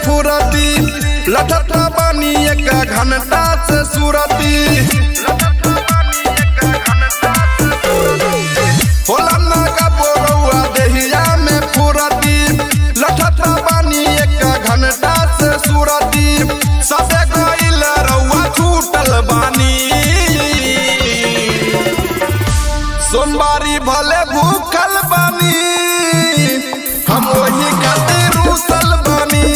फुरती, लठता बानी एक घंटा से सुरती। होला ना कबो रउआ देहिया में फुरती, लठता बानी एक घंटा से सुरती। सबे गइल रउआ छूटल बानी, सोमवारी भले भूखल बानी, हम वही खातिर रूसल बानी।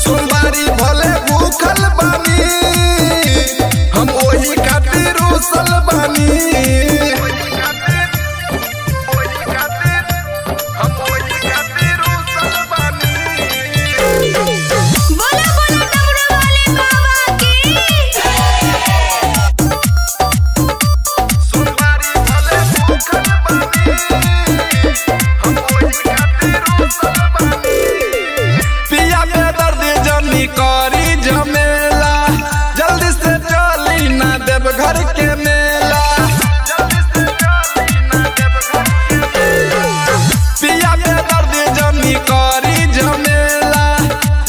सोमवारी भले भूखल बानी, हम वही खातिर रूसल बानी। बोला बोला डमरू वाले बाबा की। पिया के दर्द जनी करी झमेला, जल्दी से चली ना देव घर के मेला। पिया के दर्द जनी करी झमेला,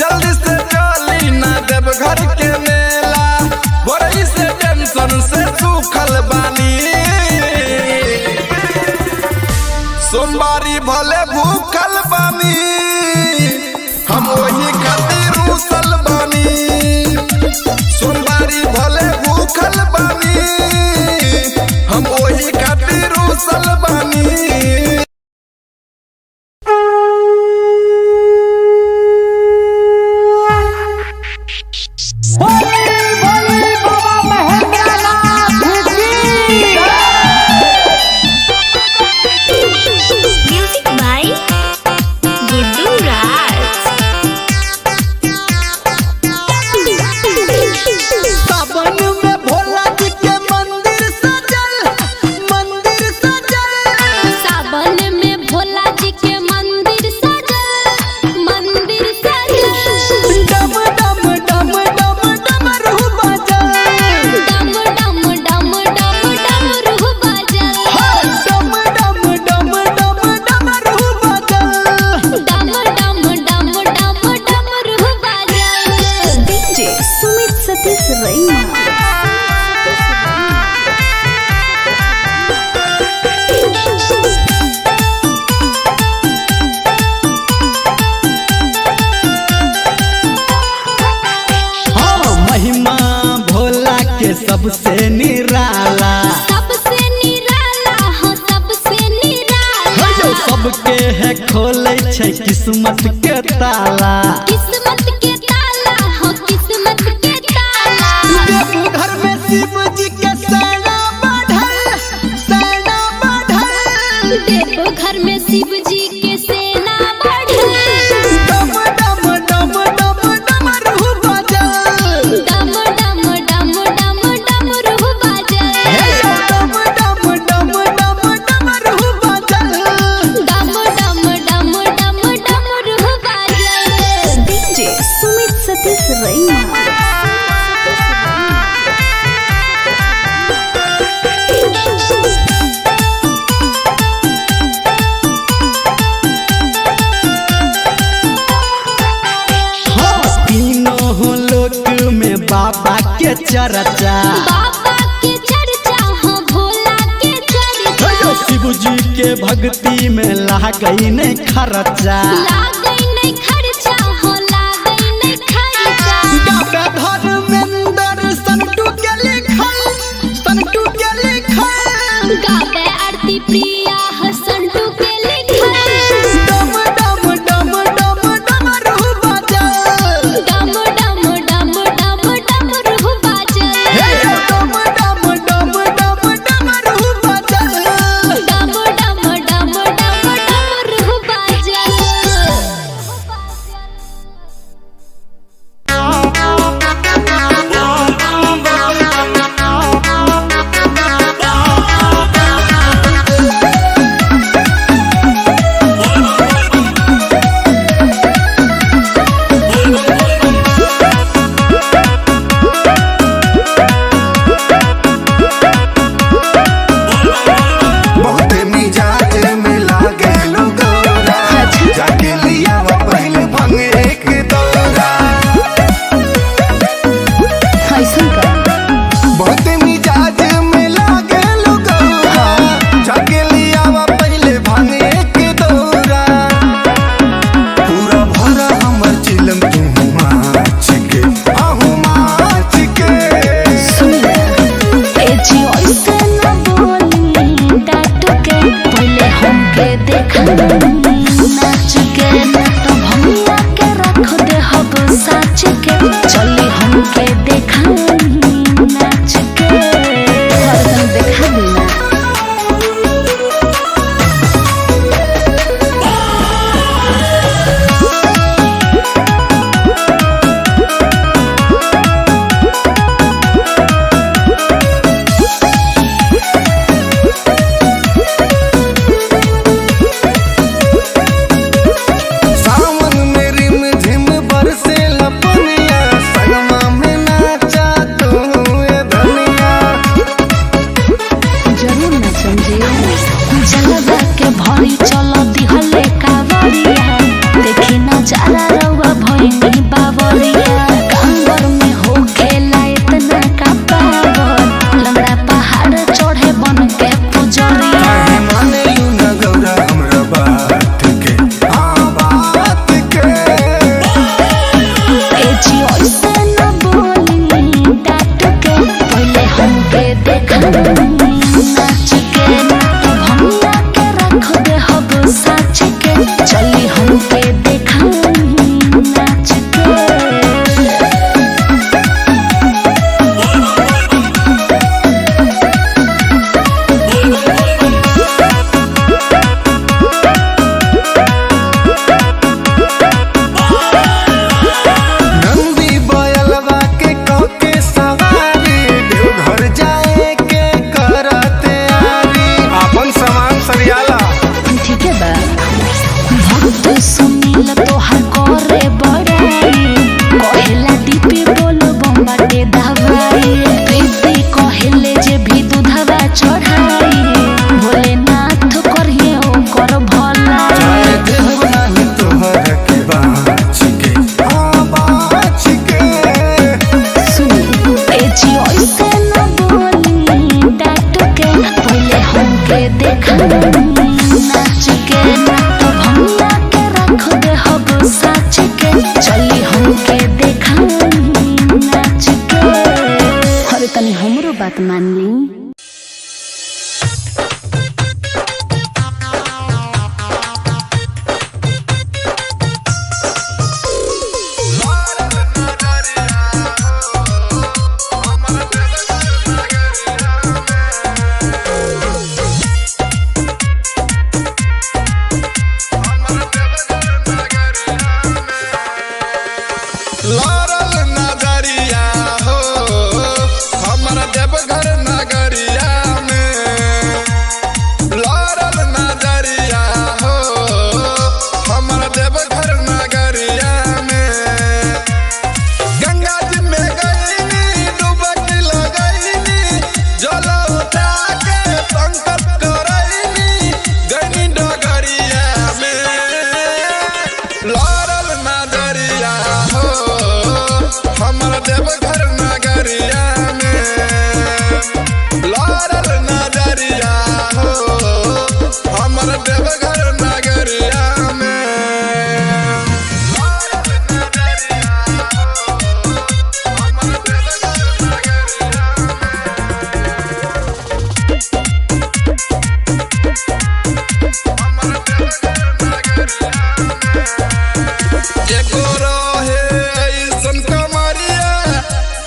जल्दी से चली ना देव घर के मेला। बोरई से टेंशन से सूखल बानी, सोमवारी भले भूखल बानी, हम वही खातिर रूसल बानी। सोमवारी भले भूखल बानी, हम वही खातिर रूसल बानी। बोली बोली बाबा महेंद्रनाथ की। म्यूजिक बाय गुड्डू राज। सावन में भोला जी के मंदिर सजल, मंदिर सजल। सावन में भोला जी के मंदिर सजल, मंदिर सजल। डम डम डम डम डमरू बजल। डम डम डम डम डमरू बजल। डम डम डम डम डमरू बजल। डम डम डम डम डमरू बजल। डीजे सुमित सतीश रैना। हाँ, महिमा भोला के सबसे निराला। सबसे निराला हो, सबसे निराला। सबके है खोले छै किस्मत के ताला। किस्मत के ताला हो, किस्मत के ताला। देवघर में शिव जी के सेना बढ़ल, सेना बढ़ल। देवघर में शिव जी के सेना बढ़ल। डम डम डम डम डमरू बजल। डम डम डम डम डमरू बजल। डम डम डम डम डमरू बजल। डम डम डम डम डमरू बजल। डीजे सुमित सतीश रैना। हाँ, तीनों लोक में बाबा के चर्चा। बाबा के चर्चा हो, भोला के चर्चा। शिव जी के भक्ति में लागई नहीं खर्चा। लागै नहीं खर्चा हो, लागै नहीं खर्चा। गावे धर्मेंद्र संटू के लिखल, संटू के लिखल। गावे आरती प्रिया हसंटू के लिखल। डम डम डम डम डमरू बजल। डम डम डम डम डमरू बजल। डम डम डम डम डमरू बजल। डम डम डम डम डमरू बजल। नाच के। ना तो भंगिया के रख दे हब साच के, चली हमके देखाई नाच के। हरदम देखा देना। सावन में रिम झिम बरसे लपनिया, संगमा में नाचा तू ए धनिया। जरूर नाचम जी। जलवा के भरी चल दिहले कावरिया, देखी नजारा रउआ भइनी बावरिया। कांवर में हो खेला इतना का पावर, लंगड़ा पहाड़ चढ़े बन के पुजरिया। काहे माने लू न गौरा हमरा बात के, हाँ बात के। ए जी ऐसे न बोली डांट के, पहले हमके देखाई नाच के। ना तो भंगिया के रख दे हब साच के, चली हमके देखाई नाच के। नंदी बयलवा के कौके सवारी, देवघर जाए के करते आरी। आपन सामान सरियाला। ठीक है बा। भक्त सुनील तोहर करे बड़ाई, कहेला डीपी बोल बम्बाटे दवाई। प्रीति कहेले जे भी दूधवा चढ़ाई, भोलेनाथ करिए ओकर भलाई। जाए देहब नाही तोहर के बाँच के, हाँ बाँच के। सुनी। ए जी ऐसे न बोली डांट के, पहले हमके देखाई नाच के। ना तो भंगिया के रख दे हब साच के, चली हमके देखाई नाच के। अरे तनी हमरो बात मान ली। लड़ल नजरिया हो हमर देवघर नगरिया में। लड़ल नजरिया हो हमर देवघर नगरिया में। गंगा जी में गईनी डुबकी लगईनी, जल उठा के संकल्प करईनी, गईनी डगरिया में। लड़ल नजरिया हो हमर देवघर नगरिया में। लड़ल नजरिया हो हमर देवघर नगरिया में। लड़ल नजरिया हो हमर देवघर नगरिया में। हमर देवघर नगरिया में। एगो रहे ऐसन कमरिया,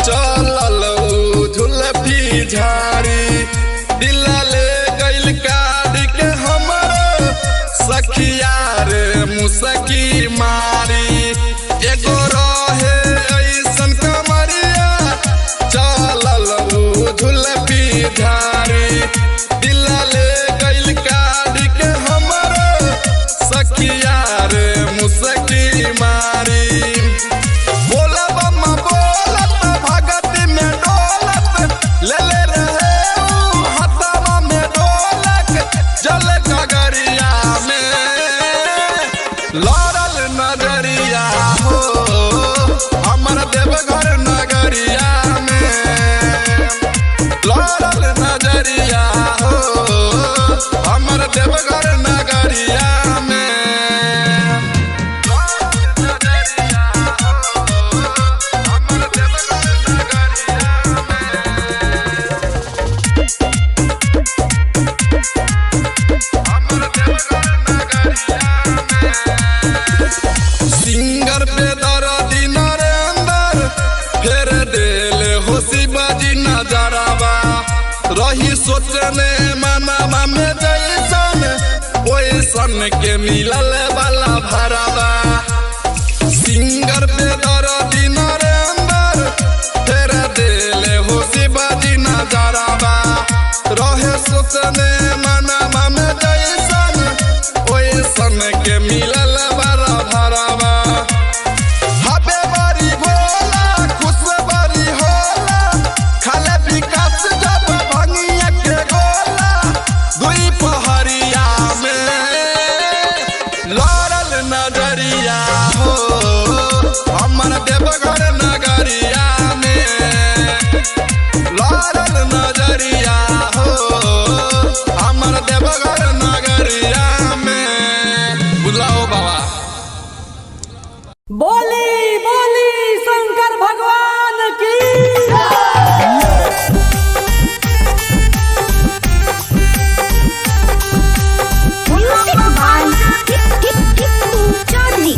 चलल उ झुलफी झाड़ी, दिला ले गइल काट के हमर सखिया रे मुसकी मारी। एगो रहे ऐसन कमरिया, चलल उ झुलफी झाड़ी, दिला ले गइल काट के हमर सखिया रे मुसकी मारी। बोला बम्मा बोलत भगत में डोलत, ले ले रहे ऊ हथवा में डोलक, जल गगरिया में। लड़ल नजरिया हो हमर देवघर नगरिया में। लड़ल नजरिया हो हमर देवघर नगरिया में। नजरिया हो हमर देवघर नगरिया में। हमर देवघर नगरिया सोचने मनवा में जैसन ओइसन के मिलल वाला भरावा। सिंगर पे दर्दी नरेंद्र फेर देले हो शिवाजी नजरावा। रहे सोचने मनवा में जैसन ओइसन के मिलल वाला भरावा। हबे बड़ी भोला खुश बड़ी होला, खाले विकास जब भंगिया के गोला। दुई पहरिया में लड़ल नजरिया हो, हमर देवघर नगरिया में लड़ल नजरिया हो, हमर देवघर नगरिया में। बुझलाओ बाबा। बोली बोली शंकर भगवान की। Music by Tipu Chaudhary.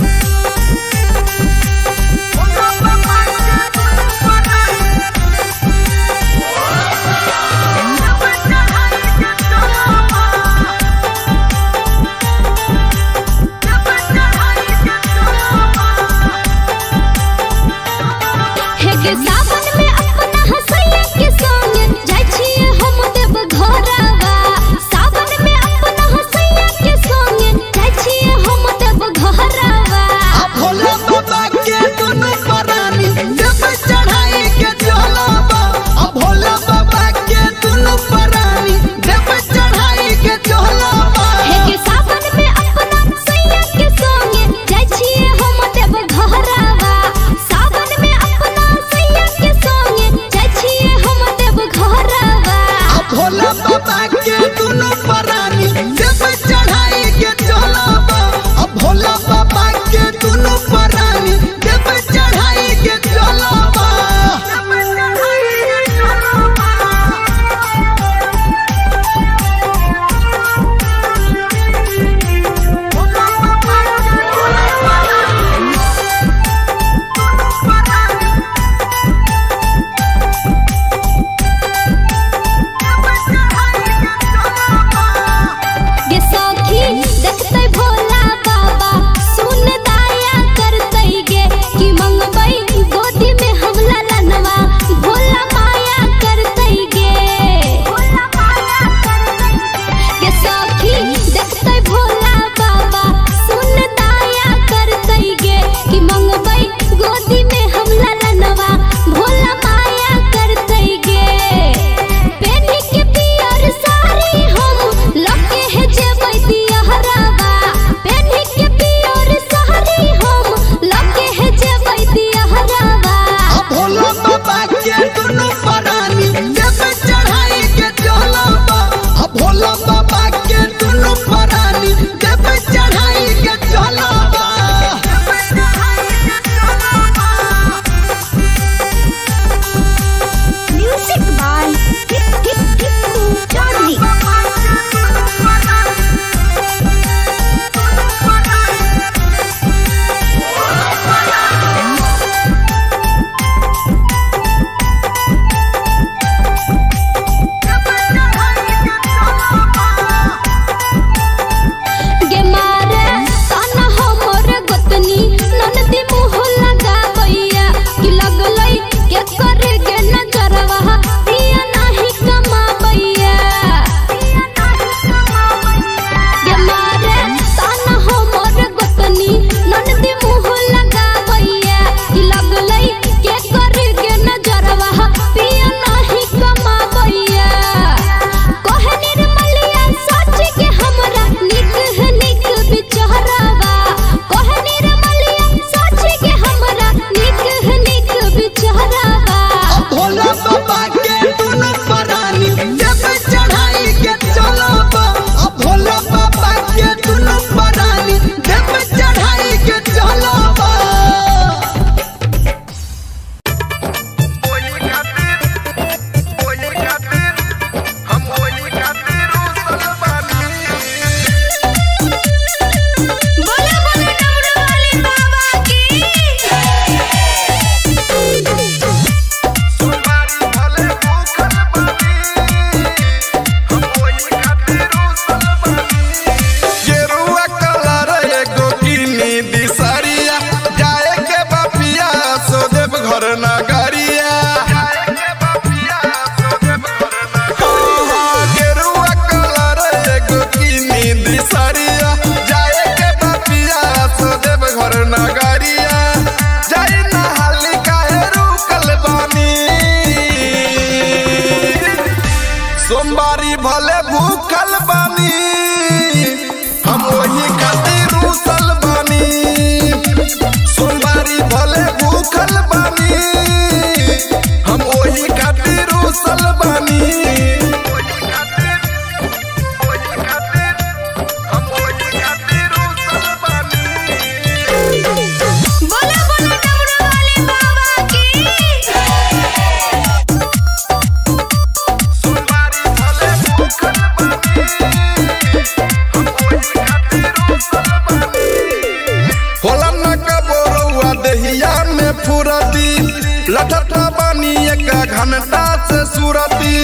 एक घंटा से सुरती।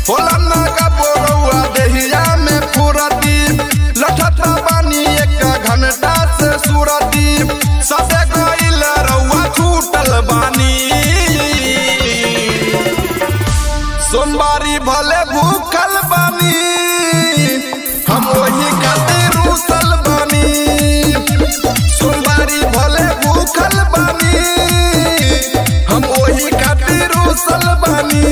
होला ना कबो रउआ देहिया में फुरती, लठत बानी एक घंटा से सुरती। सबे गइल रउआ छूटल बानी, सोमवारी भले भूखल बानी, हम वही खातिर रूसल बानी। सोमवारी भले भूखल बानी, हम वही खातिर रूसल बानी।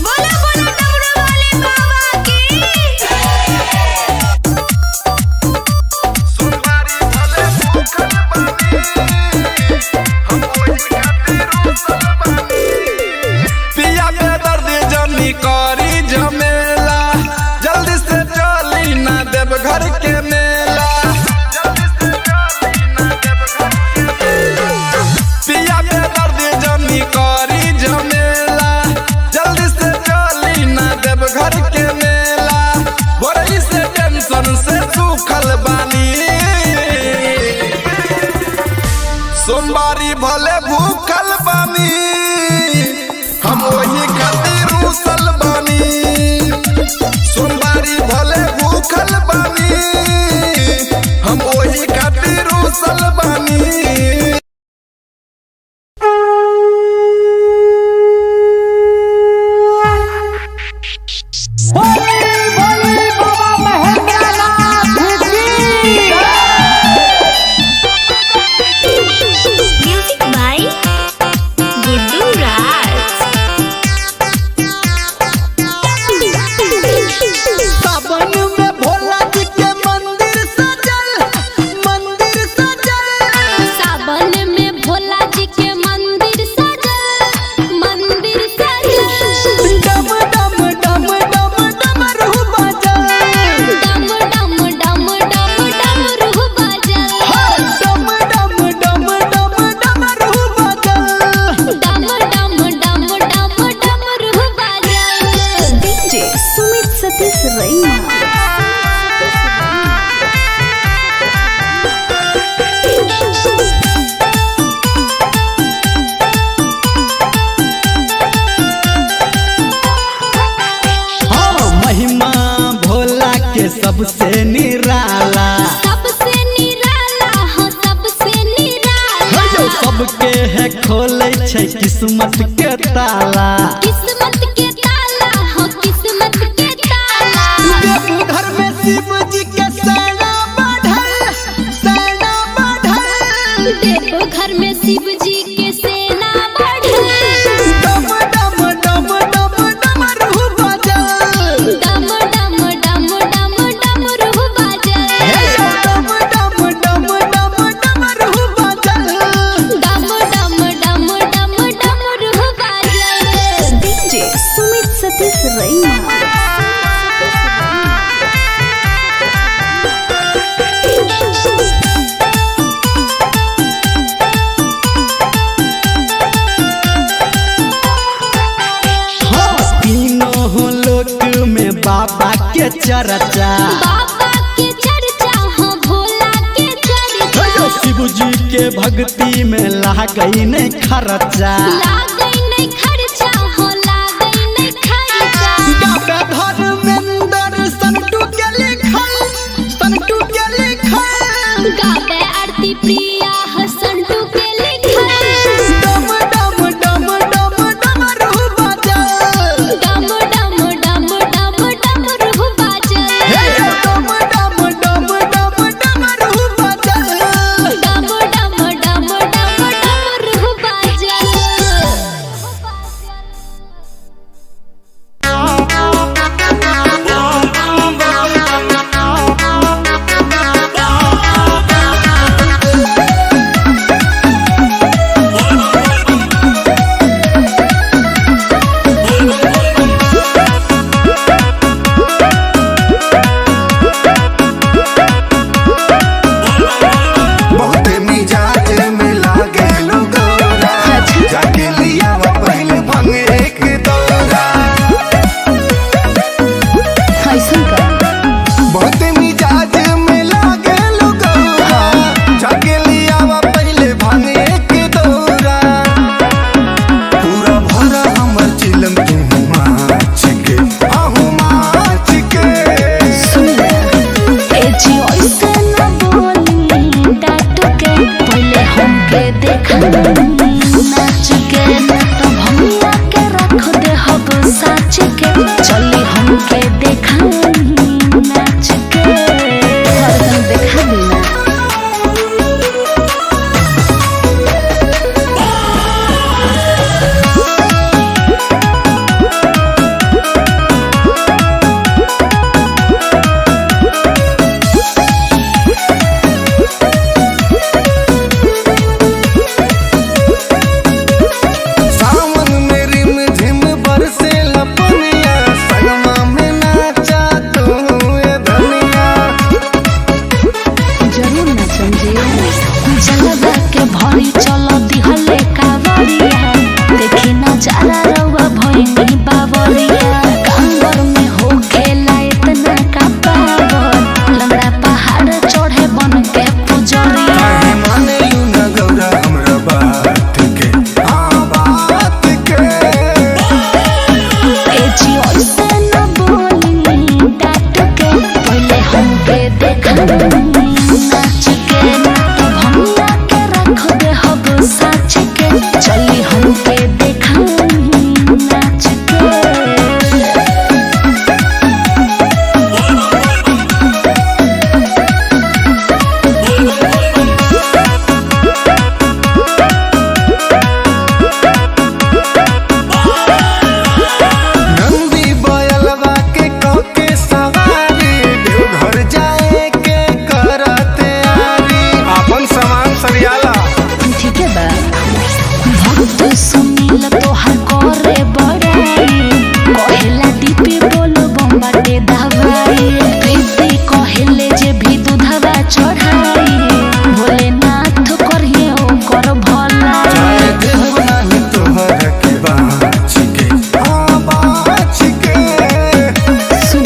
बोला बोला डमरू वाले बाबा की। सोमवारी भले भूखल बानी, हम वही खातिर रूसल बानी। पिया के दर्द जनी करी झमेला, जल्दी से चली ना देव घर के मेला। जल्दी से चली ना देव घर के मेला। पिया के दर्द जनी करी झमेला, जल्दी से चली ना देव घर के मेला। बोरई से टेंशन से सूखल बानी, सोमवारी भले भूखल बानी, हम वही खातिर रूसल बानी। सोमवारी भले भूखल बानी, हम वही खातिर रूसल बानी। बोली बोली बाबा महेंद्रनाथ की। म्यूजिक बाय गुड्डू राज। सावन में भोला जी के मंदिर सजल, मंदिर सजल। सावन में भोला जी के मंदिर सजल, मंदिर सजल। डम डम डम डम डमरू बाजल। डम डम डम डम डमरू बाजल। डम डम डम डम डमरू बाजल। डम डम डम डम डमरू बाजल। डीजे सुमित सतीश रैना। हाँ, महिमा भोला के सबसे निराला। सबसे निराला हो, सबसे निराला। सबके है खोले छै किस्मत के ताला। किस्मत के ताला हो, किस्मत के ताला। घर में शिव जी के सेना बढ़ल, सेना बढ़ल। देखो घर में शिव जी के सेना बढ़ल। डम डम डम डम डमरू बाजल। डम डम डम डम डमरू बाजल। डम डम डम डम डमरू बाजल। डम डम डम डम डमरू बाजल। डीजे सुमित सतीश रैना। हाँ, तीनों लोक में बाबा के चर्चा। बाबा के चर्चा हो, भोला के चर्चा। शिव जी के भक्ति में लागई नहीं खर्चा। लागै नहीं खर्चा हो, लागै नहीं खर्चा। धर्मेंद्र संटू के लिखल, संटू के लिखल। गावे आरती प्रिया हसंटू के लिखल। डम डम डम डम डमरू बाजल। डम डम डम डम डमरू बाजल। डम डम डम डम डमरू बाजल। डम डम डम डम डमरू बाजल। नाच के, ना तो भंगिया के रख दे हब साच के। चली हमके देखाई नाच के, हरदम देखा देना। सावन में रिम झिम बरसे लपनिया, संगमा में नाचा तू ए धनिया। जरूर नाचम जी। जलवा के भरी चलो दिहले कावरिया, देखी नजारा रउआ भइनी बावरिया। कांवर में हो खेला इतना का पावर, लंगड़ा पहाड़ चढ़े बन के पुजरिया। काहे माने लू न गौरा हमरा बात के, हाँ बात के। ए जी ऐसे न बोली डांट के, पहले हमके देखाई नाच के, ना तो भंगिया के रख दे हब साच के। चली हमके देखाई नाच के। नंदी बयलवा के कके सवारी, देवघर जाए के करते आरी। अपन सामान सरियाला। ठीक है बा। भक्त सुनील तोहर करे बड़ाई, कहेला डीपी बोल बम्बाटे दवाई। प्रीति कहेले जे भी दूधवा चढ़ाई, भोलेनाथ करिए ओकर भलाई। जाए देहब नाही तोहर के बाँच के, हाँ बाँच के। सुन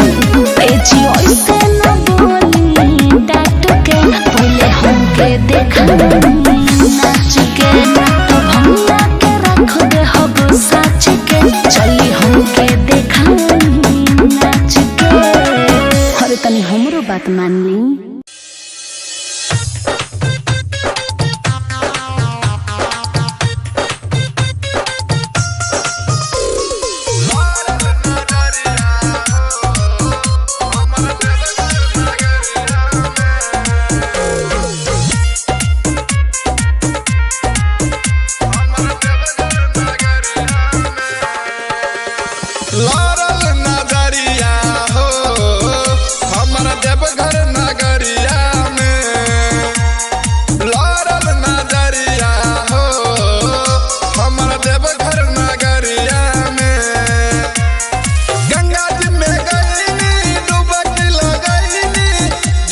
ए जी ऐसे न बोली डांट के, पहले हमके देखाई नाच के, ना तो भंगिया के रख दे हब साच के। चली हमके देखाई नाच के। अरे तनी हमरो बात मान ली। लड़ल नजरिया हो हमर देवघर नगरिया में। लड़ल नजरिया हो हमर देवघर नगरिया में। गंगा जी में गईनी डुबकी लगईनी,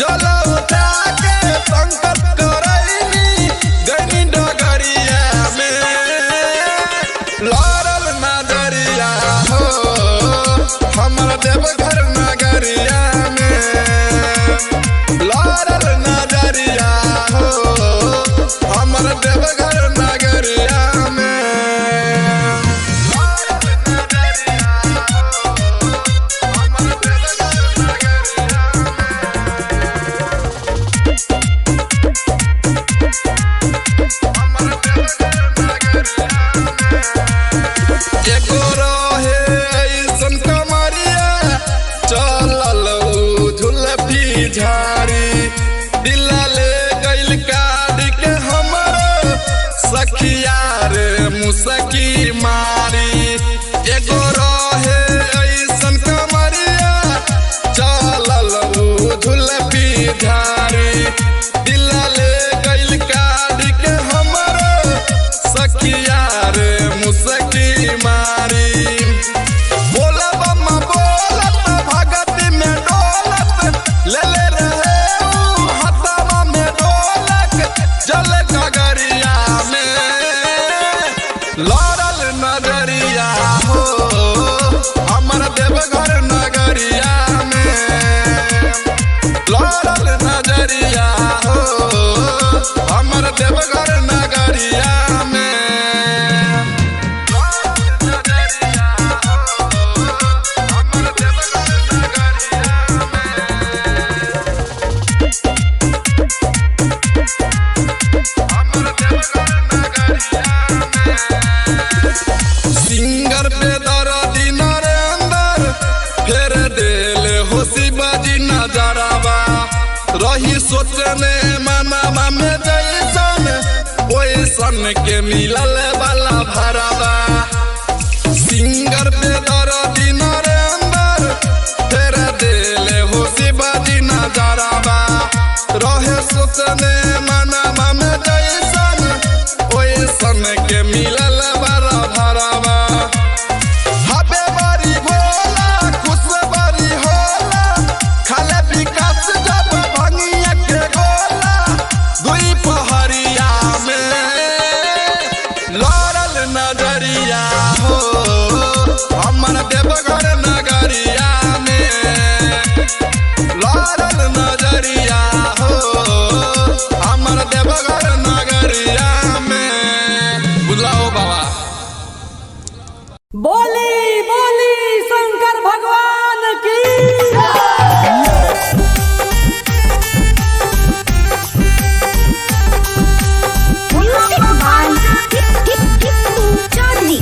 जल उठा के संकल्प करईनी, गईनी डगरिया में। लड़ल नजरिया हो हमर देवघर नगरिया में। लड़ल नजरिया हो हमर देवघर नगरिया में। लड़ल नजरिया हो हमर देवघर नगरिया में। हमर देवघर नगरिया में। एगो रहे ऐसन कमरिया, चलल उ झुलफी झाड़ी, दिला ले गइल काट के हमर सखिया रे मुसकी मारी। एगो रहे ऐसन कमरिया, चलल उ झुलफी झाड़ी, दिला ले गइल काट के हमर सखिया रे मुसकी मारी। बोला बम्मा बोलत भगत में डोलत, ले ले रहे ऊ हथवा में ढोलक, जल गगरिया में। लड़ल नजरिया हो हमर देवघर नगरिया में। लड़ल नजरिया हो हमर देवघर नगरिया में। नजरिया हो हमर देवघर नगरिया में। हमर देवघर नगरिया में। सोचने मनावा में जैसन ओइसन के मिलल वाला भरावा। सिंगर पे दर्दी नरेंद्र फेर देले हो शिवाजी नजरावा। रहे सोचने मनावा में जैसन ओइसन के मिलल वाला भरावा। हबे बारी भोला खुश बारी होला, खाले विकास जब भंगिया के गोला। दुई पहरिया में लड़ल नजरिया हो, हमर देवघर नगरिया में लड़ल नजरिया हो, हमर देवघर नगरिया में। बुझलाओ बाबा। बोली बोली शंकर भगवान की। Music by Tippu Chaudhary.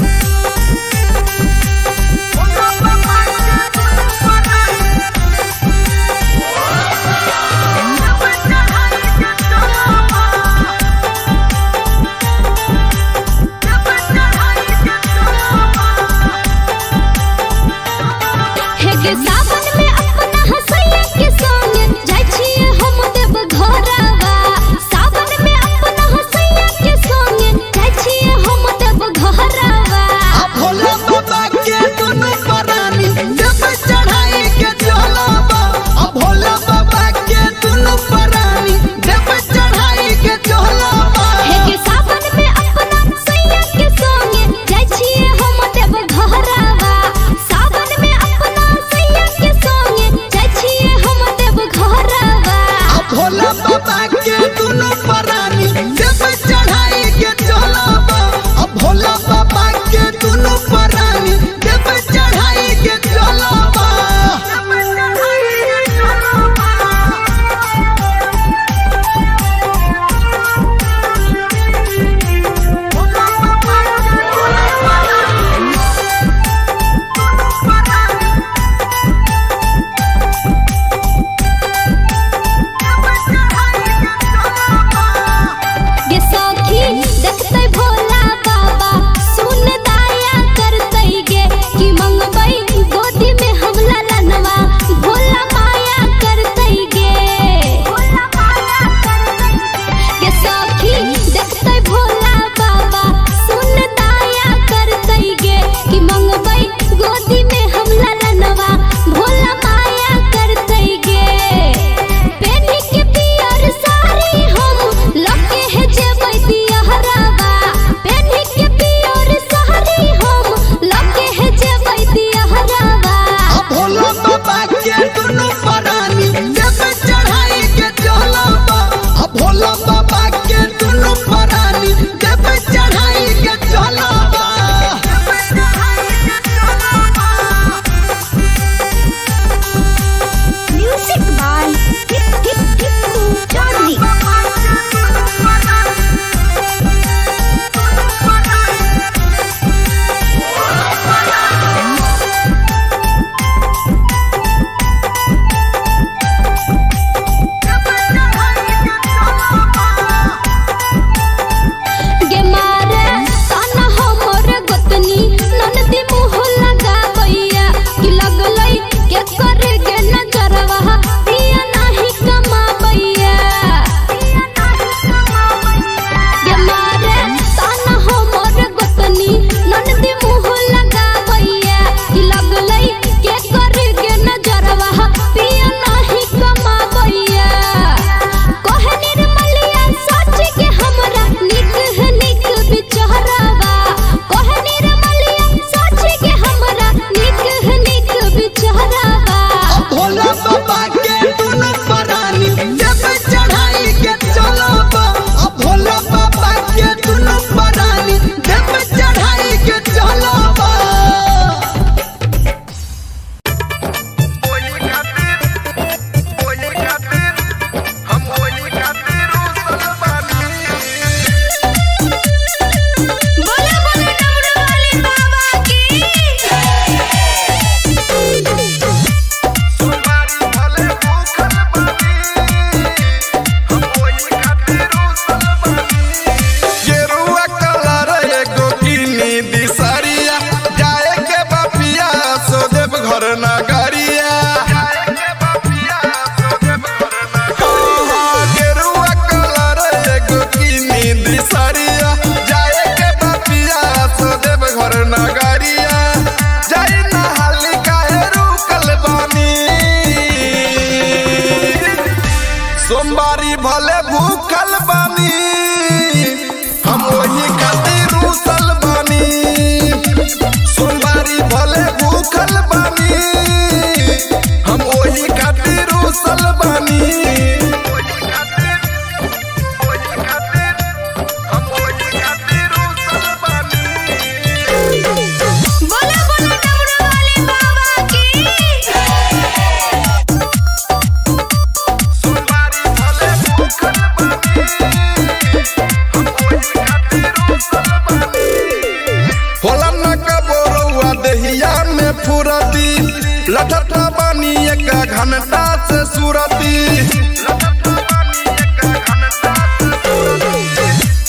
लठत बानी एक घंटा से सुरती।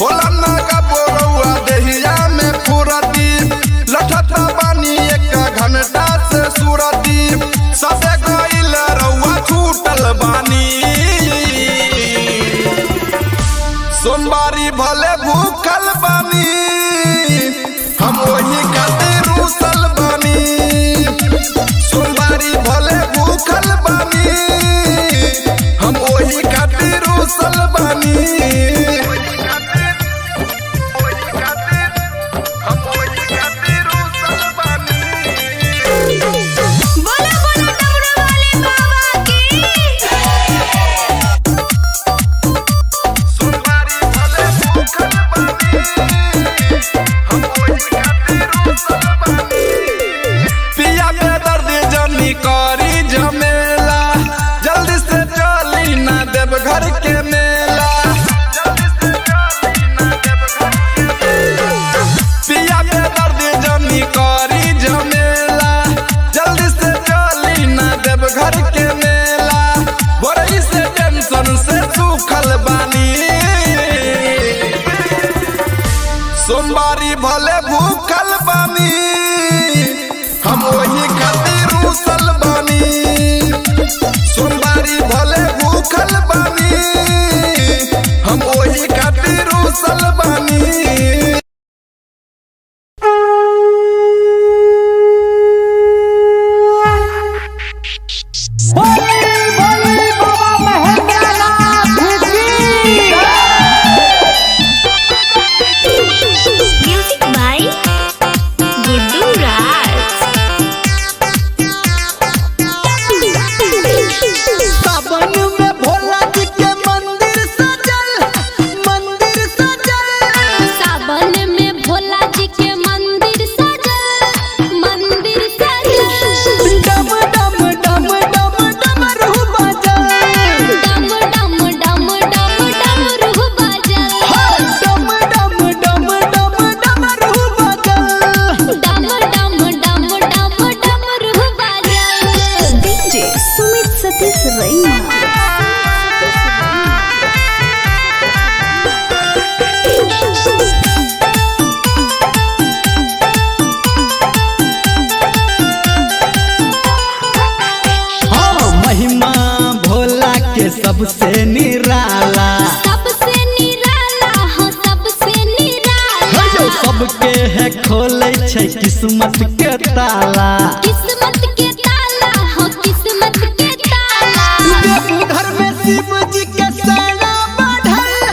होला ना कबो रउआ देहिया में फुरती, लठत बानी एक घंटा से सुरती। सबे गइल रउआ छूटल बानी, सोमवारी भले भूखल बानी, हम वही खातिर रूसल बानी। सोमवारी भले भूखल बानी, हम वही खातिर रूसल बानी। बोला बोला डमरू वाले बाबा की। सोमवारी भले भूखल बानी, हम वही खातिर रूसल बानी। पिया के दर्द जनी करी झमेला, जल्दी से चली ना देव घर के मेला। पिया के दर्द जनी करी झमेला, जल्दी से चली ना देव घर के मेला। बोरई से टेंशन से सूखल बानी, सोमवारी भले भूखल बानी, हम वही खातिर रूसल बानी। सोमवारी भले भूखल बानी, हम वही खातिर रूसल बानी। बोली बोली बाबा महेंद्रनाथ की। म्यूजिक बाय गुड्डू राज। सावन में भोला जी के मंदिर सजल, मंदिर सजल। सावन में भोला जी के मंदिर सजल, मंदिर सजल। डम डम डम डम डमरू बाजल। डम डम डम डम डमरू बाजल। डम डम डम डम डमरू बाजल। डम डम डम डम डमरू बाजल। डीजे सुमित सतीश रैना। हाँ, महिमा भोला के सबसे निराला। सबसे निराला हो, सबसे निराला। हे यौ, सबके है खोले छै किस्मत के ताला। किस्मत के ताला हो, किस्मत के ताला। देवघर में शिव जी के सेना बढ़ल,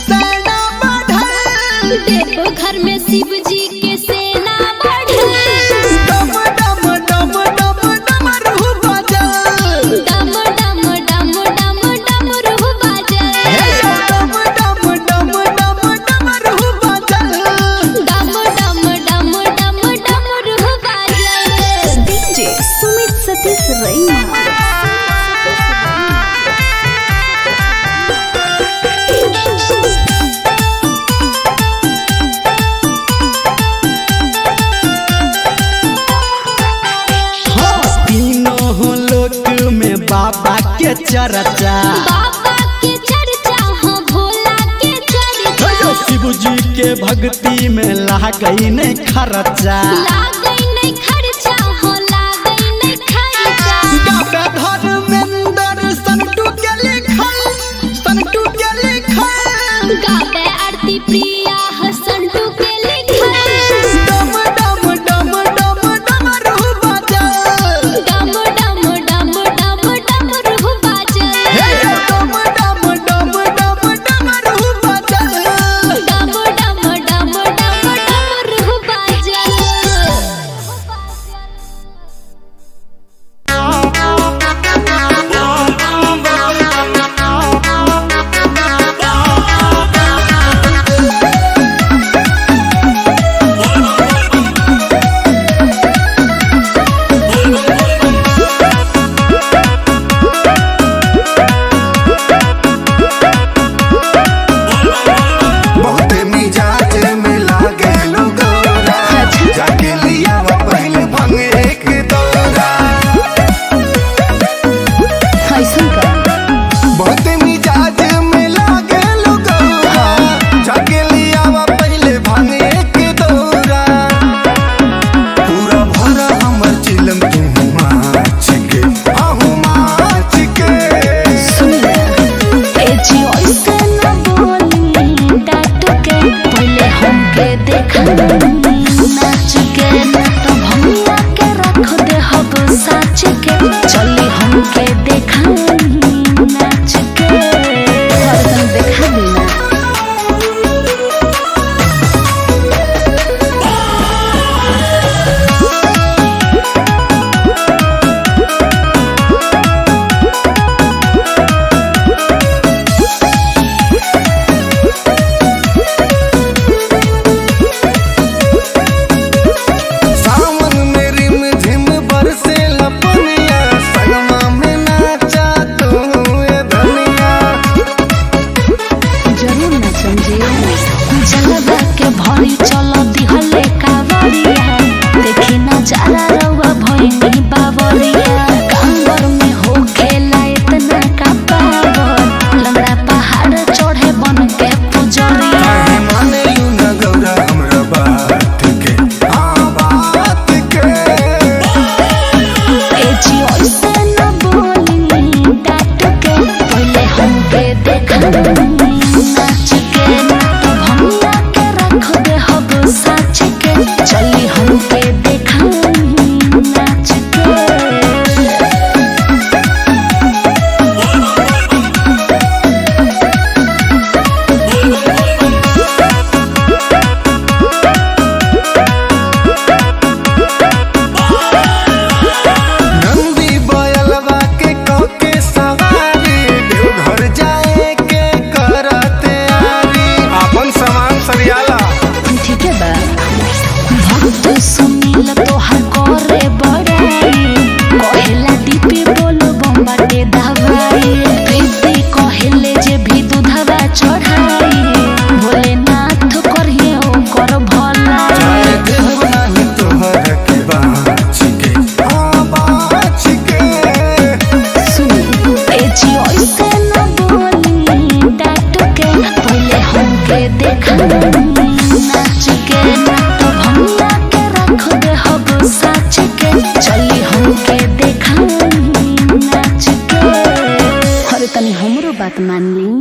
सेना बढ़ल। देवघर में शिव जी के सेना बढ़ल। डम डम डम डम डमरू बाजल। डम डम डम डम डमरू बाजल। हे यौ, डम डम डम डम डमरू बाजल। डम डम डम डम डमरू बाजल। डीजे सुमित सतीश रैना। हाँ, तीनों लोक में बाबा के चर्चा। बाबा के चर्चा हो, भोला के चर्चा। हे यौ, शिव जी के भक्ति में लागई नहीं खर्चा। लागै नहीं खर्चा हो, लागै नहीं खर्चा। गावे धर्मेंद्र संटू के लिखल, संटू के लिखल। गावे आरती प्रिया हसंटू के लिखल। डम डम डम डम डमरू बाजल। डम डम डम डम डमरू बाजल। हे यौ, डम डम डम डम डमरू बाजल। डम डम डम डम डमरू बाजल। नाच के, ना तो भंगिया के रख दे हब साच के। चली हमके देखाई नाच के, हरदम देखा देना। सावन में रिम झिम बरसे लपनिया, संगमा में नाचा तू ए धनिया। जरूर नचम जी। जलवा के भरी चलो दिहले कावरिया, देखी नजारा रउआ भइनी बावरिया। कांवर में हो खेला इतना का पावर, लंगड़ा पहाड़ चढ़े बन के पुजरिया। काहे माने लू न गौरा हमरा बात के, हाँ बात के। ए जी ऐसे न बोली डांट के, पहले हमके देखाई नाच के, ना तो भंगिया के रख दे हब साच के। चली हमके देखाई नाच के। नंदी बयलवा के कके सवारी, देवघर जाए के करते आरी। अपन सामान सरियाला। ठीक है बा। भक्त सुनील तोहर करे बड़ाई, कहेला डीपी बोलो बम्बाटे दवाई। प्रीति कहेले जे भी दूधवा चढ़ाई, भोलेनाथ करिए ओकर भलाई। जाए देव नाही तोहर के बाँच के, हाँ बाँच के। सुनी ए जी ऐसे न बोली डांट के, पहले हमके देखाई नाच के, ना तो भंगिया के रख दे हब साच के। चली हमके देखाई नाच के। अरे तनी हमरो बात मान ली।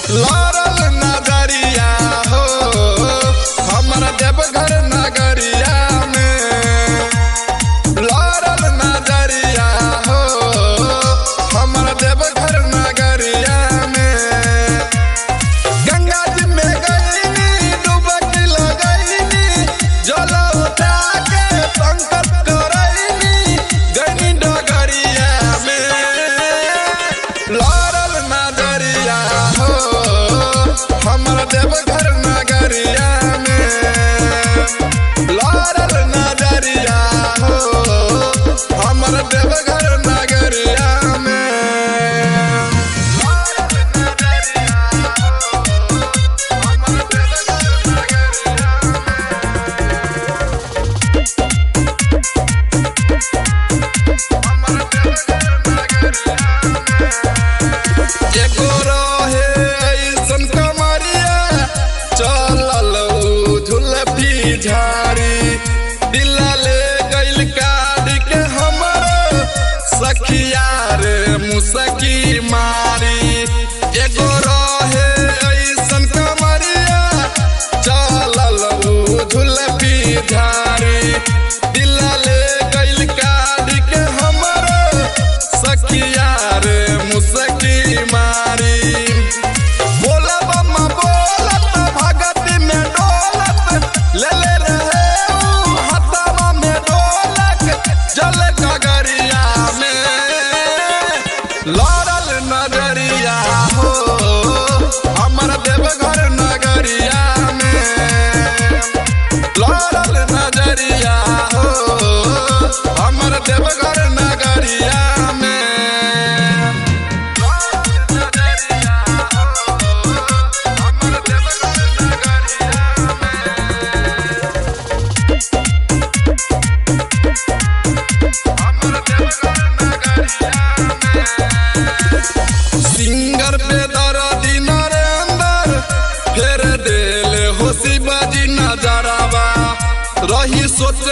लड़ल नजरिया हो हमर देवघर नगरिया में। लड़ल नजरिया हो हमर देवघर नगरिया में। गंगा जी में गईनी डुबकी लगईनी, जल उठा के संकल्प करईनी, गईनी डगरिया में। लड़ल नजरिया हो हमर देवघर नगरिया में। लड़ल नजरिया हो हमर देवघर नगरिया में। एगो रहे ऐसन कमरिया, चलल उ झुलफी झाड़ी, दिल ले गइल काट के हमर सखिया रे मुसकी मारी। एगो रहे ऐसन कमरिया, चलल उ झुलफी झाड़ी, दिल ले गइल काट के हमर सखिया रे मुसकी मारी। बोलब बोलत भगत में डोलत, ले ले रहे ऊ हथवा में डोलक, जल गगरिया में लड़ल नजरिया हो हमर देवघर नगरिया में। लड़ल नजरिया हो हमर देवघर नगरिया में।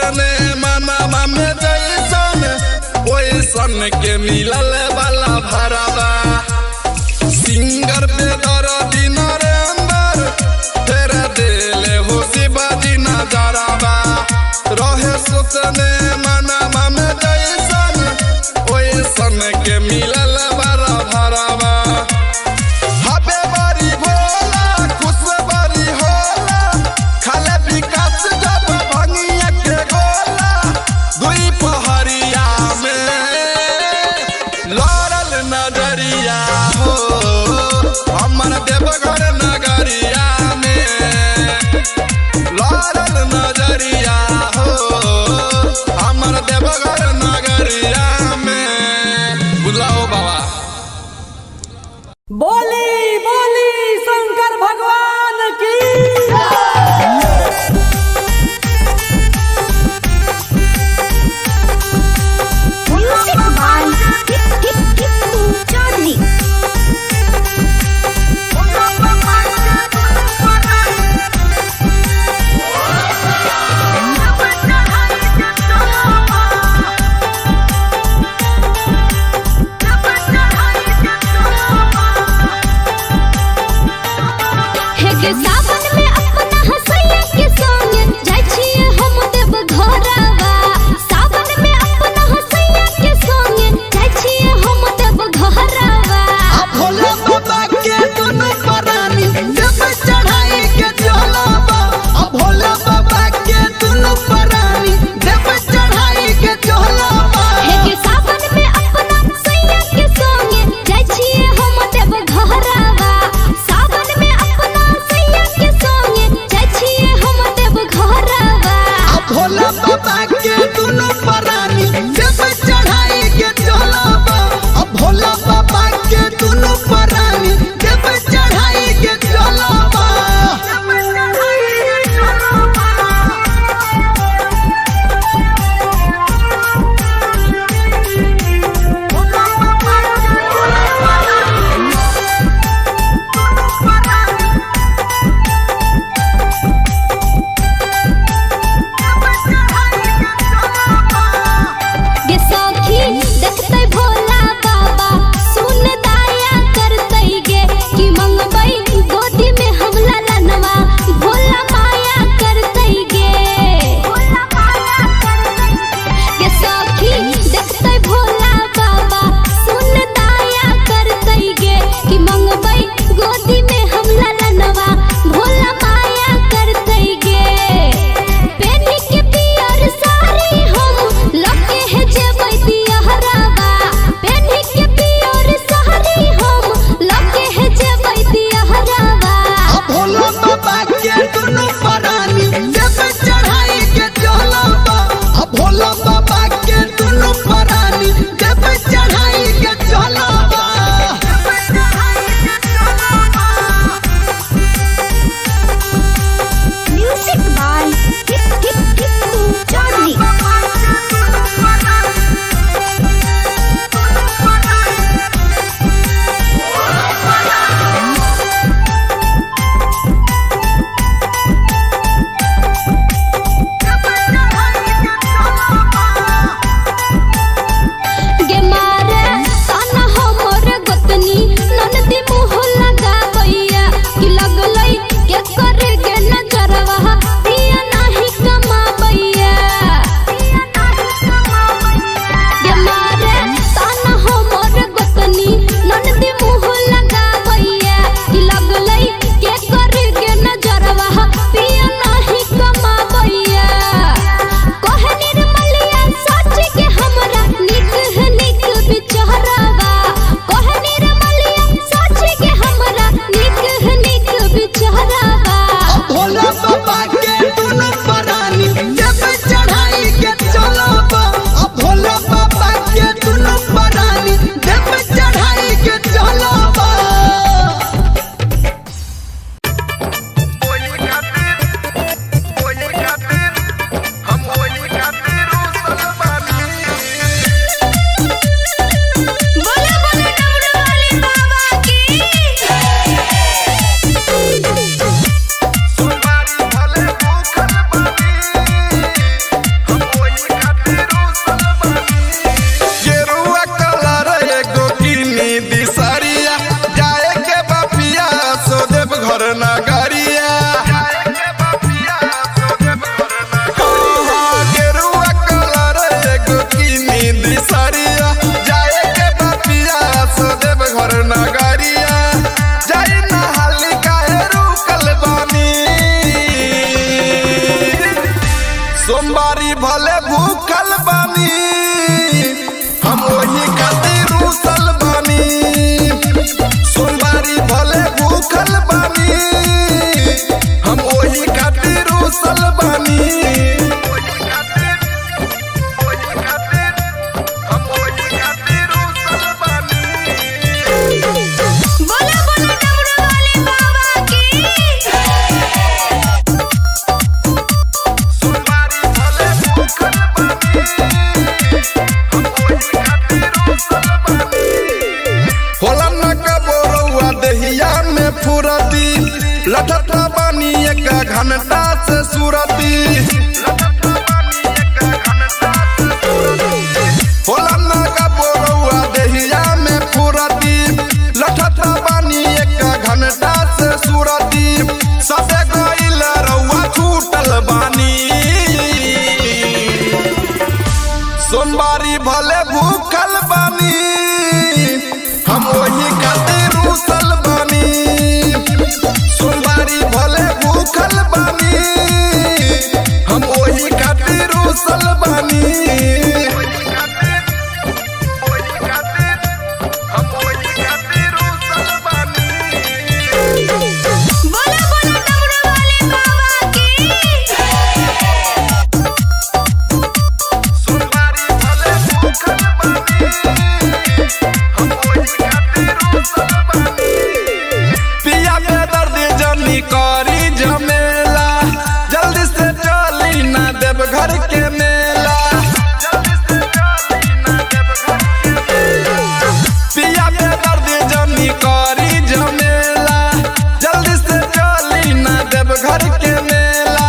सोचने मनवा में जैसन ओइसन के मिलल वाला भरावा। सिंगर पे दर्दी नरेंद्र फेर देले हो शिवाजी नजरवा। रहे सोचने मनवा में जैसन ओइसन के मिलल वाला भरावा। हबे बारी भोला खुश बारी होला, खाले विकास जब भंगिया के गोला। दुई पहरिया में लड़ल नजरिया हो, हमर देवघर नगरिया में लड़ल नजरिया हो, हमर देवघर नगरिया में। बुझलाओ बाबा। बोली बोली शंकर भगवान की। Music by Tippu Chaudhary. लठत बानी एक घंटा से सुरती। होला ना का बोरौआ देहिया में फुरती, लठत बानी एक घंटा से सुरती। सबे गइल रउआ छूटल बानी, सोमवारी भले भूखल बानी, हम वही खातिर रूसल बानी। सोमवारी भले भूखल बानी, हम वही खातिर रूसल बानी। बोला बोला डमरू वाले बाबा की। पिया के दर्द जनी करी झमेला, जल्दी से चली ना देव घर के मेला। पिया के दर्द जनी करी झमेला, जल्दी से चली ना देव घर के मेला।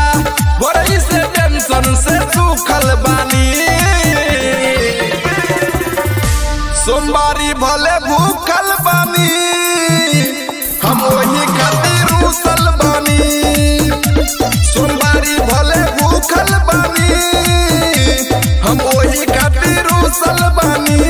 बोरई से टेंशन से सूखल बानी, सोमवारी भले भूखल बानी, हम वही खातिर रूसल बानी। सोमवारी भले भूखल बानी, हम वही खातिर रूसल बानी।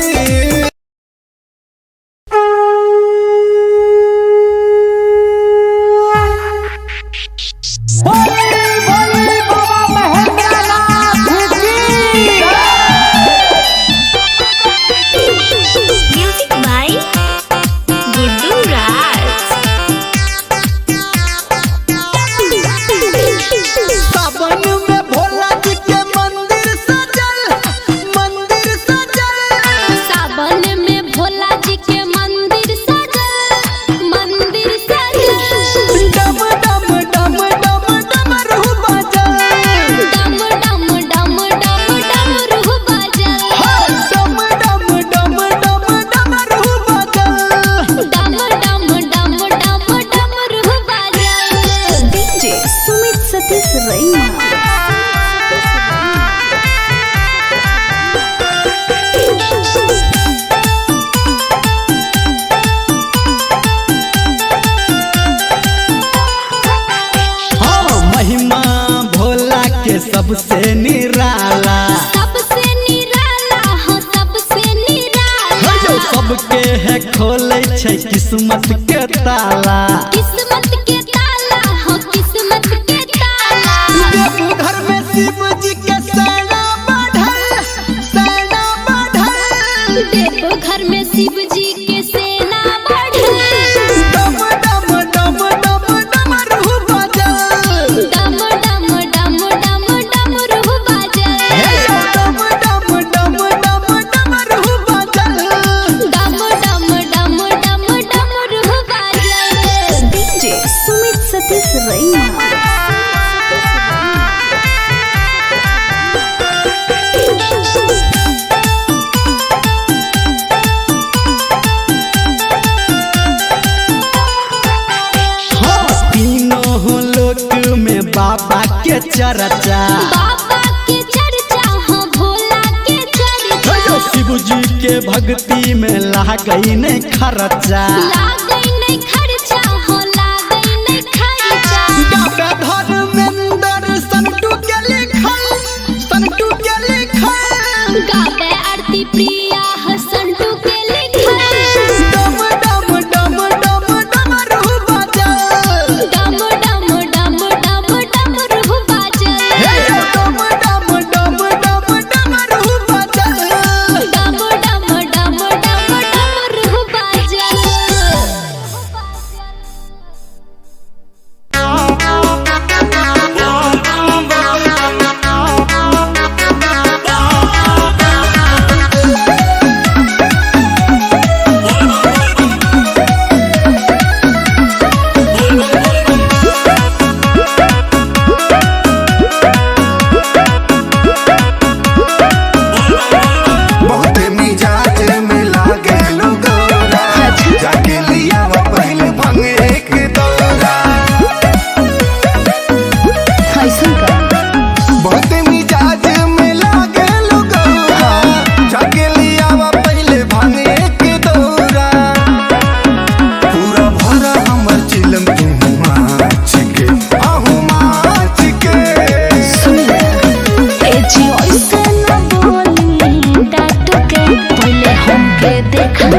बोली बोली बाबा महेंद्रनाथ की। म्यूजिक बाय गुड्डू राज। सावन में भोला जी के मंदिर सजल, मंदिर सजल। सावन में भोला जी के मंदिर सजल, मंदिर सजल। डम डम डम डम डमरू बजल। डम डम डम डम डमरू बजल। डम डम डम डम डमरू बजल। डम डम डम डम डमरू बजल। डीजे सुमित सतीश रैना। हाँ, महिमा भोला के सबसे निराला। सबसे निराला हो, सबसे निराला। जो सबके है खोले छै किस्मत के ताला। किस्मत के ताला हो, किस्मत के ताला। देवघर में शिव जी के सेना बढ़ल, सेना बढ़ल। देवघर में शिव जी के सेना बढ़ल। डम डम डम डम डमरू बजल। डम डम डम डम डमरू बजल। डम डम डम डम डमरू बजल। डम डम डम डम डमरू बजल। डीजे सुमित सतीश रैना। हाँ, तीनों लोक में बाबा के चर्चा। बाबा के चर्चा हो, भोला के चर्चा। जो शिव जी के भक्ति में लागई नहीं खर्चा। लागै नहीं खर्चा हो, लागै नहीं खर्चा। गावे धर्मेंद्र संटू के लिखल, संटू के लिखल। गावे आरती प्रिया हसंटू के लिखल। डम डम डम डम डमरू बजल। डम डम डम डम डमरू बजल। डम डम डम डम डमरू बजल। डम डम डम डम डमरू बजल।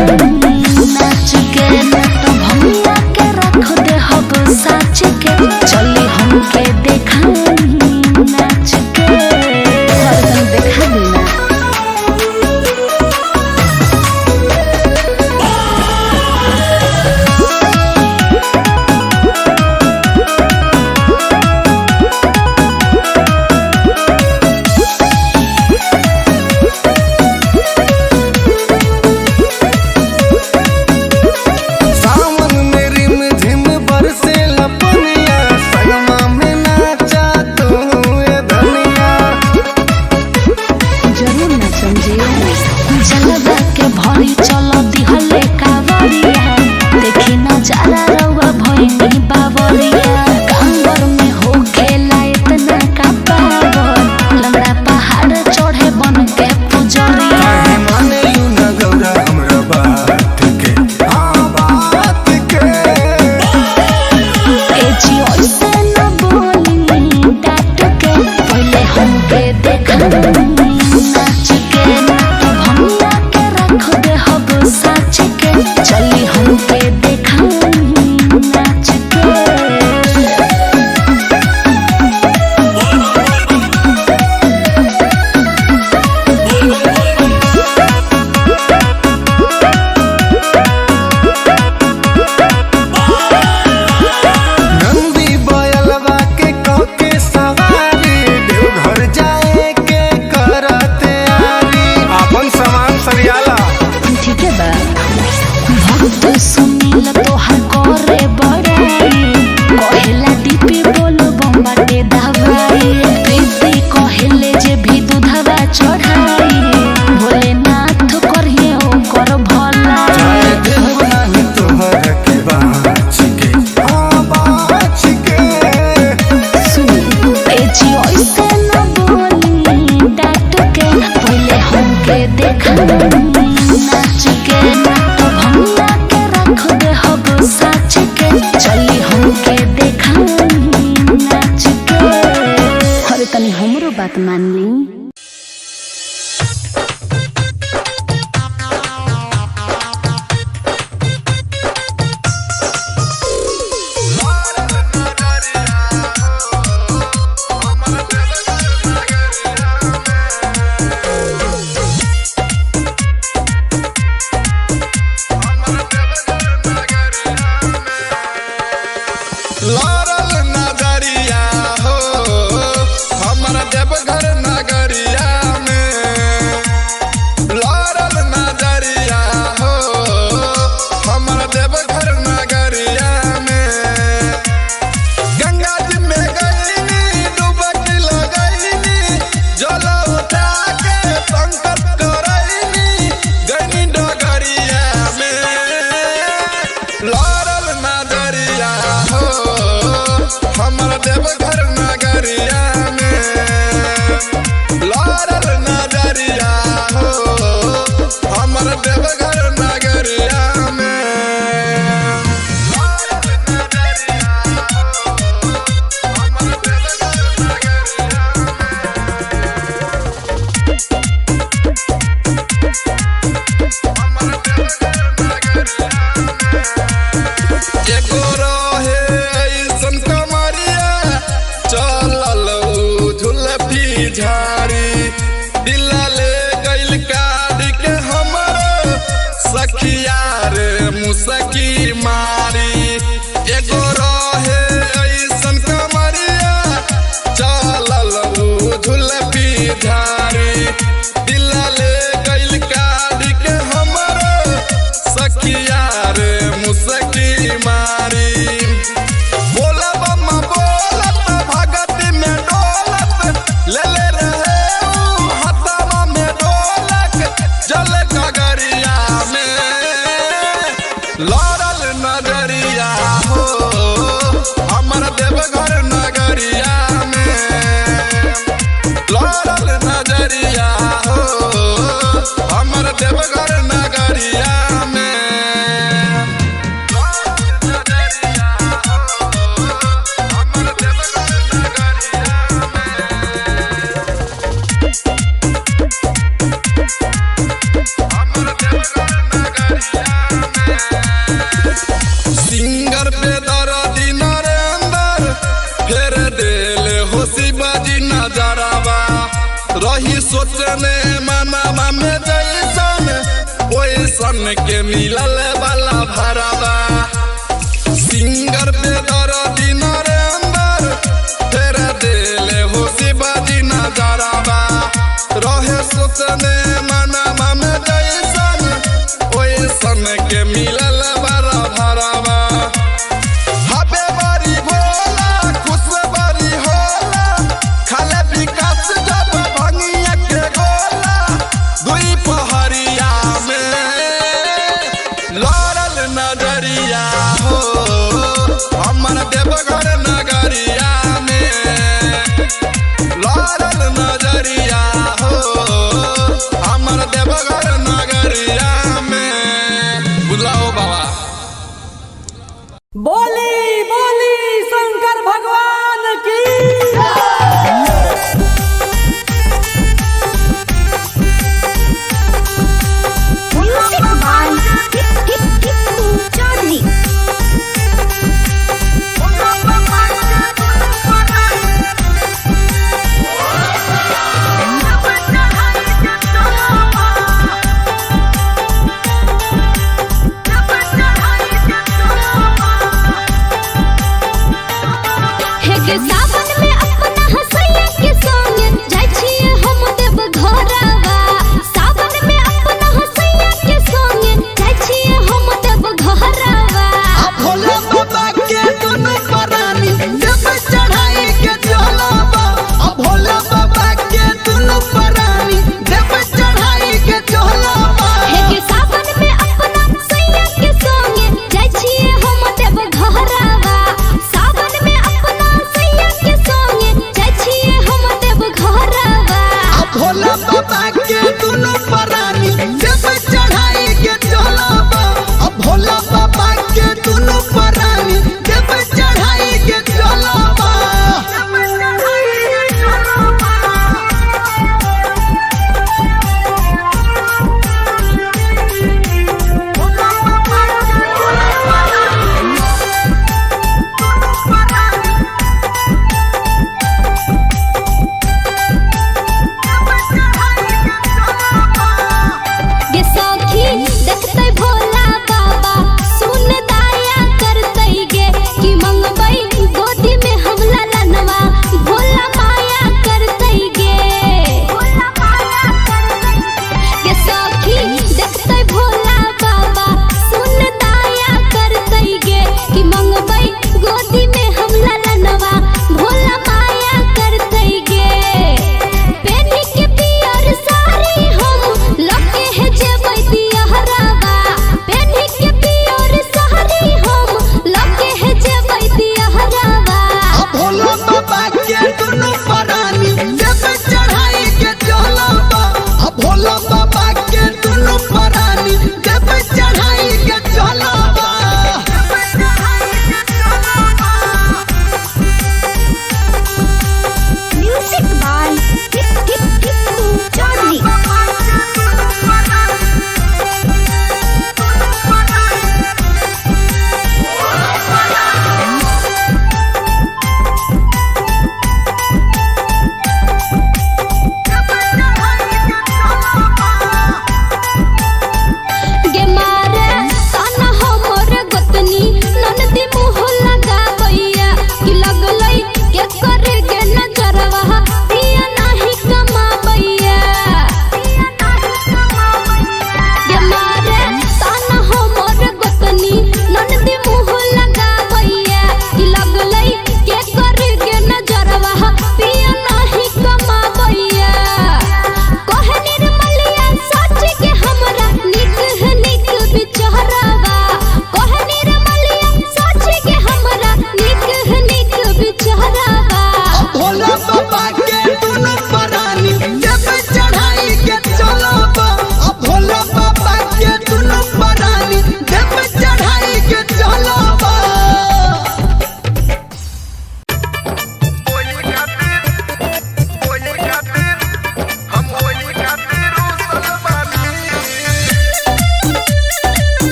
नाच के। ना तो भंगिया के रख दे हब साच के, चली हमके देखाई नाच के। हरदम देखा देना। सावन में रिम झिम बरसे लपनिया, संगमा में नाचा तू ए धनिया। जरूर नाचम जी। जलवा के भरी चल दिहले कावरिया, देखी नजारा रउआ भइनी बावरिया। कांवर में हो खेला इतना का पावर, लंगड़ा पहाड़ चढ़े बन के पुजरिया। काहे माने लू न गौरा हमरा बात के, हाँ बात के। ए जी ऐसे न बोली डांट के, पहले हमके देखाई नाच के। ना तो भंगिया के रख दे हब साच के, चली हमके देखाई नाच के। नंदी बयलवा के कके सवारी, देवघर जाए के करते आरी। अपन सामान सरियाला। ठीक है बा। भक्त सुनील तोहर करे बड़ाई, कहेला डीपी बोल बम्बाटे दवाई। प्रीति कहेले जे भी दूधवा चढ़ाई, भोलेनाथ करिए ओकर भलाई। जाए देव नाही तोहर के बाँच के, हाँ बाँच के। सुनी ए जी ऐसे न बोली डांट के, पहले हमके देखाई नाच के। ना तो भंगिया के रख दे हब साच के, चली हमके देखाई नाच के। अरे तनी हमरो बात मान ली। लड़ल नजरिया हो हमर देवघर नगरिया में। लड़ल नजरिया हो हमर देवघर नगरिया में। गंगा जी में गईनी डुबकी लगईनी, जल उठा के संकल्प करईनी, गईनी डगरिया में। लड़ल नजरिया हो हमर देवघर नगरिया में। लड़ल नजरिया हो हमर देवघर नगरिया में। लड़ल नजरिया हो हमर देवघर नगरिया में। हमर देवघर नगरिया में। एगो रहे ऐसन कमरिया, चलल उ झुलफी झाड़ी, दिल ले गइल काट के हमर सखिया रे मुसकी मारी। एगो रहे ऐसन कमरिया, चलल उ झुलफी झाड़ी, दिल ले गइल काट के हमर सखिया रे मुसकी मारी। बोलब बोलत भगत में डोलत, ले ले रहे उ हथवा में डोलक, जल गगरिया में लड़ल नजरिया हो हमर देवघर नगरिया में। लड़ल नजरिया हो हमर देवघर नगरिया में। नजरिया हो हमर देवघर नगरिया में। हमर देवघर नगरिया। सोचने मनवा में जैसन ओइसन के मिलल वाला भरावा। सिंगर पे दर्दी नरेंद्र फेर देले हो शिवाजी नजरवा। रहे सोचने मनवा में जैसन ओइसन के मिलल वाला भरावा। हबे बारी भोला खुश बारी होला, खाले विकास जब भंगिया के गोला। दुई पहरिया में लड़ल नजरिया हो, हमर देवघर नगरिया में लड़ल नजरिया हो, हमर देवघर नगरिया में। बुझला हो बाबा।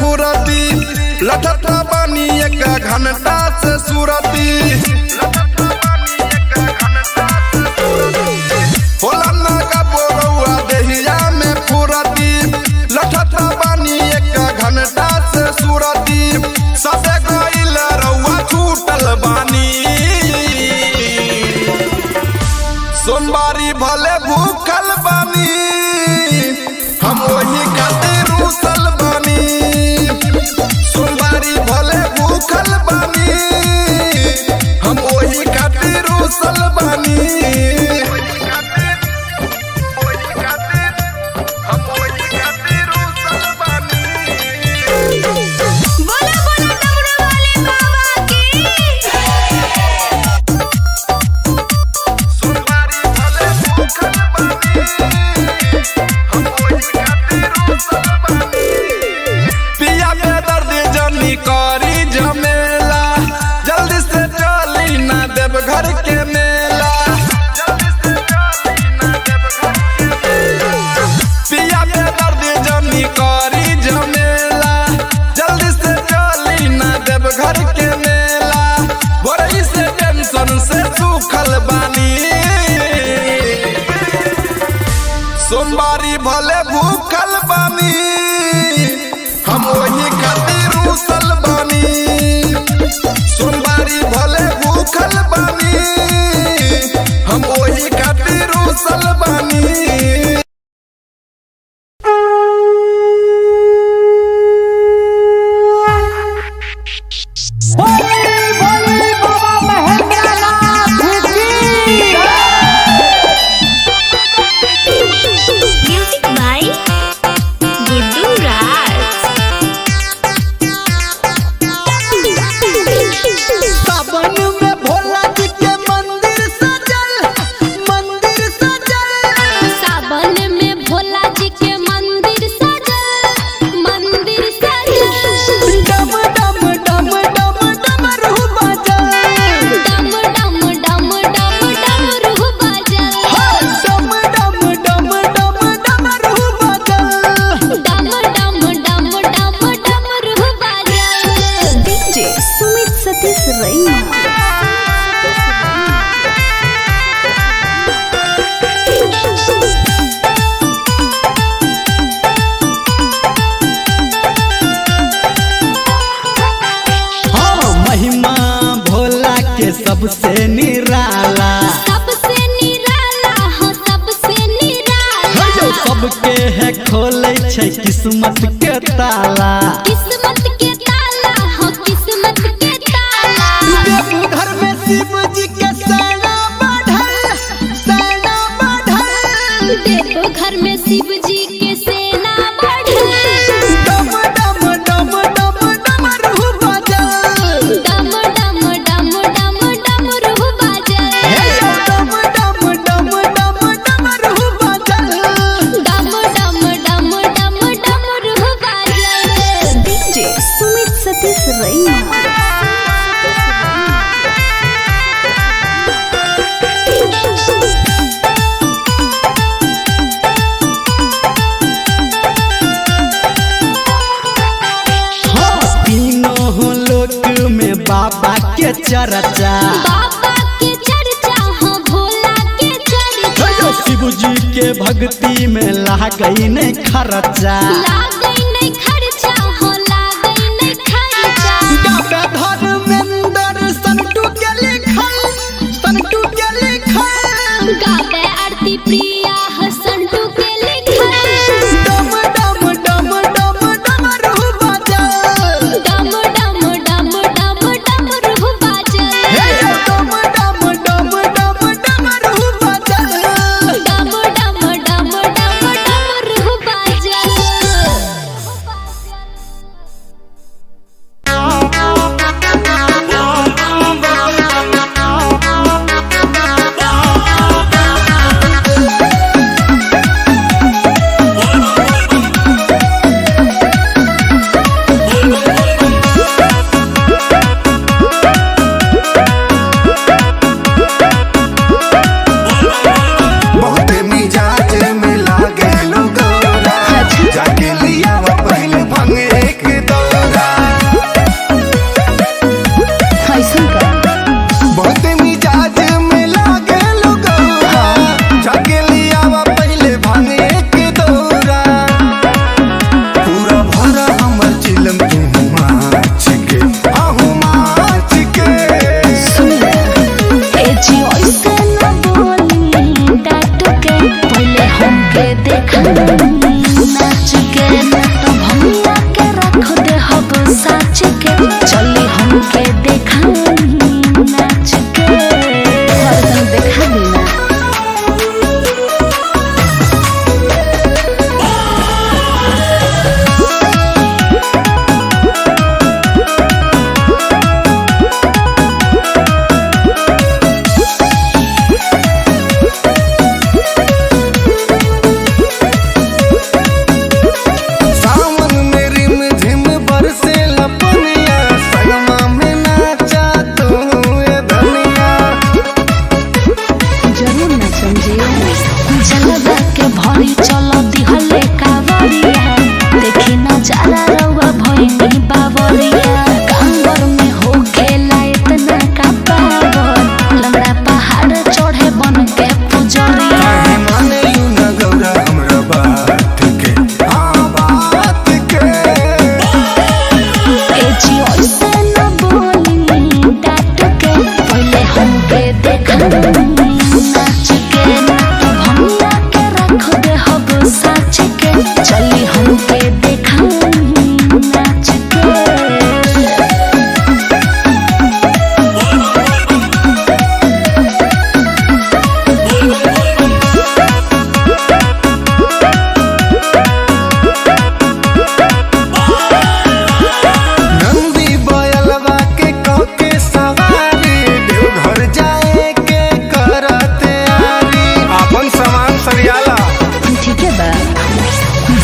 फुरती, लठत बानी एक घंटा से सुरती। होला ना कबो रउआ देहिया में फुरती, लठत बानी एक घंटा से सुरती। सबे गइल रउआ छूटल बानी, सोमवारी भले भूखल बानी, हम वही खातिर रूसल बानी। सोमवारी भले भूखल बानी, हम वही खातिर रूसल बानी। बोला बोला डमरू वाले बाबा की। पिया के दर्द जनी करी झमेला, जल्दी से चली ना देव घर के मेला। पिया के दर्द जनी करी झमेला, जल्दी से चली ना देव घर के मेला। बोरई से टेंशन से सूखल बानी, सोमवारी भले भूखल बानी, हम वही खातिर रूसल बानी। सोमवारी भले भूखल बानी, हम वही खातिर रूसल बानी। भोले भोले बाबा महेंद्रनाथ की। म्यूजिक बाय गुड्डू राज। सावन में भोला जी के मंदिर सजल, मंदिर सजल। सावन में भोला जी के मंदिर सजल, मंदिर सजल। डम डम डम डम डमरू बजल। डम डम डम डम डमरू बजल। डम डम डम डम डमरू बजल। डम डम डम डम डमरू बजल। डीजे सुमित सतीश रैना। हाँ, महिमा भोला के सबसे निराला। सबसे निराला हो, सबसे निराला। हे, सबके है खोले छै किस्मत के ताला। किस्मत के ताला हो, किस्मत के ताला। देवघर में शिव जी के सेना बढ़ल, सेना बढ़ल। देवघर में शिव जी के सेना बढ़ल। डम डम डम डम डमरू बजल। डम डम डम डम डमरू बजल। हे, डम डम डम डम डमरू बजल। डम डम डम डम डमरू बजल। डीजे सुमित सतीश रैना। हाँ, तीनों लोक में बाबा के चर्चा। बाबा के चर्चा हो, भोला के चर्चा। हे, शिव जी के भक्ति में लागई नहीं खर्चा। लागै नहीं खर्चा हो, लागै नहीं खर्चा। गावे धर्मेंद्र संटू के लिखल, संटू के लिखल। गावे आरती प्रिया हसंटू के लिखल। डम डम डम डम डमरू बजल। डम डम डम डम डमरू बाजल। हे, डम डम डम डम डमरू बजल। डम डम डम डम डमरू बाजल। देखाई नाच के, ना तो भंगिया के रख दे हब साच के। चली हमके देखाई नाच के, हरदम देखा दी ना। सावन में रिम झिम बरसे लपनिया, संगमा में नाचा तू ए धनिया। जरूर नाचम जी। जलवा के भरी चल दिहले कावरिया, देखी नजारा रउआ भइनी बावरिया। कांवर में हो खेला इतना का पावर, लंगड़ा पहाड़ चढ़े बन के पुजरिया। काहे माने you न गौरा हमरा बात के, हाँ बात के। ए जी ऐसे न बोली डांट के, पहले हमके देखाई नाच के, ना तो भंगिया के रख दे हब साच के। चली हमके देखाई नाच के। नंदी बयलवा के कके सवारी, देवघर जाए के करते आरी। अपन सामान सरियाला। ठीक है बा।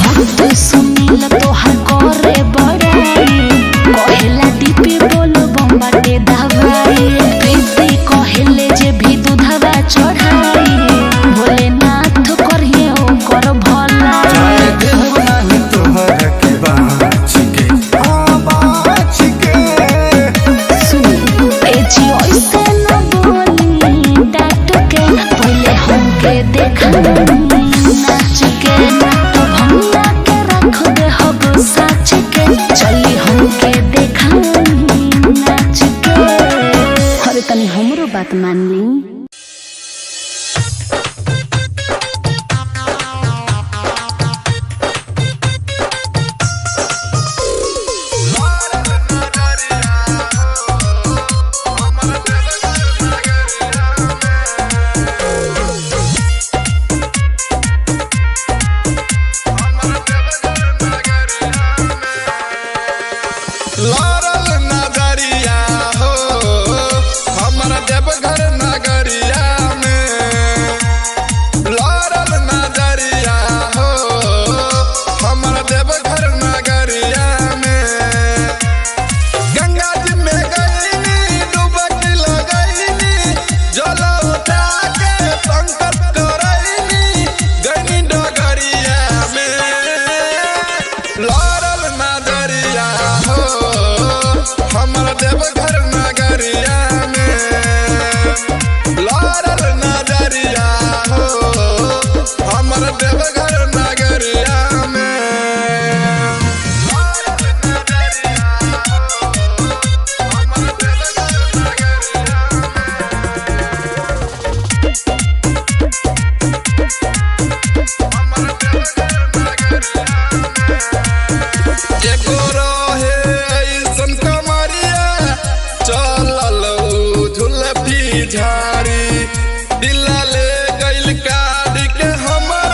भक्त सुनील तोहर करे बड़ाई, कहेला डीपी बोल बम्बाटे दवाई। प्रीति कहेले जे भी दूधवा चढ़ाई, भोलेनाथ करिए ओकर भलाई। जाए देव नाही तोहर के बाँच के, हाँ बाँच के। सुनी ए जी ऐसे न बोली डांट के, पहले हमके देखाई नाच के, ना तो भंगिया के रख दे हब साच के। चली हमके देखाई नाच के। अरे तनी हमरो बात मान ली। लड़ल नगरिया हो, हमर देवघर नगरिया में। लड़ल नगरिया हो, हमर देवघर नगरिया में। गंगा जी में गईनी, डुबकी लगईनी, जल उठा के संकल्प करईनी, गईनी डगरिया में। लड़ल नगरिया हो, हमर देवघर नगरिया में। लड़ल नगरिया हो, हमर देवघर नगरिया में। लड़ल नगरिया हो, हमर देवघर नगरिया में। हमर देवघर नगरिया में। एगो रहे ऐसन कमरिया, चलल उ झुलफी झाड़ी, दिल ले गइल काट के हमर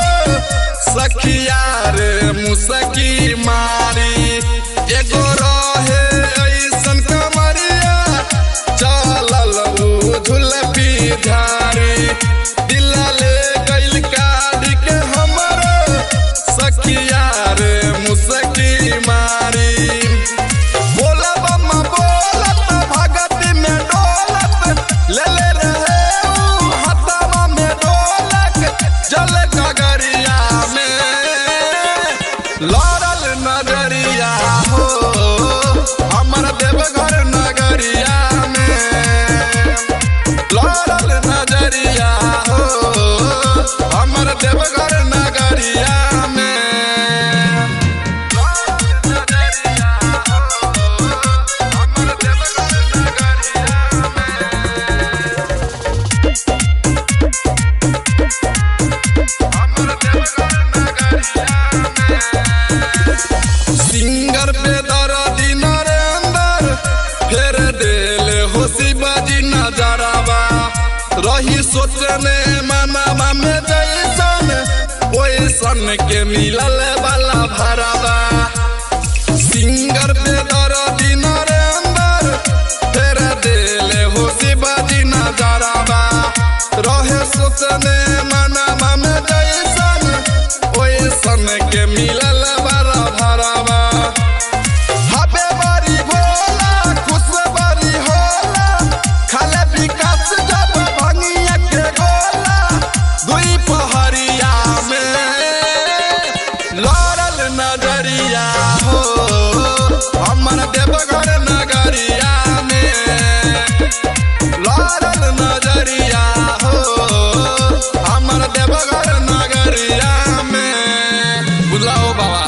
सखिया रे मुसकी मारी। एगो रहे ऐसन कमरिया, चलल उ झुलफी झाड़ी, दिल ले गइल काट के हमर सखिया रे मुसकी मारी। बोलब बोलत भगत में डोलत, ले ले रहे ऊ हथवा में डोलक, जल गगरिया में लड़ल नगरिया हो, हमर देवघर नगरिया में। लड़ल नजरिया हो, हमर देवघर नगरिया में। नजरिया हो, हमर देवघर नगरिया में। हमर देवघर नगरिया में। सोचने मनवा में जैसन ओइसन के मिलल वाला भरावा। सिंगर पे दर्दी नरेंद्र फेर देले हो शिवाजी नजरवा। रहे सोचने मनवा में जैसन ओइसन के मिलल वाला भरावा। हबे बारी भोला खुश बारी होला, खाले विकास जब भंगिया के गोला। दुई पहरिया में लड़ल नजरिया हो, हमर देवघर नगरिया में लड़ल नजरिया हो, हमर देवघर नगरिया में। बुझला हो बाबा।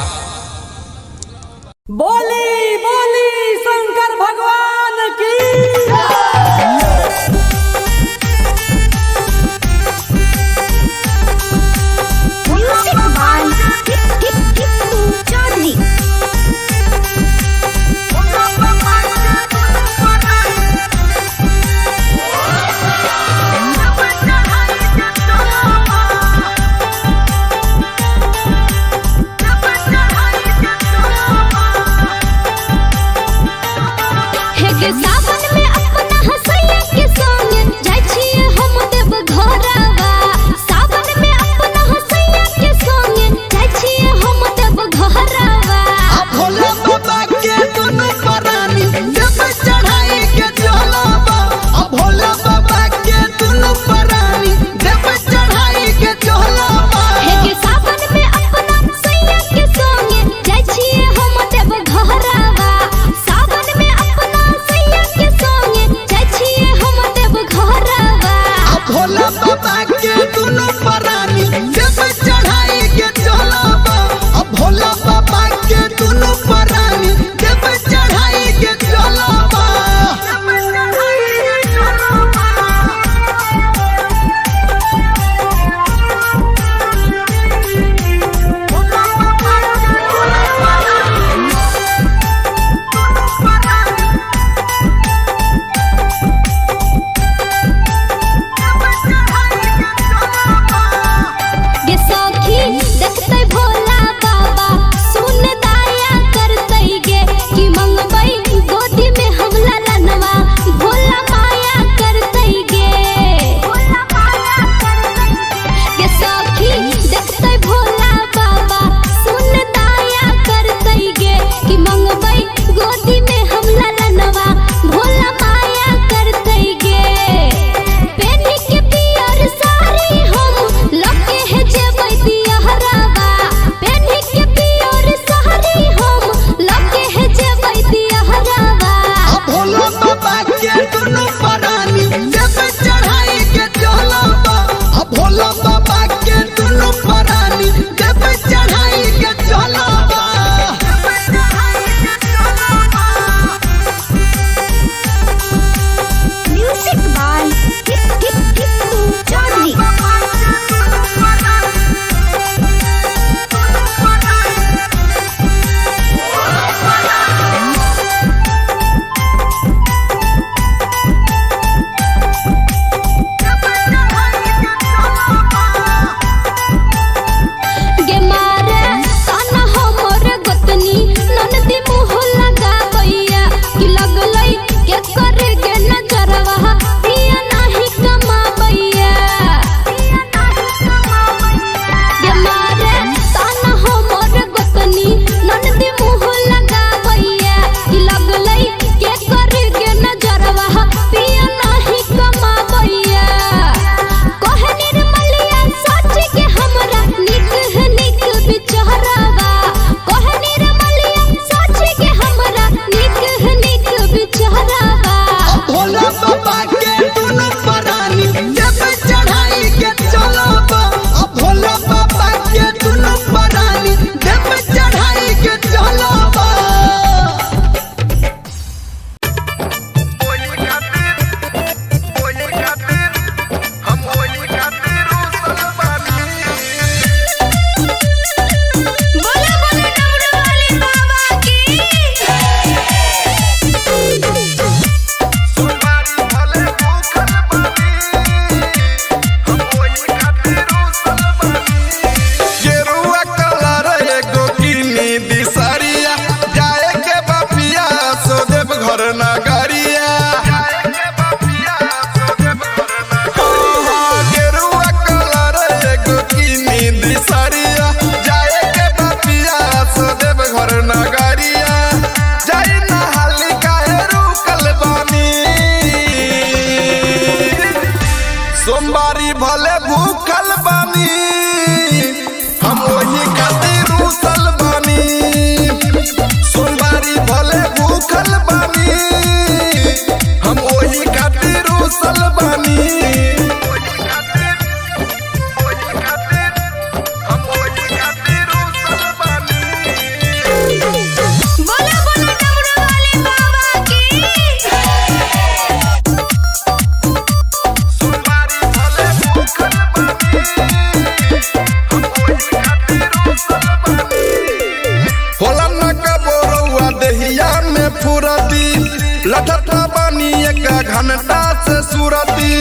एक घंटा से सुरती।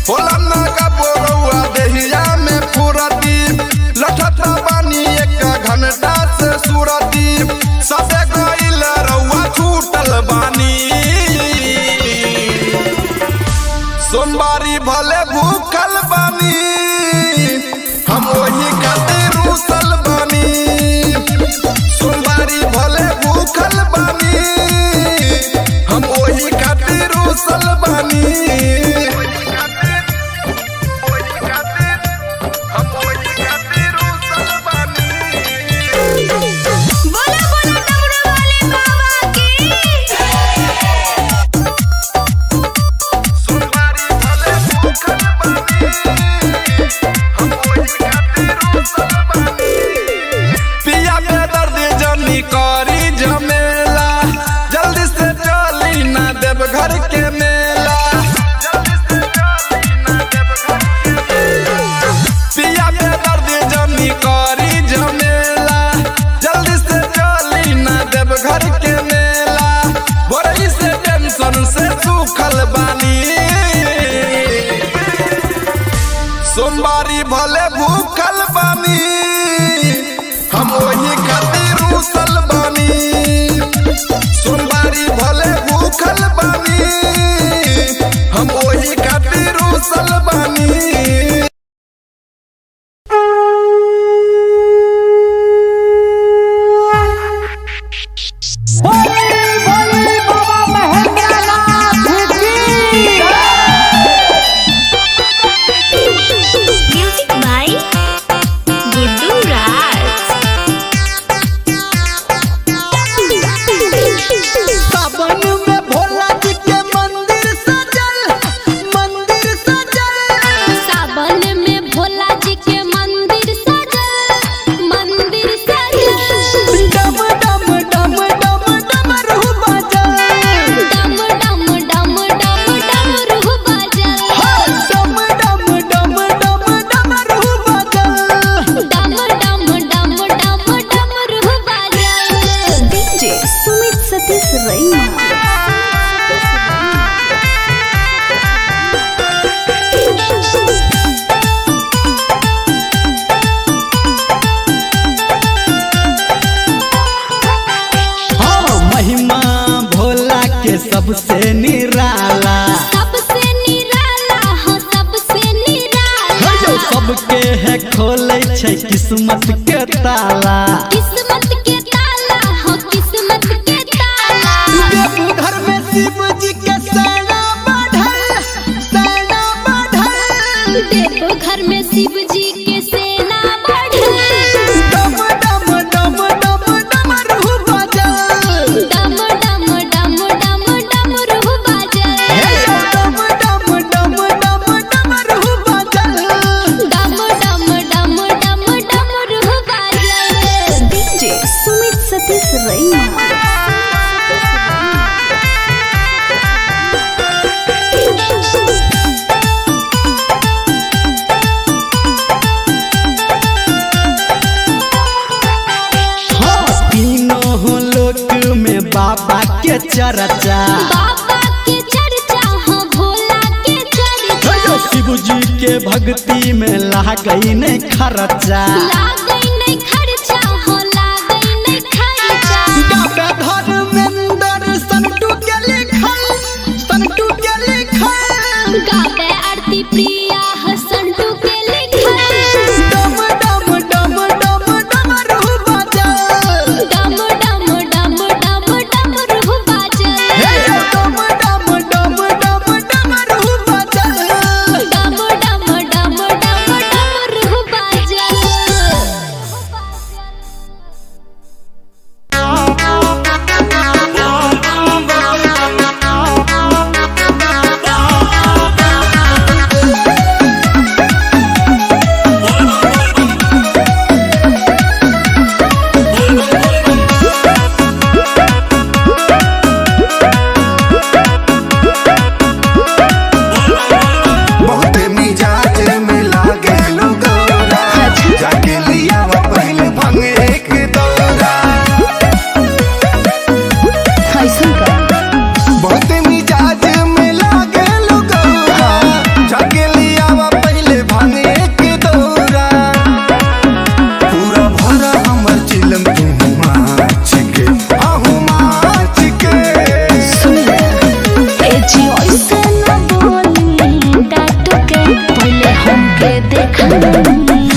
होला ना कबो रउआ देहिया में फुरती, लठत बानी एक घंटा से सुरती। सबे गइल रउआ छूटल बानी, सोमवारी भले भूखल बानी, हम वही खातिर रूसल बानी। सोमवारी भले भूखल बानी, हम वही खातिर रूसल बानी। बोला बोला डमरू वाले बाबा की। पिया के दर्द जनी करी झमेला, जल्दी से चली ना देव घर के मेला। पिया के दर्द जनी करी झमेला, जल्दी से चली ना देव घर के मेला। बोरई से टेंशन से सूखल बानी, सोमवारी भले भूखल बानी, हम वही खातिर रूसल बानी। सोमवारी भले भूखल बानी, हम वही खातिर रूसल बानी। भोले भोले बाबा महेंद्रनाथ की। म्यूजिक बाय गुड्डू राज। सावन में भोला जी के मंदिर सजल, मंदिर सजल। सावन में भोला जी के मंदिर सजल, मंदिर सजल। डम डम डम डम डमरू बाजल। डम डम डम डम डमरू बाजल। डम डम डम डम डमरू बाजल। डम डम डम डम डमरू बाजल। डीजे सुमित सतीश रैना। हाँ, महिमा भोला के सबसे निराला। सबसे निराला हो, सबसे निराला। हे सबके है खोले छै किस्मत के ताला। किस्मत के ताला हो, किस्मत के ताला। देवघर में शिव जी के सेना बढ़ल, सेना बढ़ल। देवघर में शिव जी के सेना बढ़ल। डम डम डम डम डमरू बाजल। डम डम डम डम डमरू बाजल। हे डम डम डम डम डमरू बाजल। डम डम डम डम डमरू बाजल। डीजे सुमित सतीश रैना। हाँ, तीनों लोक में बाबा के चर्चा। बाबा के चर्चा हो, भोला के चर्चा। हे शिव जी के भक्ति में लागई नहीं खर्चा। लागै नहीं खर्चा हो, लागै नहीं खर्चा। गावे धर्मेंद्र संटू के लिखल, संटू के लिखल। गावे आरती प्रिया हसंटू के लिखल। डम डम डम डम डमरू बाजल। डम डम डम डम डमरू बाजल। हे डम डम डम डम डमरू बाजल। डम डम डम डम डमरू बाजल।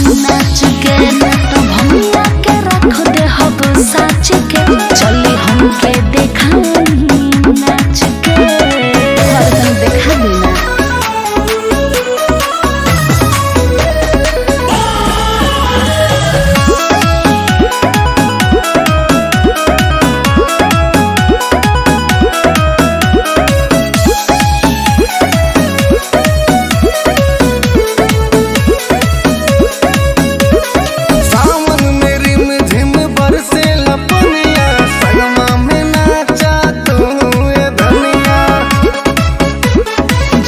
नाच के, ना तो भंगिया के रख दे हब साच के। चली हमके देखाई नाच के, अरे तनी देखा दी ना। सावन में रिम झिम बरसे लपनिया, संगमा में नाचा तू ए धनिया।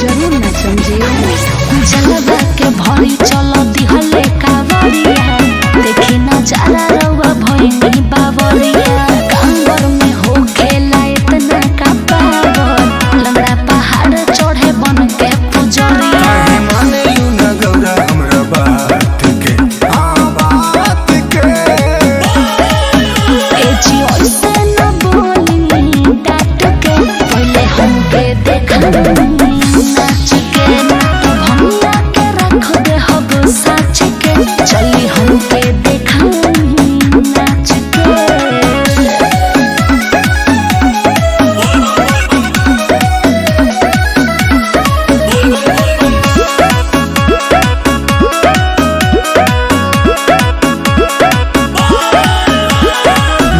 जरूर नाचम जी। जलवा के भरी चल दिहले कावरिया, देखी नजारा रउआ भइनी बावरिया। कांवर में हो खेला इतना का पावर, लंगड़ा पहाड़ चढ़े बन के पुजरिया। काहे माने लू न गौरा हमरा बात के, हाँ बात के। ए जी ऐसे न बोली डांट के, पहले हमके देखाई नाच के, ना तो भंगिया के रख दे हब साच के। चली हमके देखाई नाच के।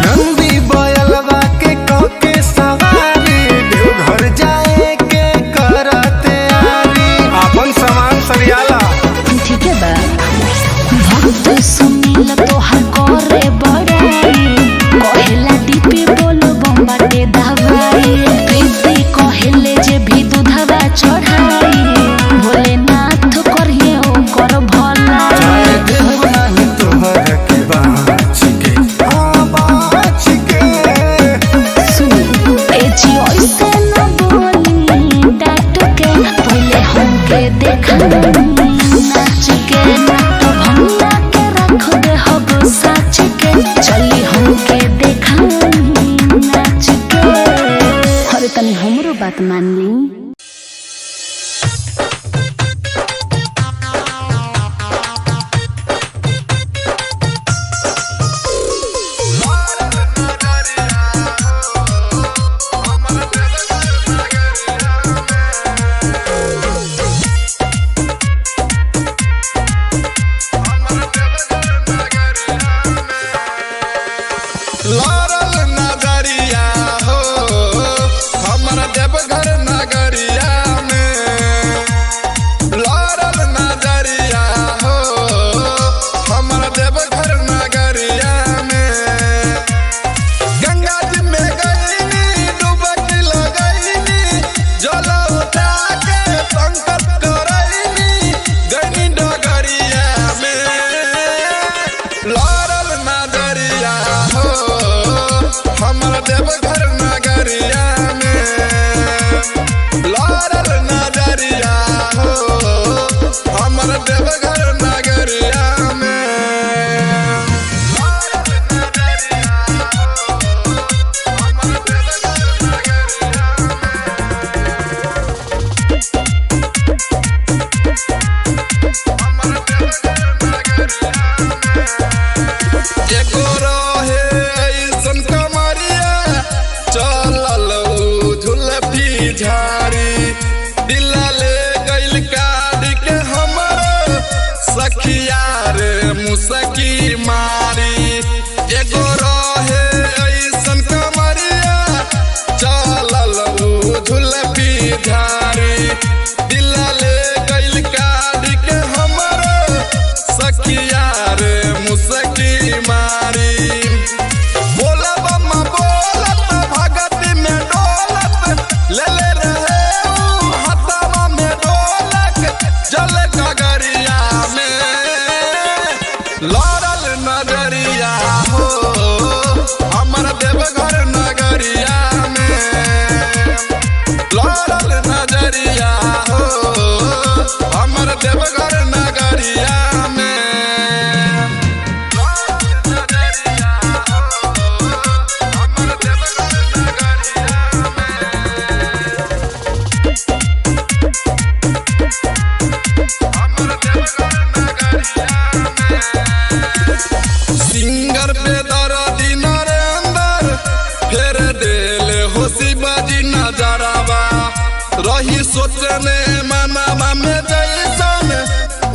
नंदी बयलवा के कके सवारी, देवघर जाए के करते आरी। अपन सामान सरियाला। ठीक है बा। भक्त सुनील तोहर करे बड़ाई, कहेला डीपी बोल बम्बाटे दवाई। प्रीति कहेले जे भी दूधवा चढ़ाई, भोलेनाथ करिए ओकर भलाई। जाए देव नाही तोहर के बाँच के, हाँ बाँच के। सुनी ए जी ऐसे न बोली डांट के, पहले हमके देखाई नाच के, ना तो भंगिया के रख दे हब साच के। चली हमके देखाई नाच के, अरे तनी हमरो बात मान ली। लड़ल नजरिया हो हमर देवघर नगरिया में। लड़ल नजरिया हो हमर देवघर नगरिया में। गंगा जी में गईनी डुबकी लगईनी, जल उठा के संकल्प करईनी, गईनी डगरिया में। लड़ल नजरिया हो हमर देवघर नगरिया में। लड़ल नजरिया हो हमर देवघर नगरिया में। लड़ल नजरिया हो हमर देवघर नगरिया में। हमर देवघर नगरिया में। एगो रहे ऐसन कमरिया, चलल उ झुलफी झाड़ी, दिल ले गइल काट के हमर सखिया रे मुसकी मारी। एगो रहे ऐसन कमरिया, चलल उ झुलफी झाड़ी, दिल ले गइल काट के हमर सखिया रे मुसकी मारी। बोलब बोलत भगत में डोलत, ले ले रहे ऊ हथवा में डोलक, जल गगरिया में लड़ल नजरिया हो हमर देवघर नगरिया में। लड़ल नजरिया हो हमर देवघर नगरिया में। लड़ल नजरिया सोचने मनवा में जैसन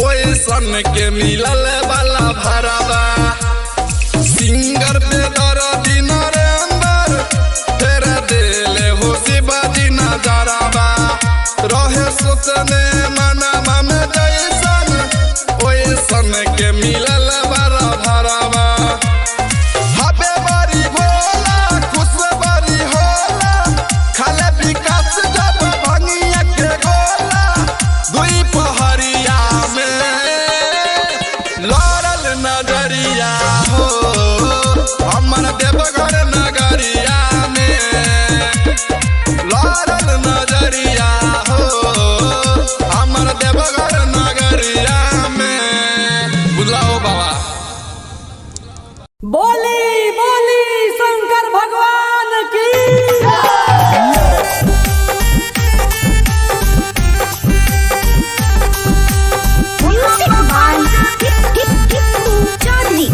ओइसन के मिलल वाला भरावा। सिंगर पे दर्दी नरेंद्र फेर देले हो शिवाजी नजरवा। रहे सोचने मनवा में जैसन ओइसन के मिलल वाला भरावा। हबे बारी भोला खुश बारी होला, खाले विकास जब भंगिया के गोला। दुई पहरिया में लड़ल नजरिया हो, हमर देवघर नगरिया में लड़ल नजरिया हो, हमर देवघर नगरिया में। बुझलाओ बाबा। बोली बोली शंकर भगवान की। Music by Tippu Chaudhary.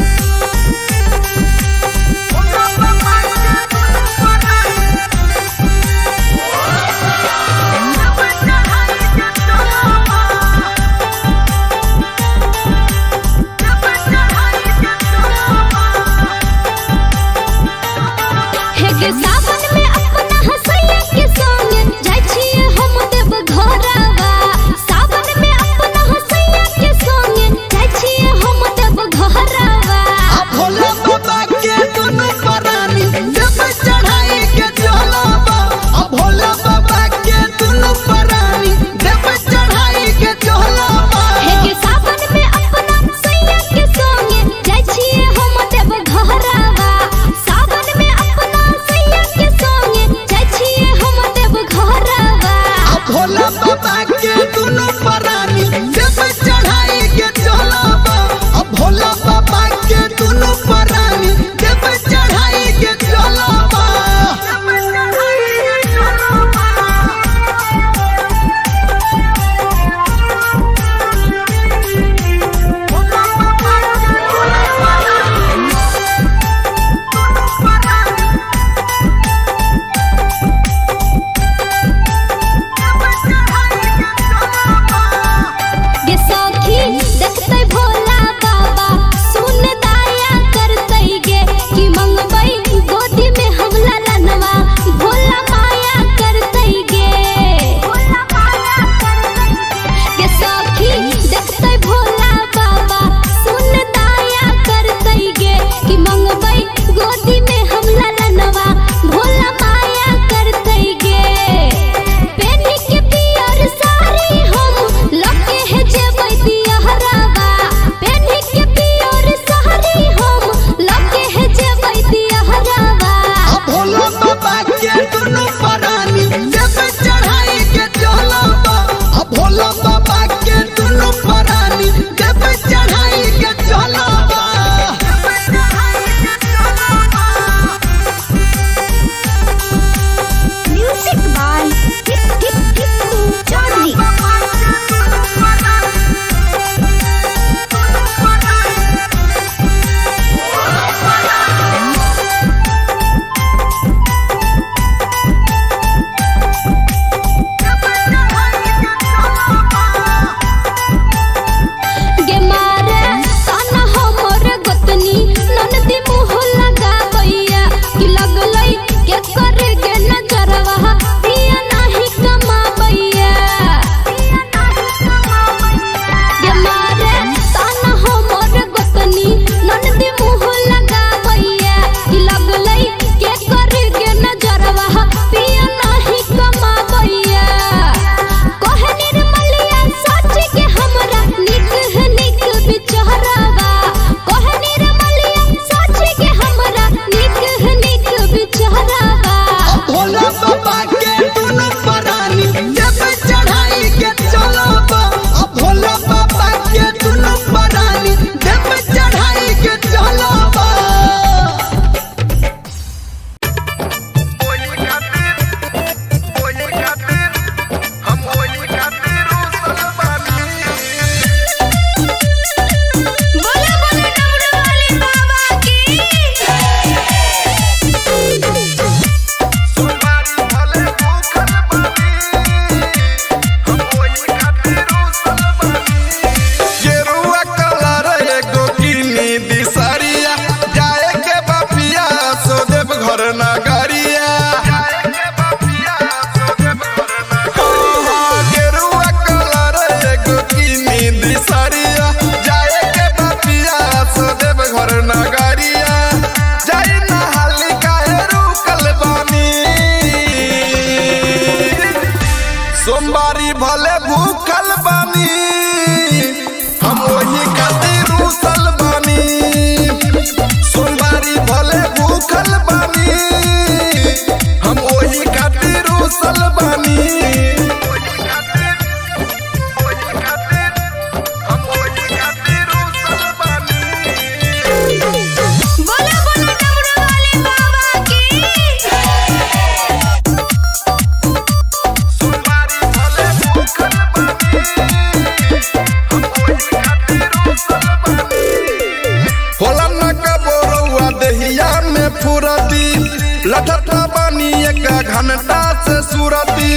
लठता बानी एक घंटा से सुरती।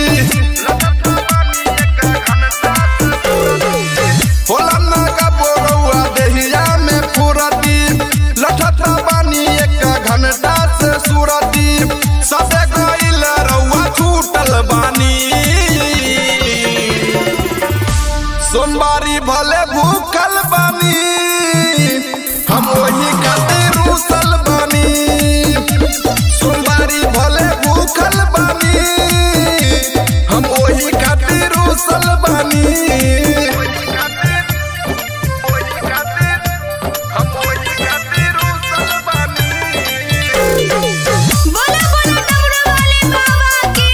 होला ना का बोरौआ देहिया में फुरती, लठता बानी एक घंटा से सुरती। सबे गइल रउआ छूटल बानी, सोमवारी भले भूखल बानी, हम वही खातिर रूसल बानी। सोमवारी भले भूखल बानी, हम वही खातिर रूसल बानी। बोला बोला डमरू वाले बाबा की।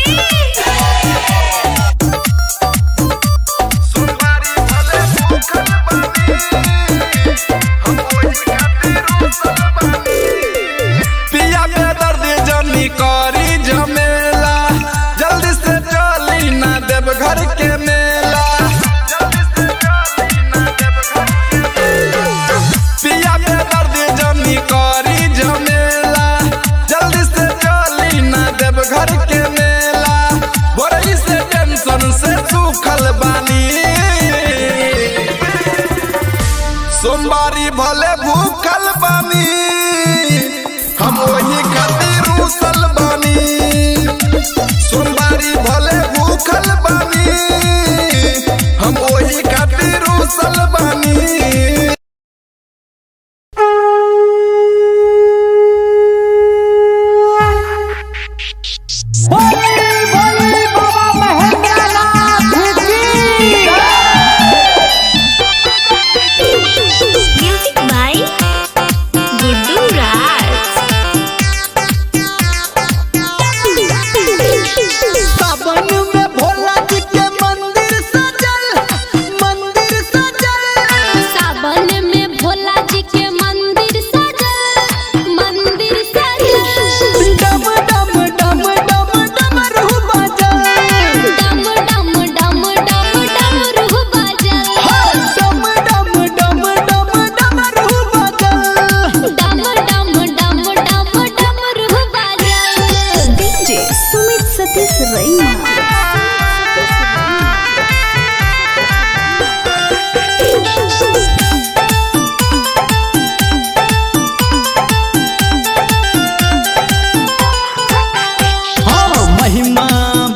पिया पे दर्द जनी करी झमेला, जल्दी से चली ना देव घर के मेला। पिया पे दर्द जनी करी झमेला, जल्दी से चली ना देव घर के मेला। बोरई से टेंशन से सूखल बानी, सोमवारी भले भूखल बानी, हम वही खातिर रूसल बानी। सोमवारी भले भूखल बानी, हम वही खातिर रूसल बानी। बोली बोली बाबा महेंद्रनाथ की। म्यूजिक बाय गुड्डू राज। सावन में भोला जी के मंदिर सजल, मंदिर सजल। सावन में भोला जी के मंदिर सजल, मंदिर सजल। डम डम डम डम डमरू बाजल। डम डम डम डम डमरू बाजल। डम डम डम डम डमरू बाजल। डम डम डम डम डमरू बाजल। डीजे सुमित सतीश रैना। हाँ, महिमा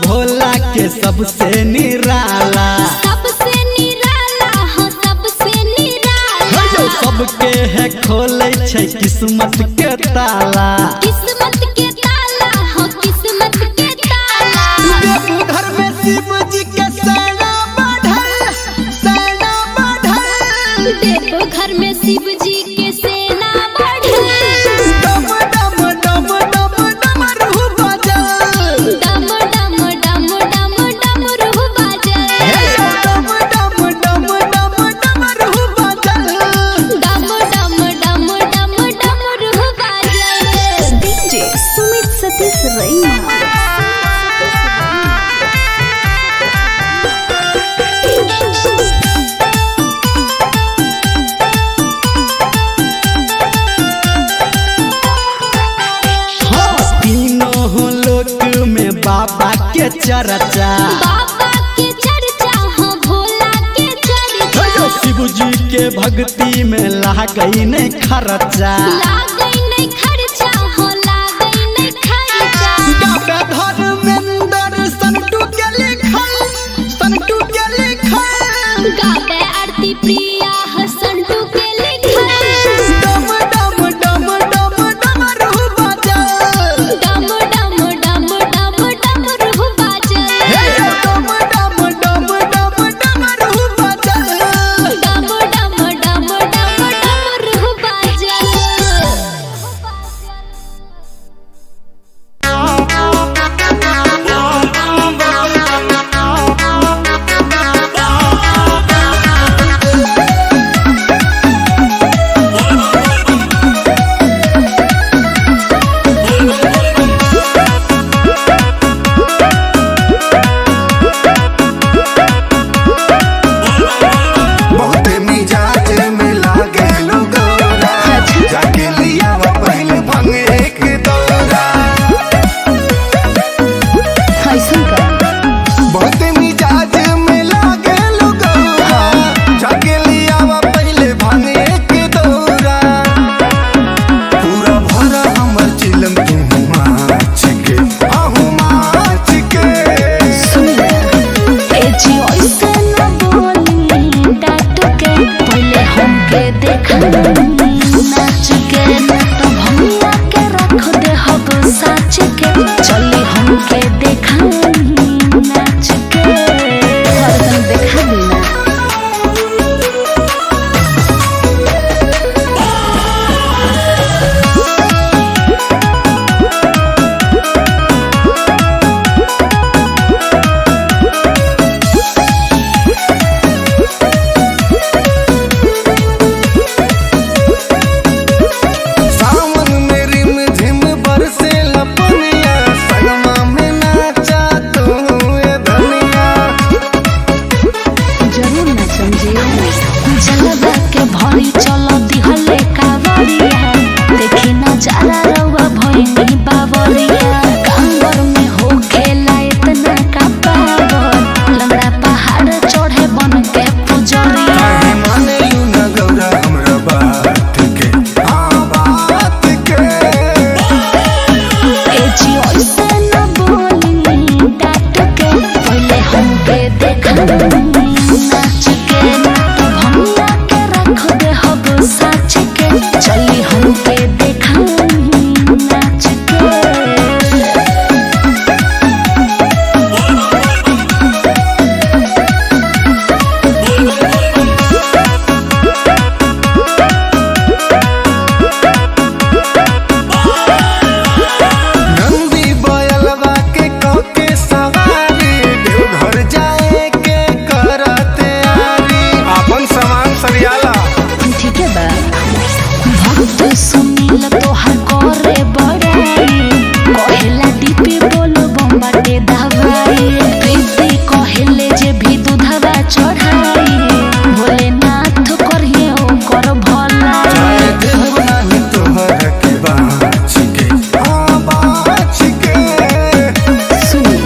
भोला के सबसे निराला। सबसे निराला हो, सबसे निराला। हे सबके है खोले छै किस्मत के ताला। किस्मत के ताला हो, किस्मत के ताला। देवघर में शिव जी के सेना बढ़ल, सेना बढ़ल। देवघर में शिव जी के सेना बढ़ल। डम डम डम डम डमरू बाजल। डम डम डम डम डमरू बाजल। हे डम डम डम डम डमरू बाजल। डम डम डम डम डमरू बाजल। डीजे सुमित सतीश रैना। हाँ, तीनों लोक में बाबा के चर्चा। बाबा के चर्चा हो, भोला के चर्चा। हे शिव जी के भक्ति में लागई नहीं खर्चा। लागै नहीं खर्चा हो, लागै नहीं खर्चा। गावे धर्मेंद्र संटू के लिखल, संटू के लिखल। गावे आरती प्रिया हसंटू के लिखल। डम डम डम डम डमरू बाजल। डम डम डम डम डमरू बाजल। हे डम डम डम डम डमरू बाजल। डम डम डम डम डमरू बाजल। नाच के। ना तो भंगिया के रख दे हब साच के, चली हमके देखाई नाच के। अरे तनी देखा दी ना। सावन में रिम झिम बरसे लपनिया, संगमा में नाचा तू ए धनिया। जरूर नाचम जी। जलवा के भरी चल दिहले कावरिया, देखी नजारा रउआ भइनी बावरिया। कांवर में हो खेला इतना का पावर, लंगड़ा पहाड़ चढ़े बन के पुजरिया। काहे माने you न गौरा हमरा बात के, हाँ बात के। ए जी ऐसे न बोली डांट के, पहले हमके देखाई नाच के। ना तो भंगिया के रख दे हब साच के, चली हमके देखाई नाच के। नंदी बयलवा के कके सवारी, देवघर जाए के करते आरी। अपन सामान सरियाला। ठीक है बा। भक्त सुनील तोहर करे बड़ाई, कहेला डीपी बोल बम्बाटे दवाई। प्रीति कहेले जे भी दूधवा चढ़ाई, भोलेनाथ करिए ओकर भलाई। जाए देव नाही तोहर के बाँच के, हाँ बाँच के। सुनी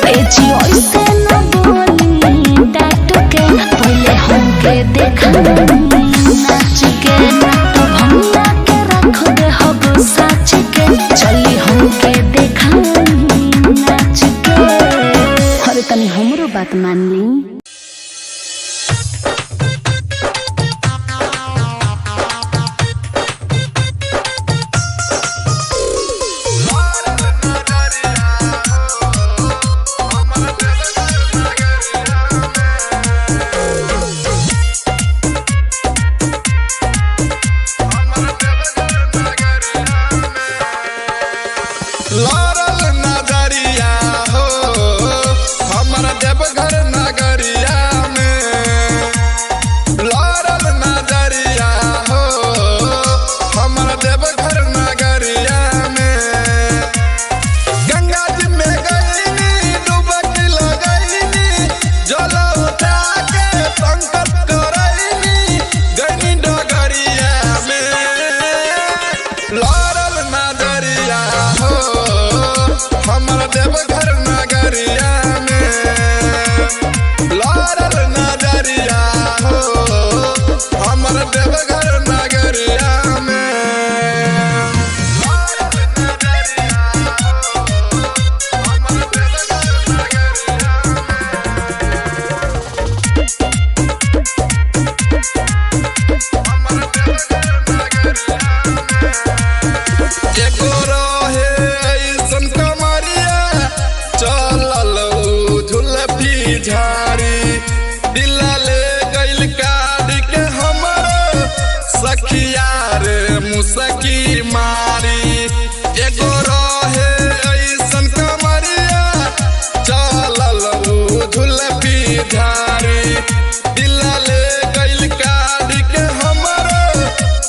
ए जी ऐसे न बोली डांट के, पहले हमके देखाई नाच के। ना तो भंगिया के रख दे हब साच के, चली हमके देखाई नाच के। अरे तनी हमरो बात मान ली। लड़ल नजरिया हो हमर देवघर नगरिया में। लड़ल नजरिया हो हमर देवघर नगरिया में। गंगा जी में गईनी डुबकी लगईनी, जल उठा के संकल्प करईनी, गईनी डगरिया में। लड़ल नजरिया हो हमर देवघर नगरिया में। लड़ल नजरिया हो हमर देवघर नगरिया में। लड़ल नजरिया हो हमर देवघर नगरिया में। हमर देवघर नगरिया में। एगो रहे ऐसन कमरिया, चलल उ झुलफी झाड़ी, दिल ले गइल काट के हमर सखिया रे मुसकी मारी। एगो रहे ऐसन कमरिया, चलल उ झुलफी झाड़ी, दिल ले गइल काट के हमर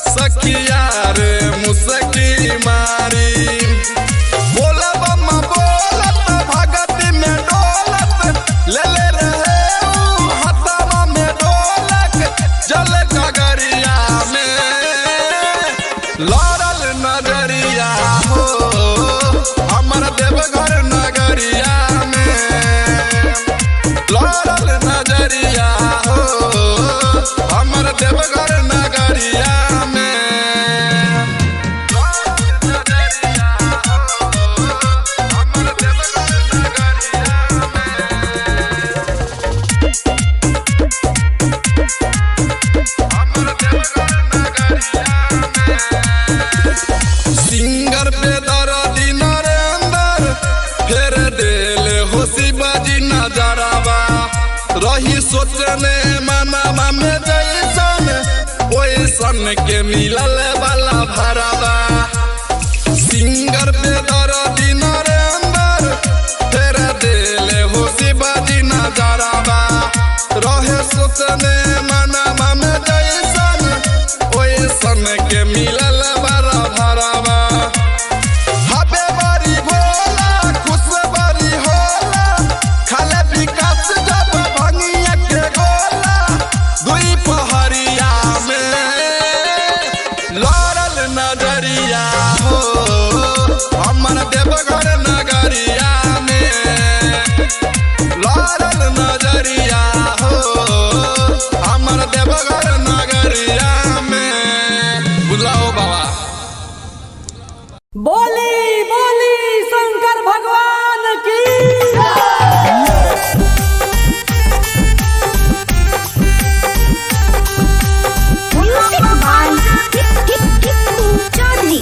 सखिया रे मुसकी मारी। बोलब बोलत भगत में डोलत, ले ले रहे उ हथवा में डोलक, जल गगरिया में। लड़ल नजरिया हो हमर देवघर नगरिया में। लड़ल नजरिया हो हमर देवघर नगरिया में। सोचने मनावा में जैसन ओइसन के मिलल वाला भरावा। सिंगर पे दर्दी नरेंद्र फेर देले हो शिवाजी नजरवा। रहे सोचने मनावा में जैसन ओइसन के मिलल वाला भरावा। हबे बड़ी भोला खुश बड़ी होला, खाले विकास जब भंगिया के गोला। दुई पहरिया में लड़ल नजरिया हो, हमर देवघर नगरिया में लड़ल नजरिया हो, हमर देवघर नगरिया में। बुझलाओ बाबा। बोली बोली शंकर भगवान की। Music by Tippu Chaudhary.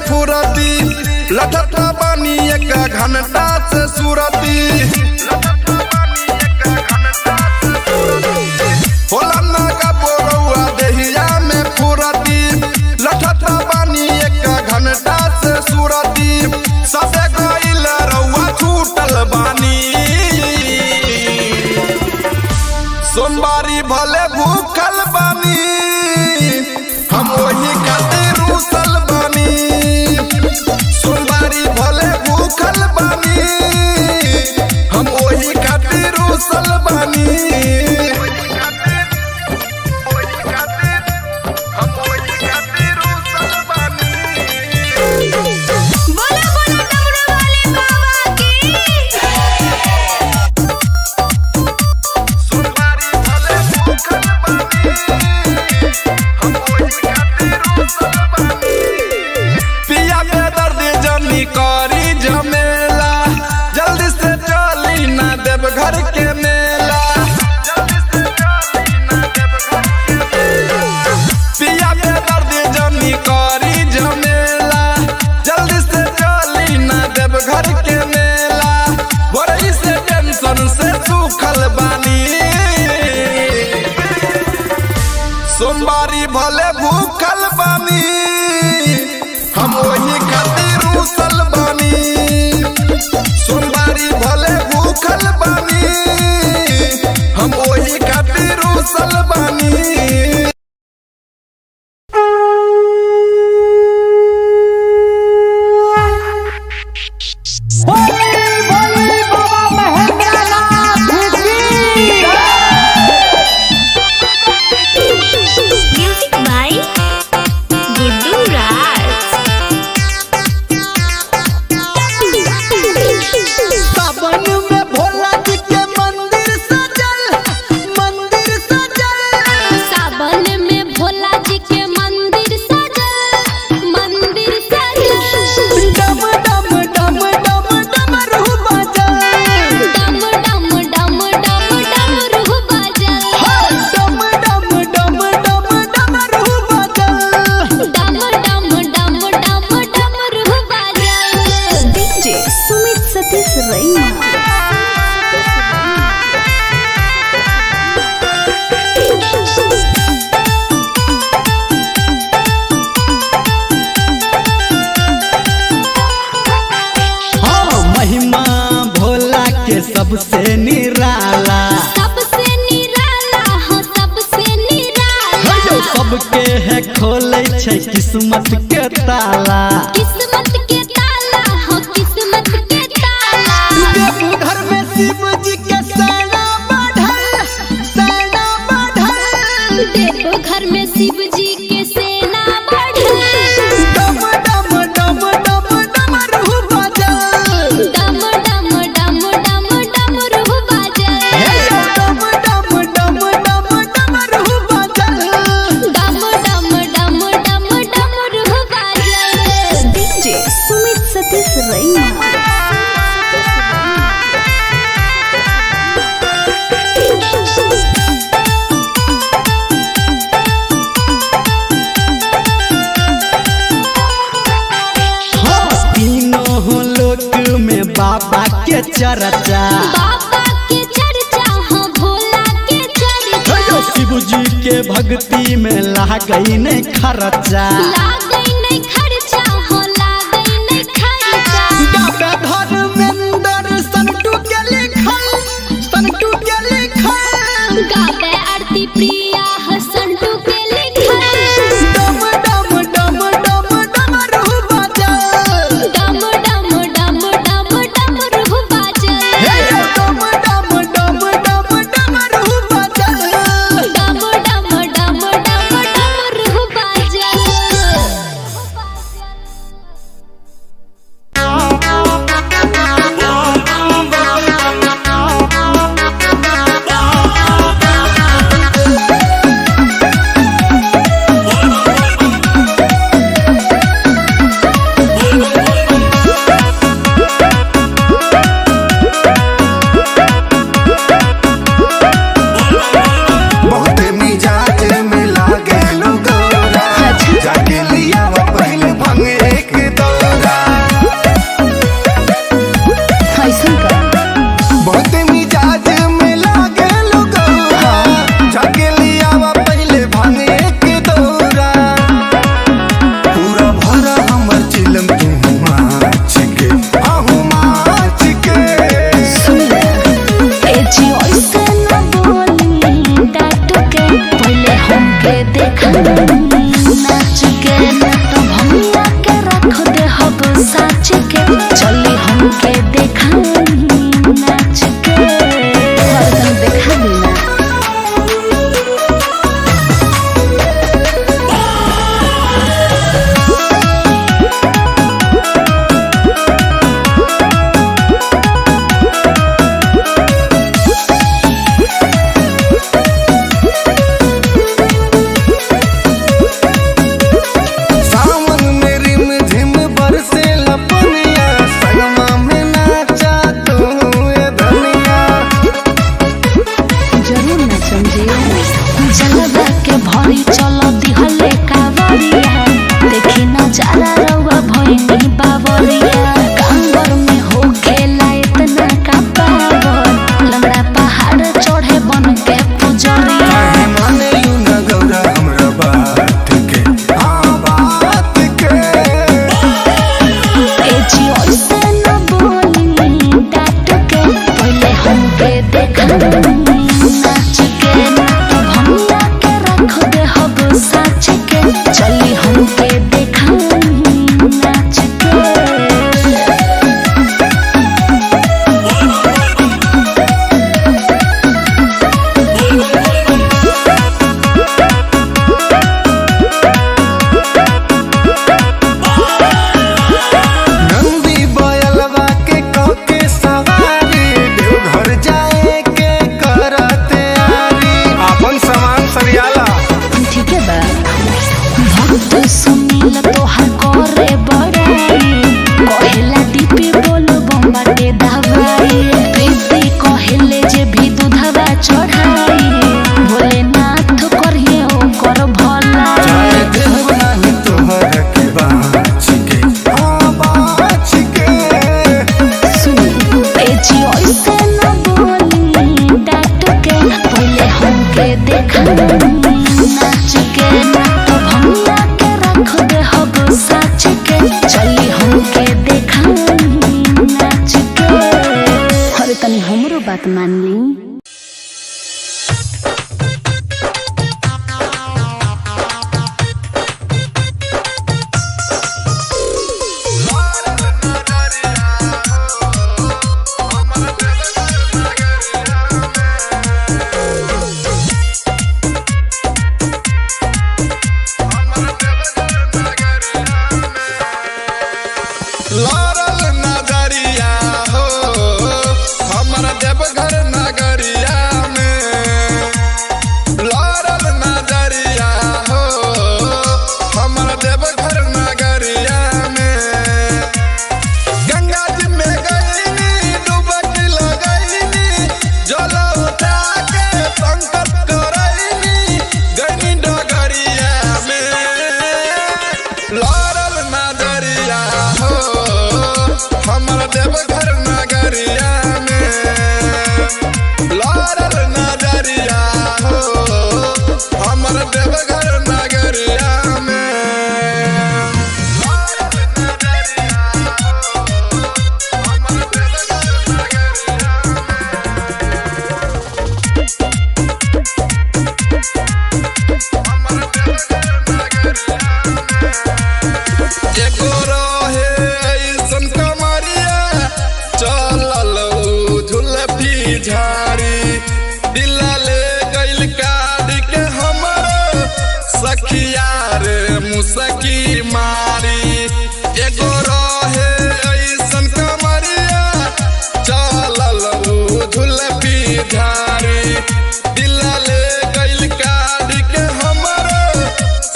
फुरती, लठत बानी एक घंटा से सुरती। होला ना का बोरौआ देहिया में फुरती, लठत बानी एक घंटा से सुरती। सबे गइल रउआ छूटल बानी, सोमवारी भले भूखल बानी, हम वही खातिर रूसल बानी। सोमवारी भले भूखल बानी, हम वही खातिर रूसल बानी। बोला बोला डमरू वाले बाबा की। पिया के दर्द जनी करी जमेला, जल्दी से चली ना देव घर के मेला। पिया के दर्द जनी करी जमेला, जल्दी से चली ना देव घर के मेला। भोरही से टेंशन से सूखल बानी, सोमवारी भले भूखल बानी, हम वही खातिर रूसल बानी। सोमवारी भले भूखल बानी, हम वही खातिर रूसल बानी। बोली बोली बाबा महेंद्रनाथ की। म्यूजिक बाय गुड्डू राज। सावन में भोला जी के मंदिर सजल, मंदिर सजल। सावन में भोला जी के मंदिर सजल, मंदिर सजल। डम डम डम डम डमरू बजल। डम डम डम डम डमरू बजल। डम डम डम डम डमरू बजल। डम डम डम डम डमरू बजल। डीजे सुमित सतीश रैना। हाँ, महिमा भोला के सबसे निराला। सबसे निराला हो, सबसे निराला। हेयो, सबके है खोले छै किस्मत के ताला। किस्मत के ताला हो, किस्मत के ताला। देवघर में शिव जी के सेना बढ़ल, सेना बढ़ल। देवघर में शिव जी के सेना बढ़ल। डम डम डम डम डमरू बजल। डम डम डम डम डमरू बजल। हेयो, डम डम डम डम डमरू बजल। डम डम डम डम डमरू बजल। डीजे सुमित सतीश रैना। हाँ, तीनों लोक में बाबा के चर्चा। बाबा के चर्चा हो, भोला के चर्चा। हेयो, शिव जी के भक्ति में लागई नहीं खर्चा। लागै नहीं खर्चा हो, लागै नहीं खर्चा। गावे धर्मेंद्र संटू के लिखल, संटू के लिखल। गावे आरती प्रिया हसंटू के लिखल। डम डम डम डम डमरू बजल। डम डम डम डम डमरू बजल। हेयो, डम डम डम डम डमरू बजल। डम डम डम डम डमरू बजल। देखाई नाच के, ना तो भंगिया के रख दे हब साच के। चली हमके देखाई नाच के, हरदम देखा देना। सावन में रिम झिम बरसे लपनिया, संगमा में नाचा तू ए धनिया। जरूर नाचम जी। जलवा के भरी चल दिहले कावरिया, देखी नजारा रउआ भइनी बावरिया। कांवर में हो खेला इतना का पावर, लंगड़ा पहाड़ चढ़े बन के पुजरिया। काहे माने लू न गौरा हमरा बात के, हाँ बात के। ए जी ऐसे न बोली डांट के, पहले हमके देखाई नाच के, ना तो भंगिया के रख दे हब साच के। चली हमके देखाई नाच के। नंदी बयलवा के कके सवारी, देवघर जाए के करते आरी। अपन सामान सरियाला। ठीक है बा। भक्त सुनील तोहार करे बड़ाई, कहेला डीपी बोल बम्बाटे दवाई। प्रीति कहेले जे भी दूधवा चढ़ाई, भोलेनाथ करिए ओकर भलाई। जाए देव नाही तोहर के बाँच के, हाँ बाँच के। सुनी ए जी ऐसे न बोली डांट के, पहले हमके देखाई नाच के, ना तो भंगिया के रख दे हब साच के। चली हमके देखाई नाच के। अरे तनी हमरो बात मान ली। लड़ल नजरिया हो हमर देवघर नगरिया में। लड़ल नजरिया हो हमर देवघर नगरिया में। गंगा जी में गईनी डुबकी लगईनी, जल उठा के संकल्प करईनी, गईनी डगरिया में। लड़ल नजरिया हो हमर देवघर नगरिया में। लड़ल नजरिया हो हमर देवघर नगरिया में। एगो रहे ऐसन कमरिया, चलल उ झुलफी झाड़ी। दिल ले गइल काट के हमर सखिया रे मुसकी मारी। एगो रहे ऐसन कमरिया, चलल उ झुलफी झाड़ी। दिल ले गइल काट के हमर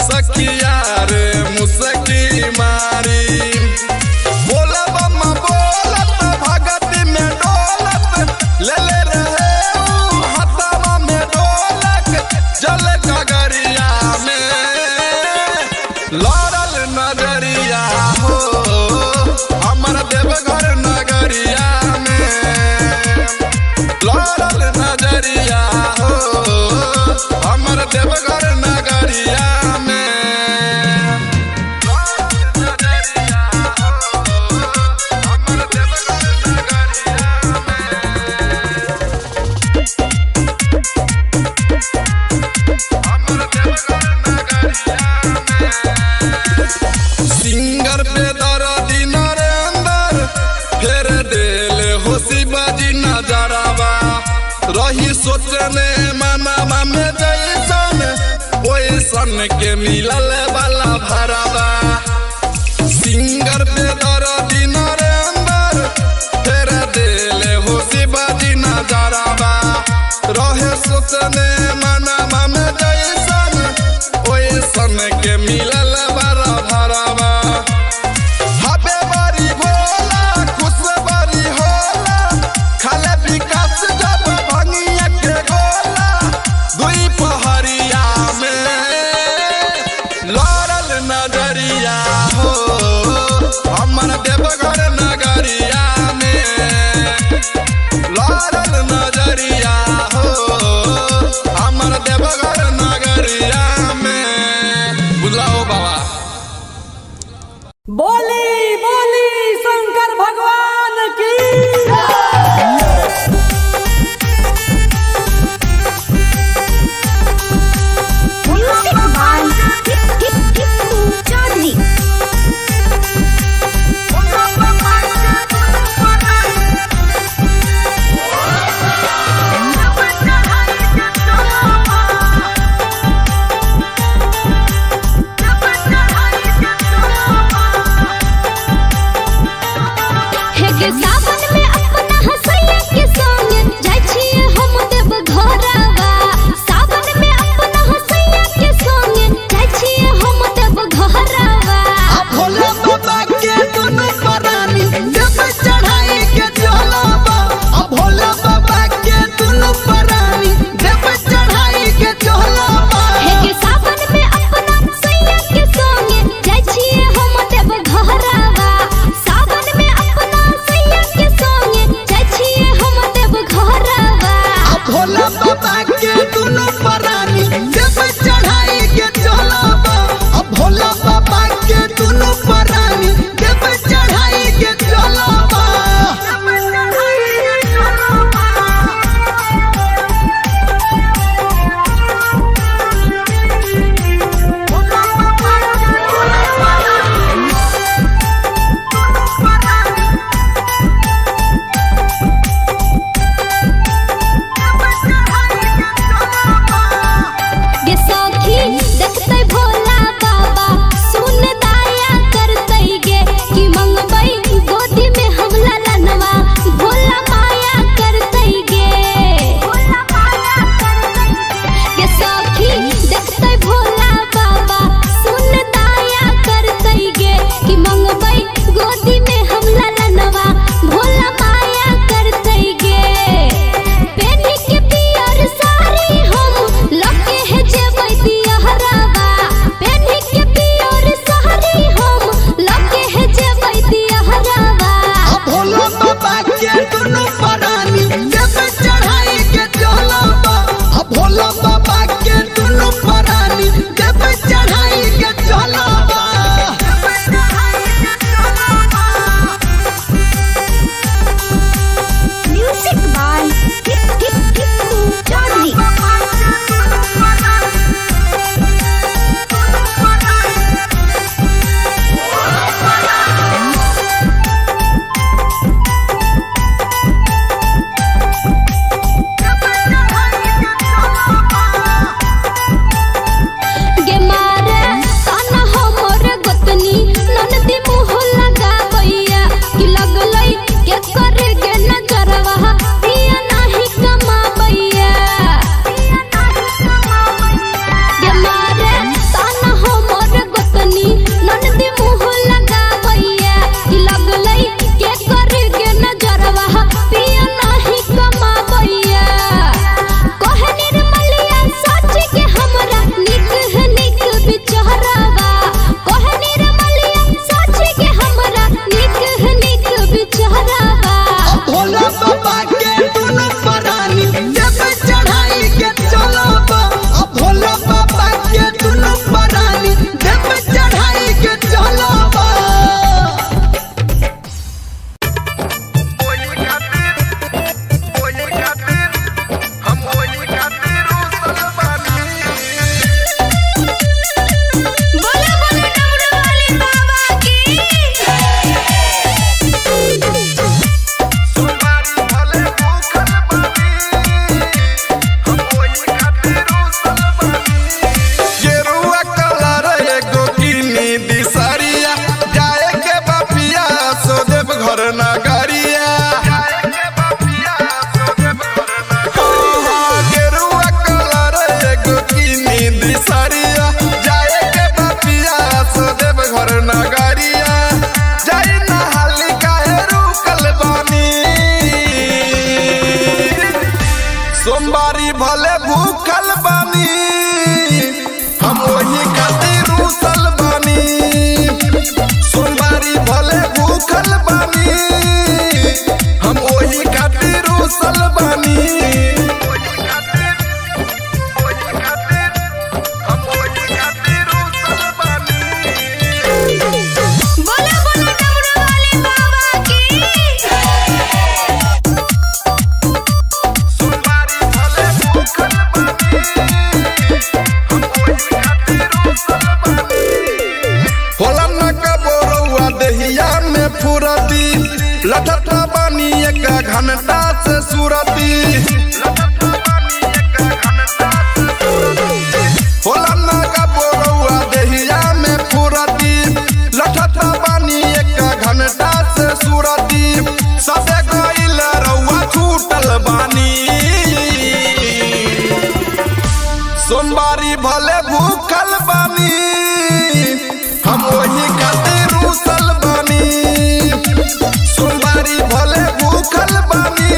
सखिया रे मुसकी मारी। बोलब बोलत भगत में डोलत, ले ले रहे उ हथवा में डोलक, जल गगरिया में। लड़ल नजरिया हो हमर देवघर नगरिया में। लड़ल नजरिया हो हमर देवघर नगरिया में। सोचने मनावा में जैसन ओइसन के मिलल वाला भरावा। सिंगर पे दर्दी नरेंद्र फेर देले हो शिवाजी नजरावा। रहे सोचने मनावा में जैसन ओइसन के मिलल वाला भरावा। हबे बड़ी भोला खुश बड़ी होला, खाले विकास जब भंगिया के गोला। दुई पहरिया में लड़ल नजरिया हो, हमर देवघर नगरिया में लड़ल नजरिया हो, हमर देवघर नगरिया में। बुझलाओ बाबा। बोली बोली शंकर भगवान की। Music by Tippu Chaudhary. घंटा से सुरती। होला ना कबो रउआ देहिया में फुरती, लठत बानी एक घंटा से सुरती। सबे गइल रउआ छूटल बानी, सोमवारी भले भूखल बानी, हम वही खातिर रूसल बानी। सोमवारी भले भूखल बानी,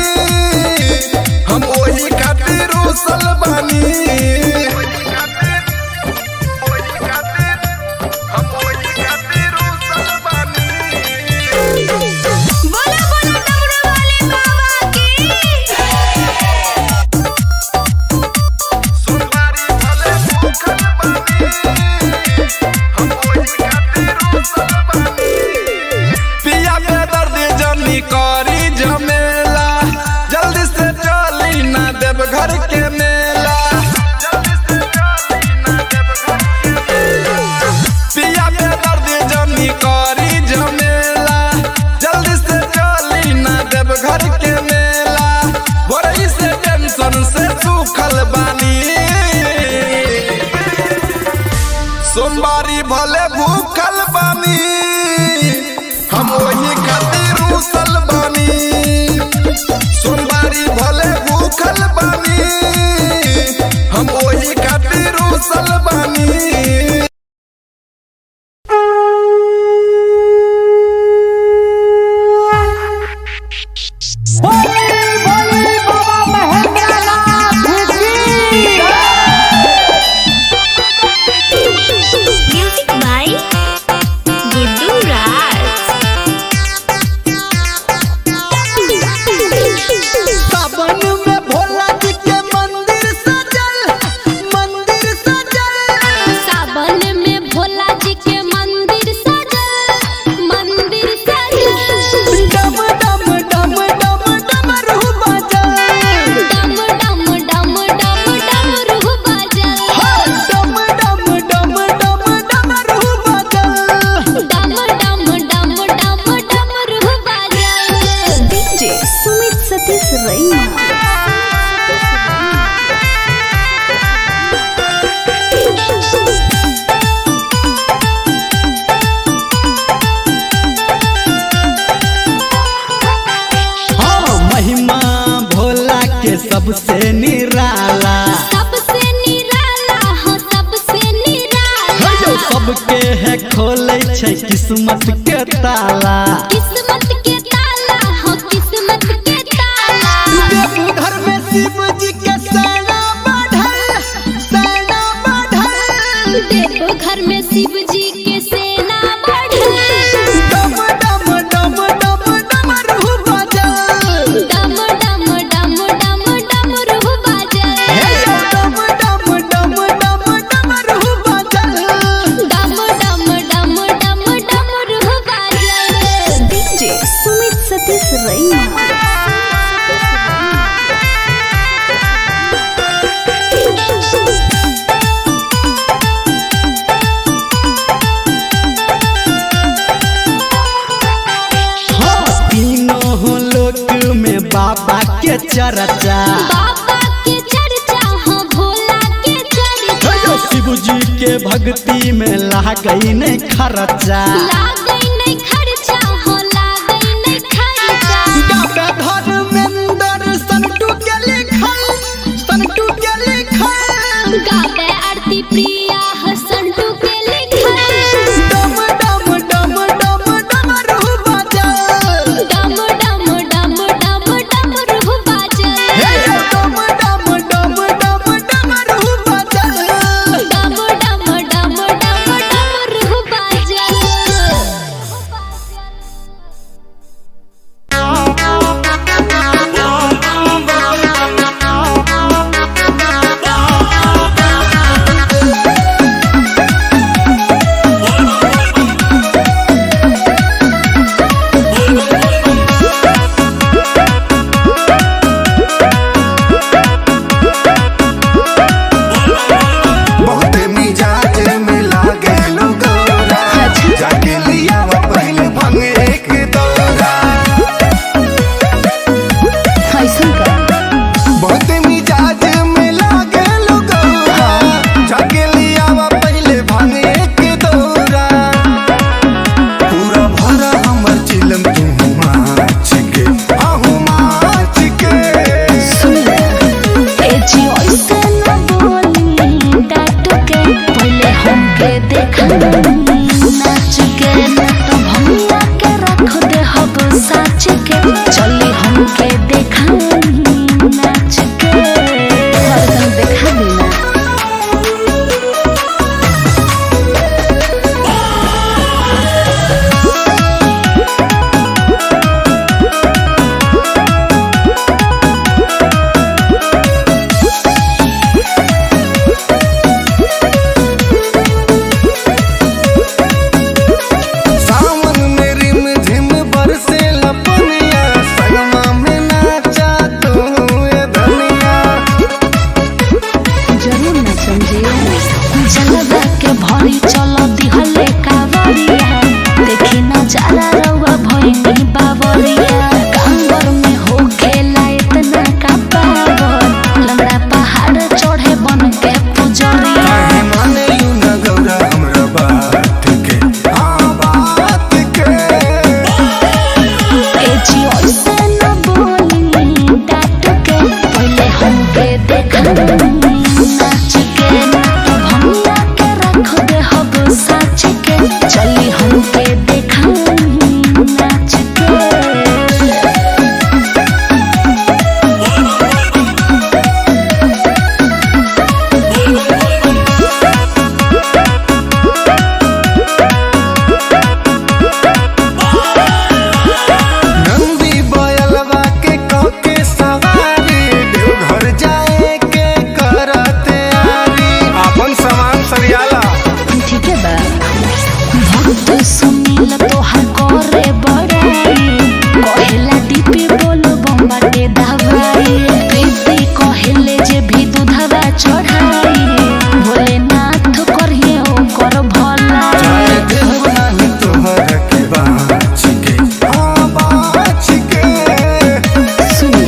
हम वही खातिर रूसल बानी। बोला बोला डमरू वाले बाबा की। सोमवारी भले भूखल बानी, हम वही खातिर रूसल बानी। पिया के दर्द जनी करी झमेला, जल्दी से चली ना देव घर के मेला। जल्दी से चली ना देव घर के मेला। पिया के दर्द जनी करी झमेला, जल्दी से चली ना देव घर के मेला। भोरही से टेंशन से सूखल बानी, सोमवारी भले भूखल बानी, हम वही खातिर रूसल बानी। सोमवारी भले भूखल बानी, हम वही खातिर रूसल बानी। बोली बोली बाबा महेंद्रनाथ की। म्यूजिक बाय गुड्डू राज। सावन में भोला जी के मंदिर सजल, मंदिर सजल। सावन में भोला जी के मंदिर सजल, मंदिर सजल। डम डम डम डम डमरू बजल। डम डम डम डम डमरू बजल। डम डम डम डम डमरू बजल। डम डम डम डम डमरू बजल। डीजे सुमित सतीश रैना। हाँ, महिमा भोला के सबसे निराला। सबसे निराला हो, सबसे निराला। हे सबके है खोले छै किस्मत के ताला। किस्मत के ताला हो, किस्मत के ताला। देवघर में शिव जी के सेना बढ़ल, सेना बढ़ल। देवघर में शिव जी के सेना बढ़ल। डम डम डम डम डमरू बजल। डम डम डम डम डमरू बजल। हे डम डम डम डम डमरू बजल। डम डम डम डम डमरू बजल। डीजे सुमित सतीश रैना। हाँ, तीनों लोक में बाबा के चर्चा। बाबा के चर्चा हो, भोला के चर्चा। हे शिव जी के भक्ति में लागई नहीं खर्चा। लागै नहीं खर्चा हो, लागै नहीं खर्चा। गावे धर्मेंद्र संटू के लिखल, संटू के लिखल। गावे आरती प्रिया हसंटू के लिखल। डम डम डम डम डमरू बजल। डम डम डम डम डमरू बजल। हे डम डम डम डम डमरू बजल। डम डम डम डम डमरू बजल। भक्त सुनील तोहार करे बड़ाई, कहेला डीपी बोल बम बाटे दवाई। प्रीति कहेले जे भी दूधवा चढ़ाई, भोलेनाथ करिए ओकर भलाई। जाए देव नाही तोहरा के बाँच के, हाँ बाँच के। सुनी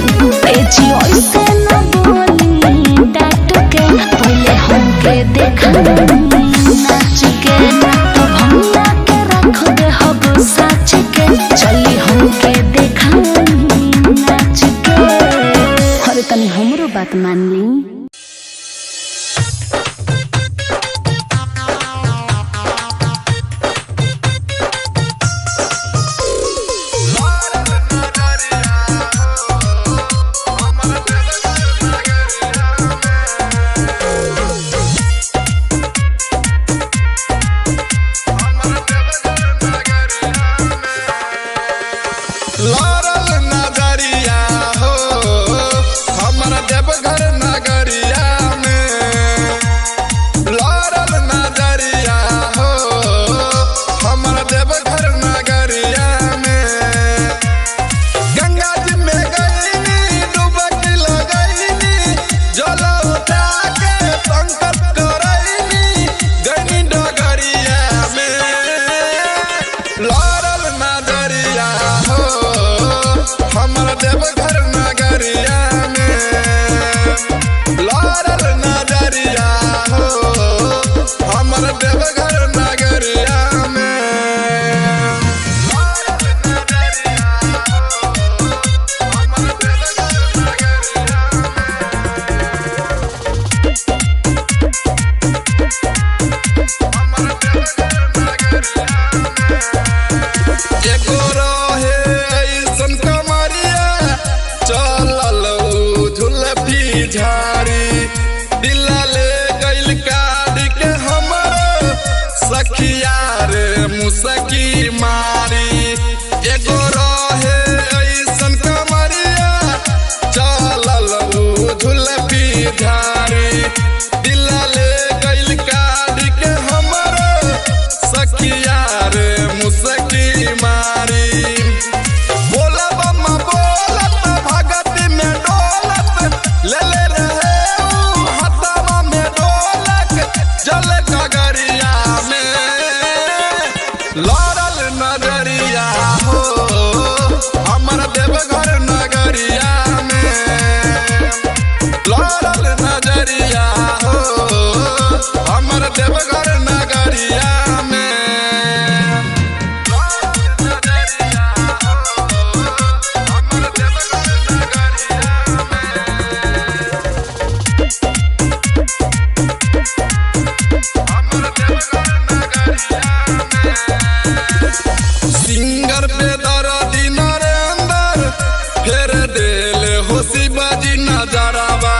ए जी ऐसे न बोली डांट के, पहले हमके देखानी नाच के, ना तो भंगा के रख दे हब साच के, चली हमके देखानी नाच के। अरे तनी हमरो बात मान ली। लड़ल नजरिया हो हमर देवघर नगरिया में, लड़ल नजरिया हो हमर देवघर नगरिया में। गंगा जी में गईनी डुबकी लगईनी, जल उठा के संकल्प करईनी, गईनी डगरिया में। लड़ल नजरिया हो हमर देवघर नगरिया में, लड़ल नजरिया हो हमर देवघर नगरिया में। एगो रहे ऐसन कमरिया, चलल उ झुलफी झाड़ी, दिल ले गइल काट के हमर सखिया रे मुसकी मारी। एगो रहे ऐसन कमरिया, चलल उ झुलफी झाड़ी, दिल ले गइल काट के हमर सखिया रे मुसकी मारी। बोलब बोलत भगत में डोलत, ले ले रहे ऊ हथवा में डोलक, जल गगरिया में लड़ल नजरिया हो हमर देवघर नगरिया में, लड़ल नजरिया हो हमर देवघर नगरिया में। सिंगर पे दर्दी नरेंद्र फेर देल हो शिवाजी नजरवा,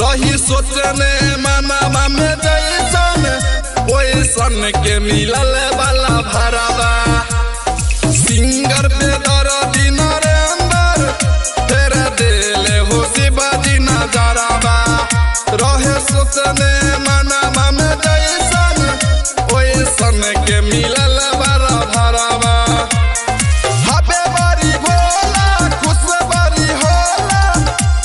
रही सोचने मनवा में जैसन ओइसन के मिलल वाला भरवा। सिंगर पे दर्दी नरेंद्र फेर देल हो शिवाजी नजरवा, रहे सोचने मनवा में जैसन ओइसन के मिलल वाला भरवा। हबे बड़ी भोला खुश बड़ी होला,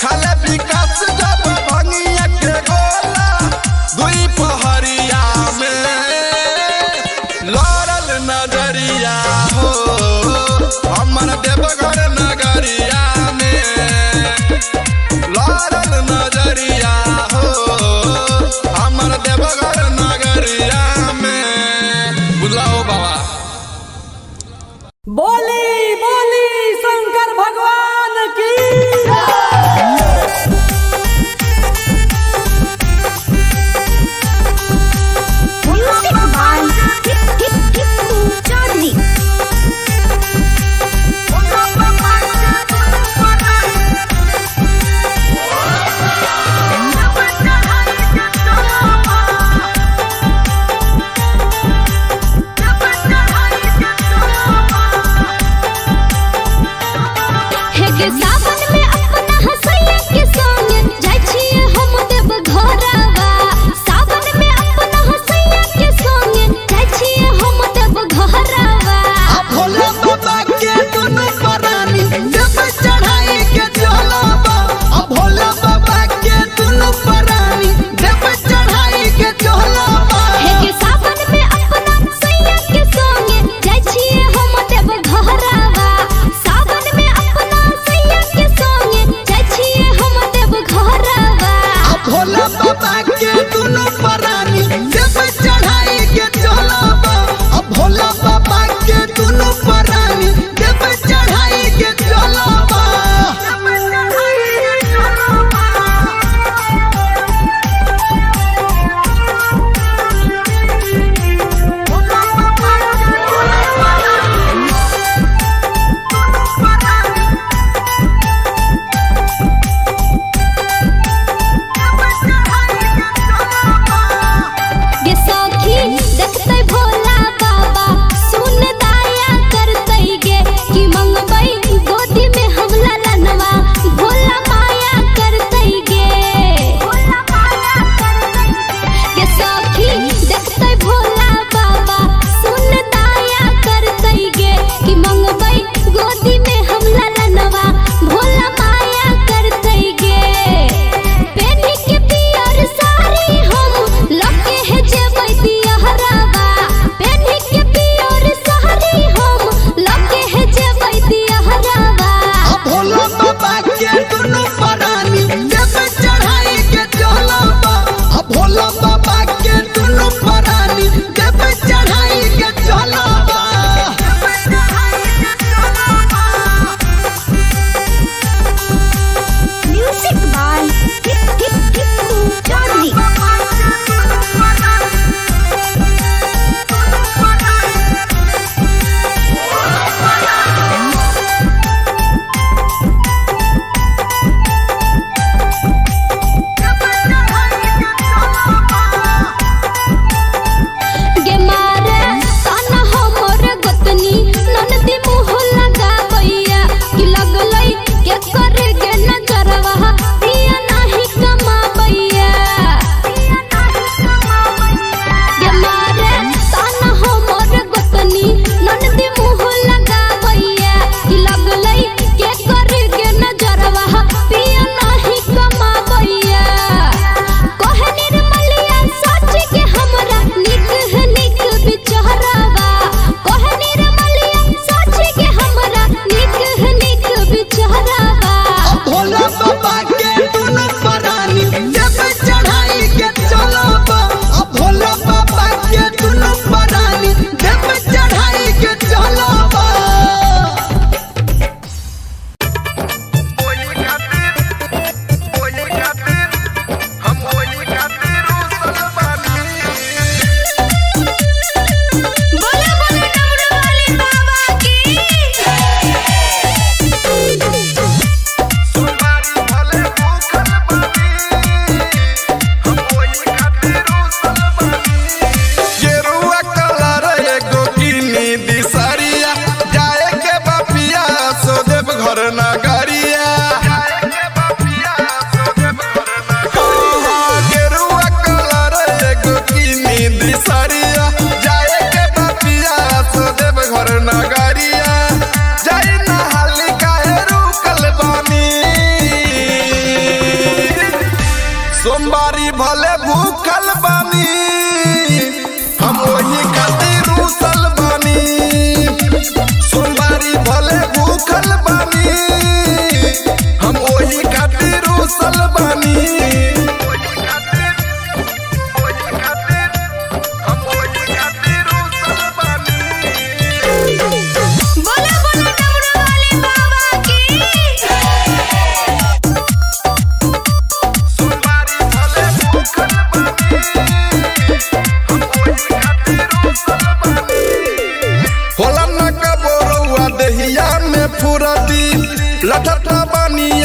खाले विकास जब भंगिया के गोला, दुई पहरिया में लड़ल नजरिया हो हमर देवघर नगरिया में, लड़ल नजरिया हो हमर देवघर नगरिया में। बुझलाओ बाबा। बोली बोली शंकर भगवान की। Music by Tippu Chaudhary.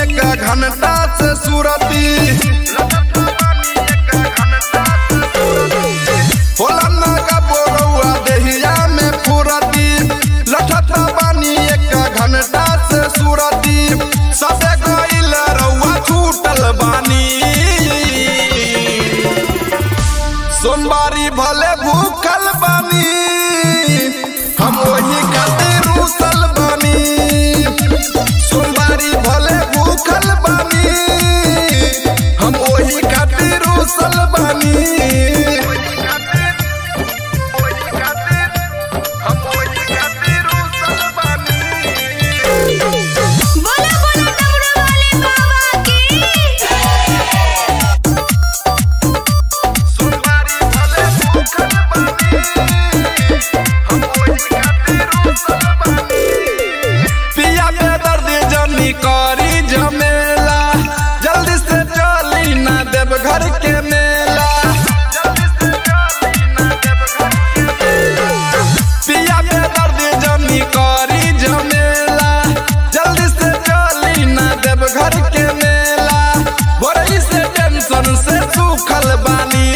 एक घंटा से सुरती। होला ना का बोरौआ देहिया में फुरती, लठत बानी एक घंटा से सुरती। सबे गइल रउआ छूटल बानी, सोमवारी भले भूखल बानी, हम वही खातिर रूसल बानी। सोमवारी भले भूखल बानी, हम वही खातिर रूसल बानी। बोला बोला डमरू वाले बाबा की। पिया पे दर्द जनी करी झमेला, जल्दी से चली ना देव घर के मेला। पिया पे दर्द जनी करी झमेला, जल्दी से चली ना देव घर के मेला। बोरई से टेंशन से सूखल बानी,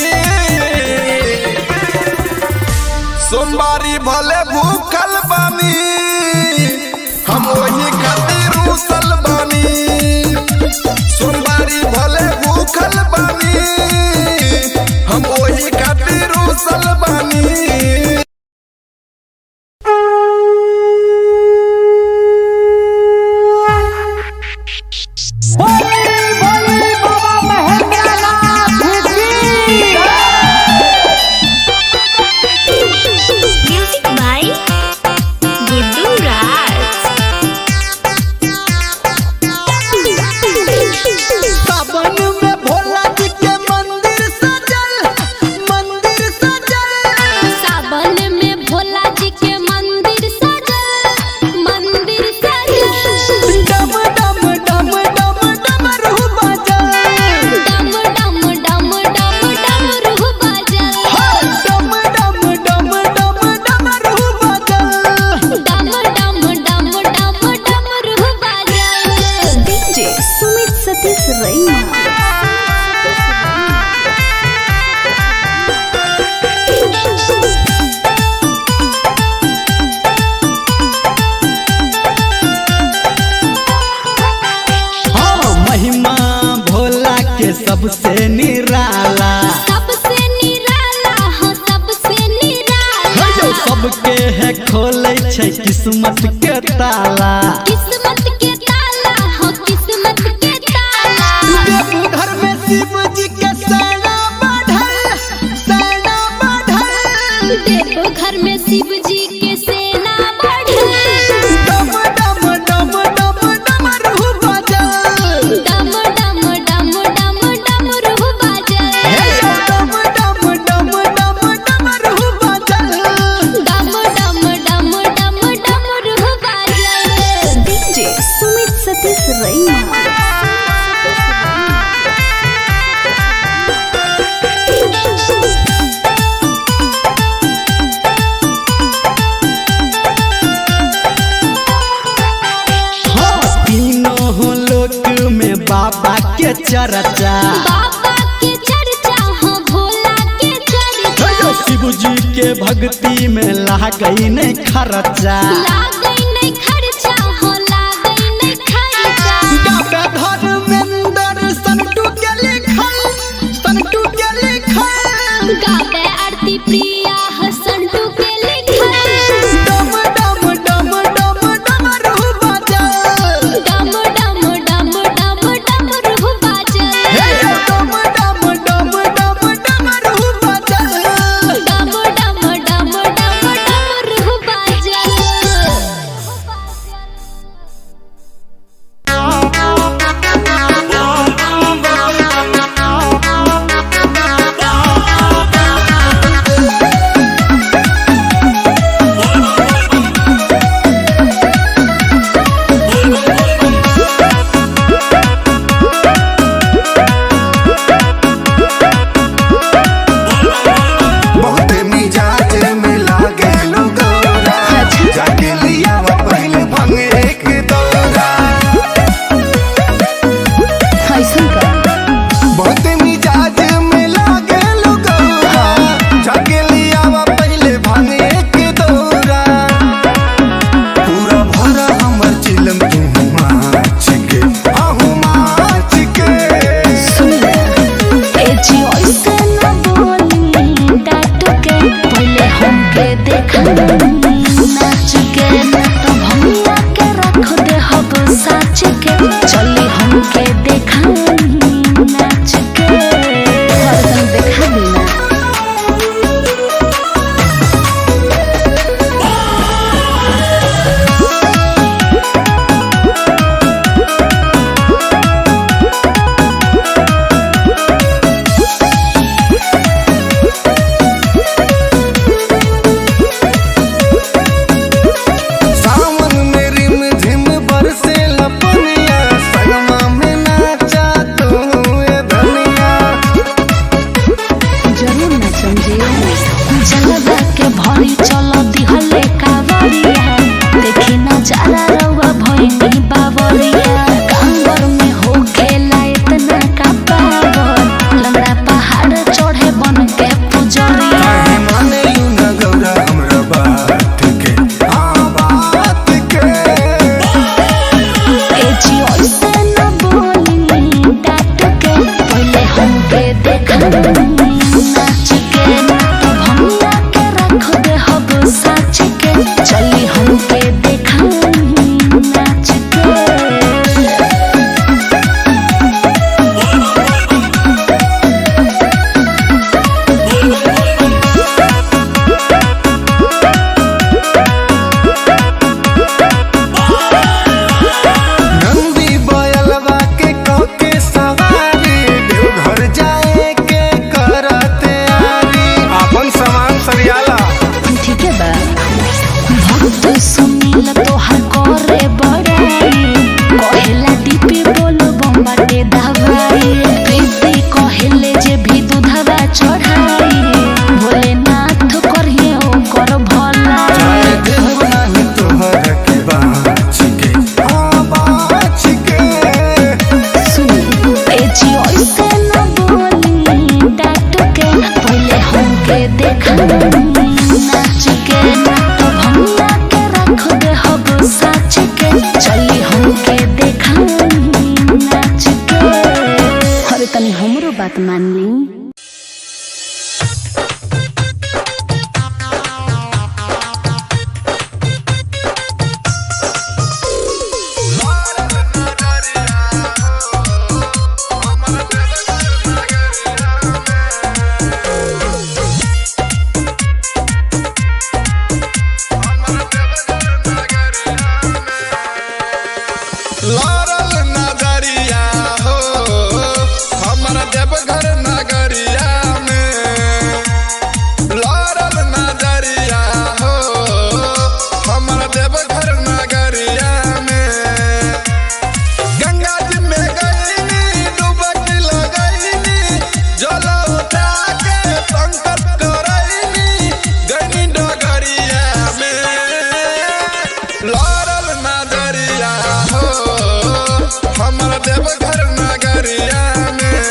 सोमवारी भले भूखल बानी, हम वही खातिर रूसल बानी। सोमवारी भले भूखल बानी, हम वही खातिर रूसल बानी। बोली बोली बाबा महेंद्रनाथ की। म्यूजिक बाय गुड्डू राज। सावन में भोला जी के मंदिर सजल, मंदिर सजल। सावन में भोला जी के मंदिर सजल, मंदिर सजल। डम डम डम डम डमरू बजल। डम डम डम डम डमरू बजल। डम डम डम डम डमरू बजल। डम डम डम डम डमरू बजल। डीजे सुमित सतीश रैना। हाँ, महिमा भोला के सबसे निराला। सबसे निराला हो, सबसे निराला। हे सबके है खोले छै किस्मत के ताला। किस्मत के ताला हो, किस्मत के ताला। देवघर में शिव जी के सेना बढ़ल, सेना बढ़ल। देवघर में शिव जी के सेना बढ़ल। डम डम डम डम डमरू बजल। डम डम डम डम डमरू बजल। हे डम डम डम डम डमरू बजल। डम डम डम डम डमरू बजल। डीजे सुमित सतीश रैना। हाँ, तीनों लोक में बाबा के चर्चा। बाबा के चर्चा हो, भोला के चर्चा। हे शिव जी के भक्ति में लागई नहीं खर्चा। लागै नहीं खर्चा हो, लागै नहीं खर्चा। गावे धर्मेंद्र संटू के लिखल, संटू के लिखल। गावे आरती प्रिया हसंटू के लिखल। डम डम डम डम डमरू बजल। डम डम डम डम डमरू बजल। हे डम डम डम डम डमरू बजल। डम डम डम डम डमरू बजल। बोला नाच के, ना तो भंगिया के रख दे हब साच के। चली हमके देखाई नाच के, हरदम देखा दी ना। सावन में रिम झिम बरसे लपनिया, संगमा में नाचा तू ए धनिया। जरूर नाचम जी। जलवा के भरी चल दिहले कावरिया, देखी नजारा रउआ भइनी बावरिया। कांवर में हो खेला इतना का पावर, लंगड़ा पहाड़ चढ़े बन के पुजरिया। काहे माने you न गौरा हमरा बात के, हाँ बात के। ए जी ऐसे न बोली डांट के, पहले हमके देखाई नाच के, ना तो भंगिया के रख दे हब साच के। चली हमके देखाई नाच के। नंदी बयलवा के कके सवारी, देवघर जाए के करते आरी। अपन सामान सरियाला। ठीक है बा। भक्त सुनील तोहर करे बड़ाई, कहेला डीपी बोल बम्बाटे दवाई। प्रीति कहेले जे भी दूधवा चढ़ाई, भोलेनाथ करिए ओकर भलाई। जाए देव नाही तोहर के बाँच के, हाँ बाँच के। सुनी ए जी ऐसे न बोली डांट के, पहले हमके देखाई नाच के, ना तो भंगिया के रख दे हब साच के। चली हमके देखाई नाच के। अरे तनी हमरो बात मान ली। लड़ल नजरिया हो हमर देवघर नगरिया में। लड़ल नजरिया हो हमर देवघर नगरिया में। गंगा जी में गईनी डुबकी लगईनी, जल उठा के संकल्प करईनी, गईनी डगरिया में। लड़ल नजरिया हो हमर देवघर नगरिया में।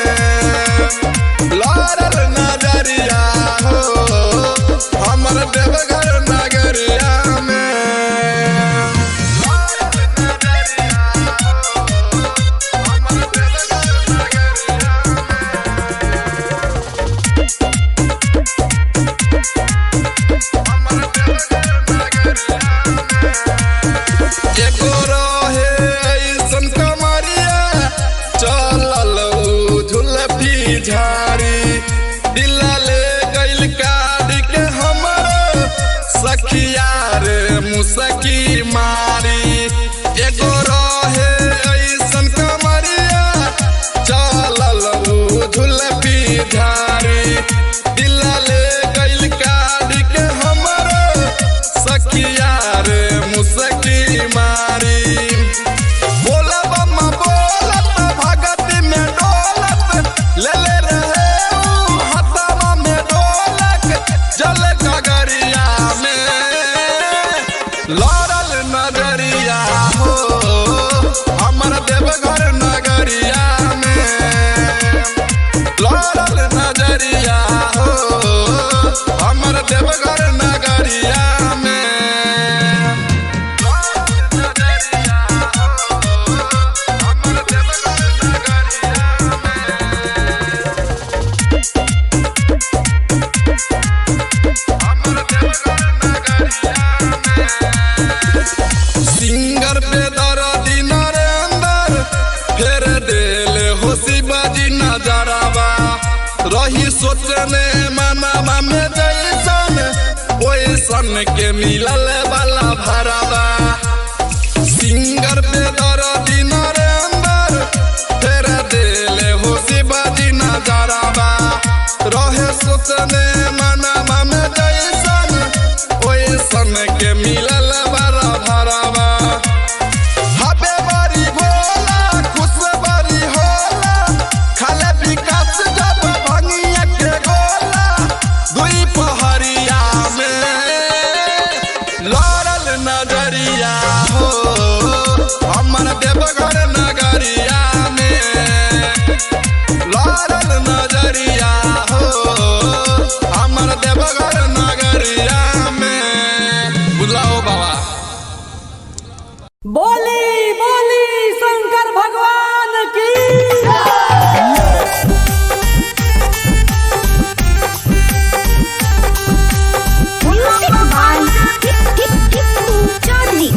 लड़ल नजरिया हो हमर देवघर नगरिया में। एगो रहे ऐसन कमरिया, चलल उ झुलफी झाड़ी, दिल ले गइल काढ़ी के हमर सखिया रे मुसकी मारी। एगो रहे ऐसन कमरिया, चलल उ झुलफी झाड़ी, दिल ले गइल काढ़ी के हमर सखिया रे मुसकी मारी। बोलब बोलत भगत में डोलत, ले ले रहे ऊ हथवा में डोलक, जल गगरिया में लड़ल नजरिया हो हमर देवघर नगरिया में। लड़ल नजरिया हो हमर देवघर नगरिया में। सोचने मनवा में जैसन ओइसन के मिलल वाला भरावा। सिंगर पे दर्दी नरेंद्र फेर देले हो शिवाजी नजरवा। रहे सोचने मनवा में जैसन ओइसन के मिलल वाला भरावा। हबे बड़ी भोला खुश बड़ी होला, खाले विकास जब भंगिया के गोला। दुई पहरिया में लड़ल नजरिया हो, हमर देवघर नगरिया में लड़ल नजरिया हो, हमर देवघर नगरिया में। बुझलाओ बाबा। बोली बोली शंकर भगवान की। Music by Tippu Chaudhary.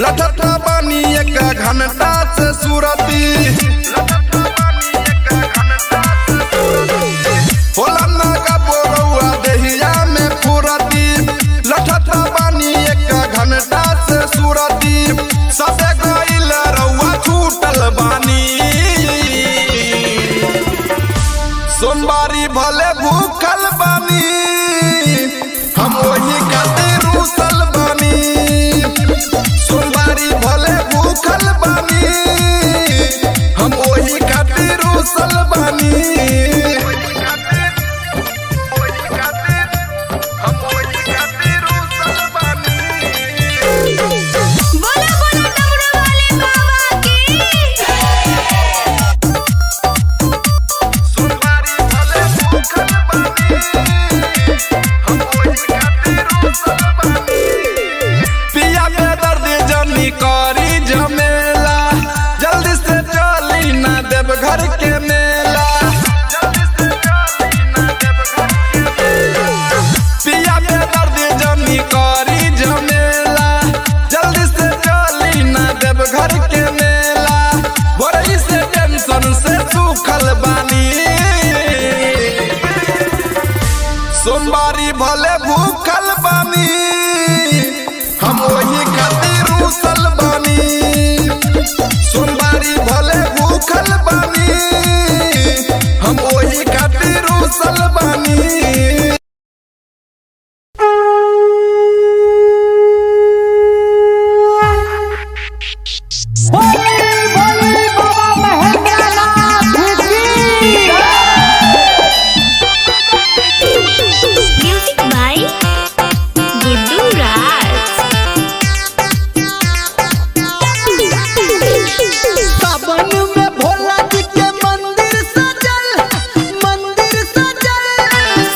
लठता बानी एक घंटा से सुरती। होला ना का बोरौआ देहिया में फुरती, लठता बानी एक घंटा से सुरती। सबे गइल रउआ छूटल बानी, सोमवारी भले भूखल बानी, हम वही खातिर रूसल बानी। सोमवारी भले भूखल बानी, हम वही खातिर रूसल बानी। बोला बोला डमरू वाले बाबा की। सोमवारी भले भूखल बानी, हम वही खातिर रूसल बानी। पिया के दर्द जनी करी झमेला, जल्दी से चली ना देव घर के मेला। पिया के दर्द जनी करी झमेला, जल्दी से चली ना देव घर के मेला। बोरई से टेंशन से सूखल बानी, सोमवारी भले भूखल बानी, हम वही खातिर रूसल बानी। सोमवारी भले भूखल बानी, हम वही खातिर रूसल बानी। भोले भोले बाबा महेंद्रनाथ की। म्यूजिक बाय गुड्डू राज। सावन में भोला जी के मंदिर सजल, मंदिर सजल।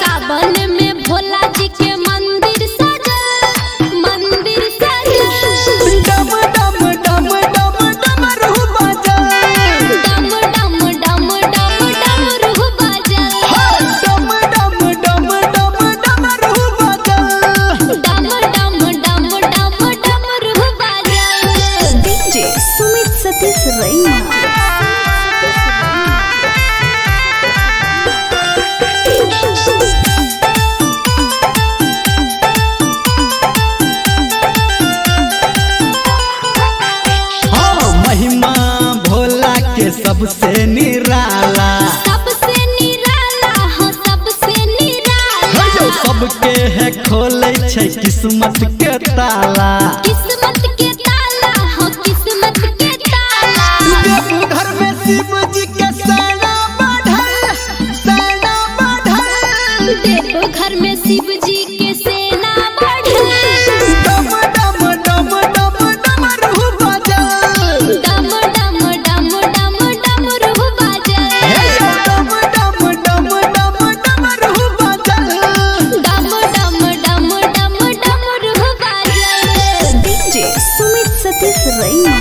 सावन में भोला जी के मंदिर सजल, मंदिर सजल। डम डम डम डम डमरू बजल। डम डम डम डम डमरू बजल। डम डम डम डम डमरू बजल। डम डम डम डम डमरू बजल। डीजे सुमित सतीश रैना। हाँ, महिमा भोला के सबसे निराला। सबसे निराला हो, सबसे निराला। हे सबके है खोले छै किस्मत के ताला। किस्मत के ताला हो, किस्मत के ताला। देवघर में शिव जी के सेना बढ़ल, सेना बढ़ल। देवघर में शिव जी के सेना बढ़ल। डम डम डम डम डमरू बजल। डम डम डम डम डमरू बजल। हे डम डम डम डम डमरू बजल। डम डम डम डम डमरू बजल। डीजे सुमित सतीश रैना।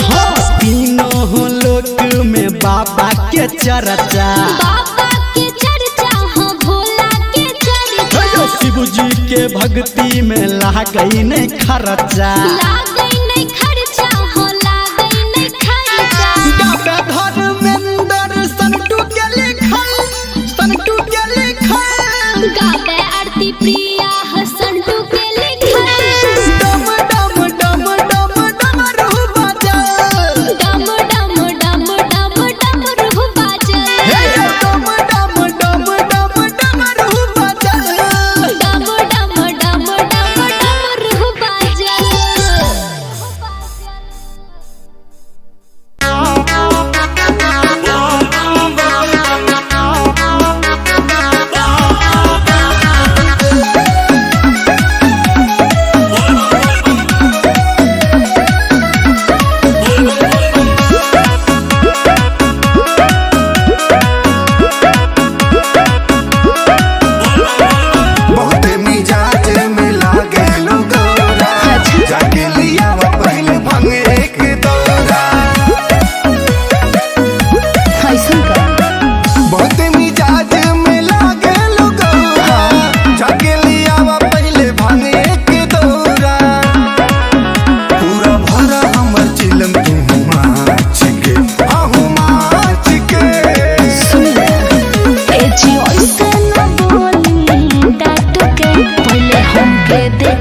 हाँ, तीनों लोक में बाबा के चर्चा। बाबा के चर्चा हो, भोला के चर्चा। हे शिव जी के भक्ति में लागई नहीं खर्चा। लागै नहीं खर्चा हो, लागै नहीं खर्चा। गावे धर्मेंद्र संटू के लिखल, संटू के लिखल। गावे आरती प्रिया हसंटू के लिखल। डम डम डम डम डमरू बजल। डम डम डम डम डमरू बाजल। हे डम डम डम डम डमरू बजल। डम डम डम डम डमरू बाजल।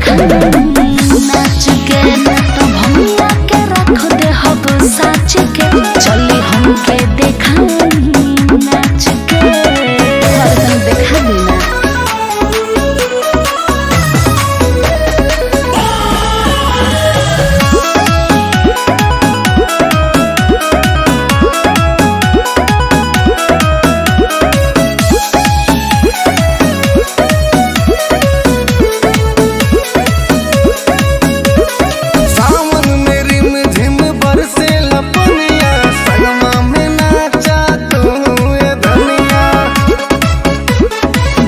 देखा नाच के, ना तो भंगिया के रख दे हब साच के। चली हमके देखा नाच के, अरे तनी देखा दी ना। सावन में रिम झिम बरसे लपनिया, संगमा में नाचा तू ए धनिया।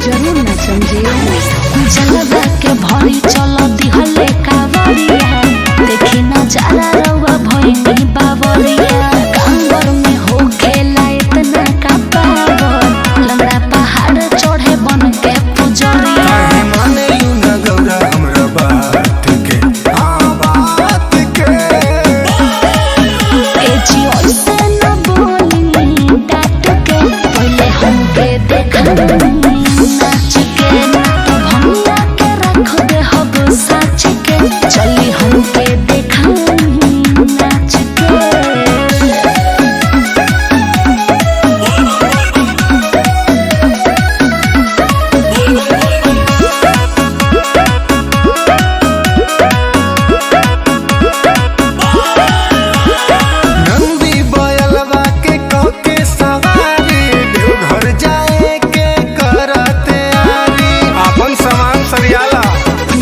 जरूर नाचम जी। जलवा के भरी चल दिहले कावरिया, देखी नजारा रउआ भइनी बावरिया। कांवर में हो खेला इतना का पावर, लंगड़ा पहाड़ चढ़े बन के पुजरिया। काहे माने लू न गौरा हमरा बात के, हाँ बात के। ए जी ऐसे न बोली डांट के, पहले हमके देखा नाच के, ना तो भंगिया के रख दे हब साच के। चली हमके देखा नाच के। नंदी बयलवा के कके सवारी, देवघर जाए के करते आरी। अपन सामान सरियाला।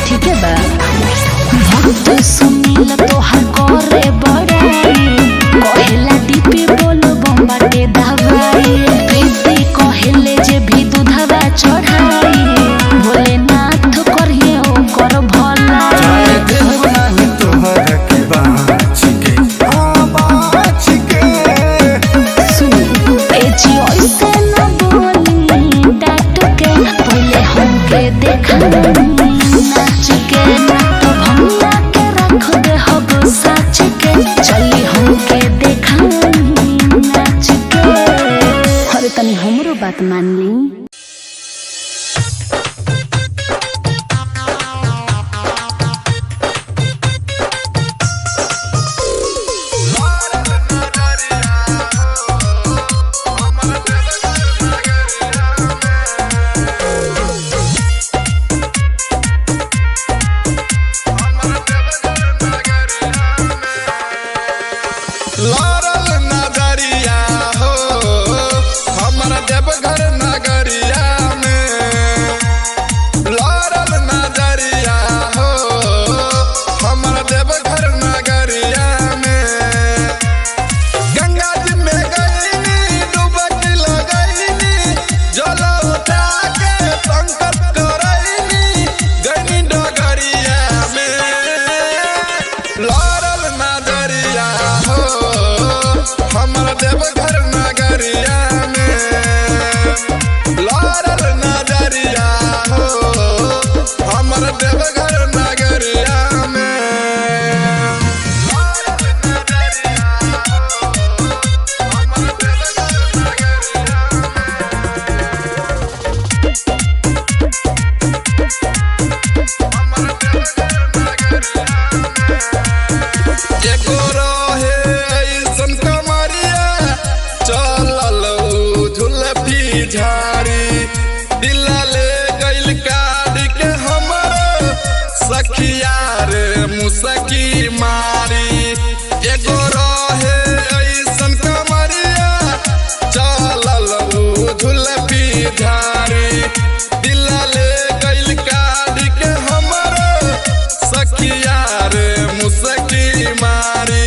ठीक है बा। भक्त सुनील तोहर करे बड़ाई, कहेला डीपी बोल बम्बाटे दवाई। प्रीति कहेले जे भी दूधवा चढ़ाई, भोलेनाथ करिए ओकर भलाई। जाए देव नाही तोहर के बाँच के, हाँ बाँच के। सुनी ए जी ऐसे न बोली डांट के, पहले हमके देखा नाच के, ना तो भंगिया के रख दे हब साच के। चली हमके देखा नाच के, अरे तनी हमरो बात मान ली। लड़ल नगरिया हो, हमर देवघर नगरिया में। लड़ल नजरिया हो, हमर देवघर नगरिया में। गंगा जी में गईनी, डुबकी लगईनी, जल उठा के संकल्प करईनी, गईनी डगरिया में। लड़ल नजरिया हो, हमर देवघर नगरिया में। लड़ल नजरिया हो, हमर देवघर नगरिया में। लड़ल नजरिया हो, हमर देवघर नगरिया में। हमर देवघर नगरिया में। एगो रहे ऐसन कमरिया, चलल उ झुलफी झाड़ी। दिल ले गइल काट के हमर सखिया रे मुसकी मारी। एगो रहे ऐसन कमरिया, चलल उ झुलफी झाड़ी। दिल ले गइल काट के हमर सखिया रे मुसकी मारी।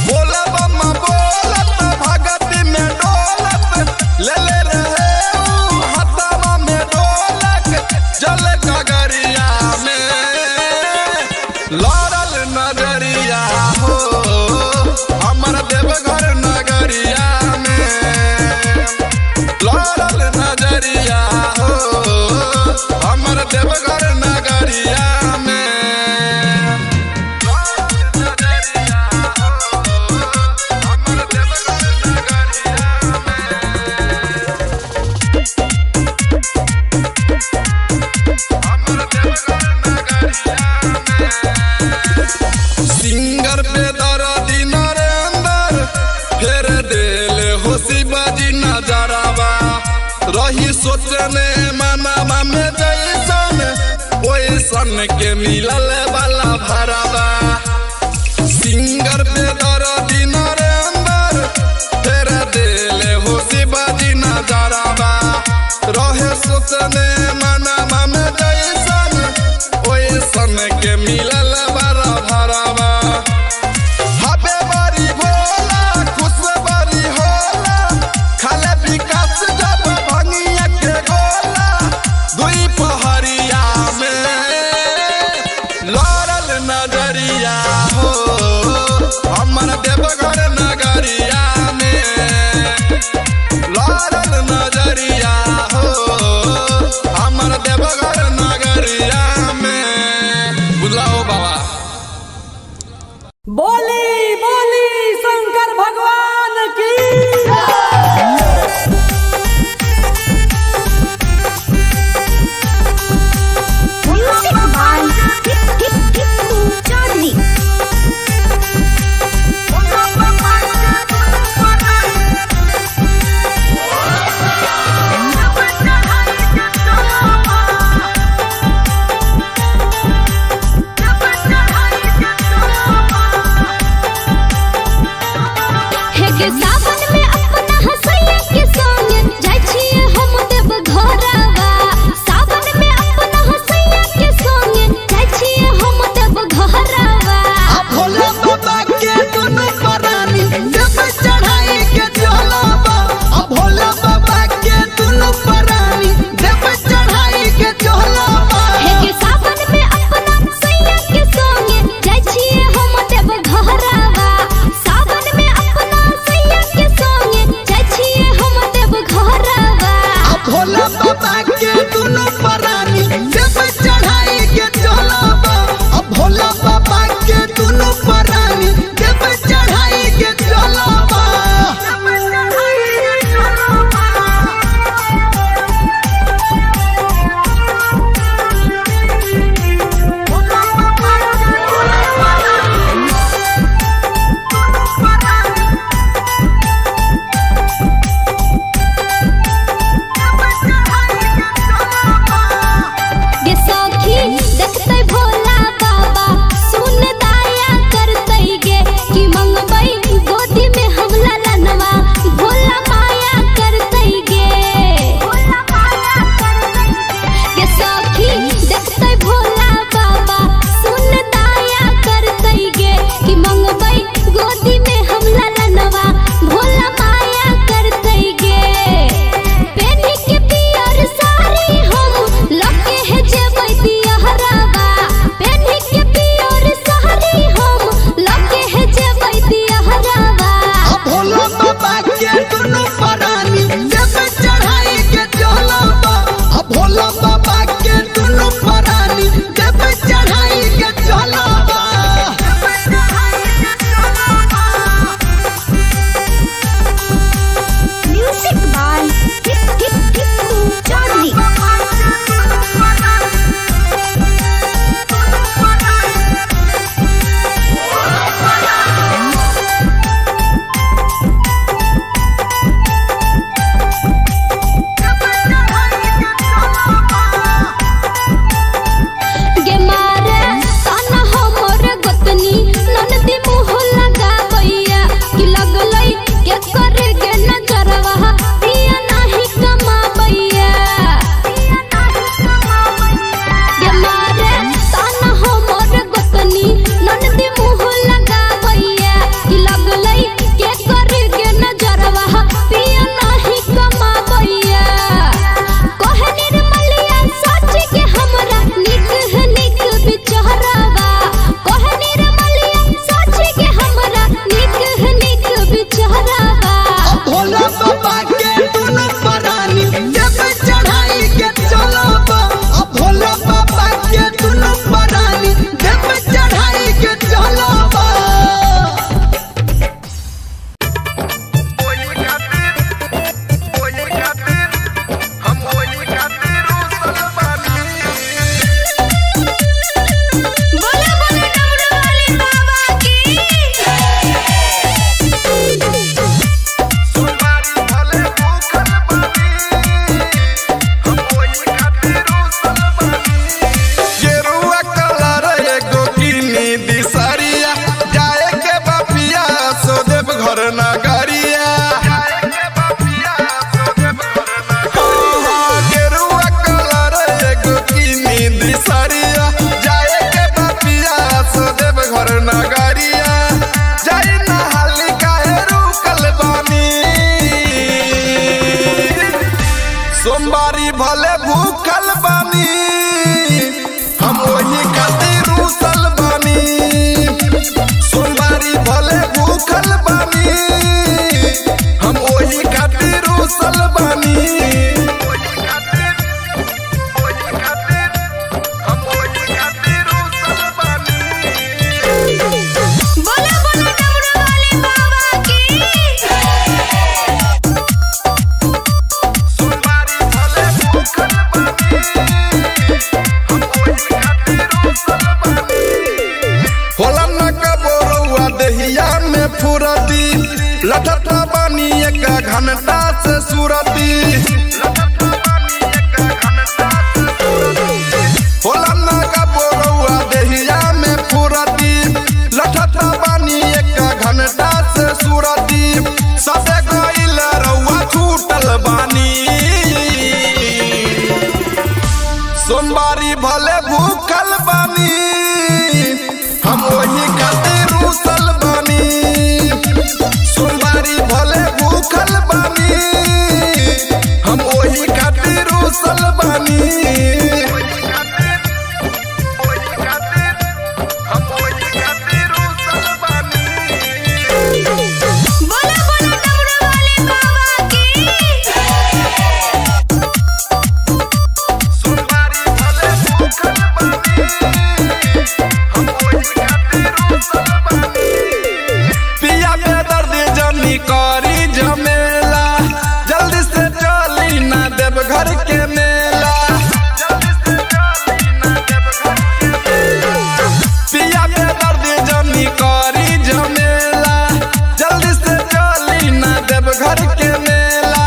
बोलब बोलत भगत में डोलत, ले ले रहे ऊ हथवा में डोलक, जल गगरिया में। लड़ल नजरिया हो, हमर देवघर नगरिया में। लड़ल नजरिया हो, हमर देवघर नगरिया में। लड़ल नजरिया हो, सोचने मनावा में जैसन ओइसन के मिलल वाला भरावा। सिंगर पे दर्दी नरेंद्र फेर देले हो शिवाजी नजरावा। रहे सोचने मनावा में जैसन ओइसन के मिलल वाला भरावा। हबे बारी भोला खुश बारी होला, खाले विकास जब भंगिया के गोला। दुई पहरिया में लड़ल नजरिया हो, हमर देवघर नगरिया में लड़ल नजरिया हो, हमर देवघर नगरिया में। बुझलाओ बाबा। बोली बोली शंकर भगवान की। Music by Tippu Chaudhary. खातिर रूसल बानी। सोमवारी भले भूखल बानी, हम ओही खातिर रूसल बानी। बोला बोला डमरू वाले बाबा की। होला न कबो रउआ देहिया में फुरती, लठता बानी एक घंटा से सुरती। होला न कबो रउआ देहिया में फुरती, लठता बानी एक घंटा से सुरती। सबे गइल रउआ छूटल बानी। सोमवारी भले भूखल बानी, हम वही खातिर रूसल बानी। सोमवारी भले भूखल बानी, हम वही खातिर रूसल बानी। बोला बोला डमरू वाले बाबा की। पिया में दर्द जनी करी झमेला, जल्दी से चली ना देव घर के मेला। पिया में दर्द जनी करी झमेला, जल्दी से चली ना देव घर के मेला।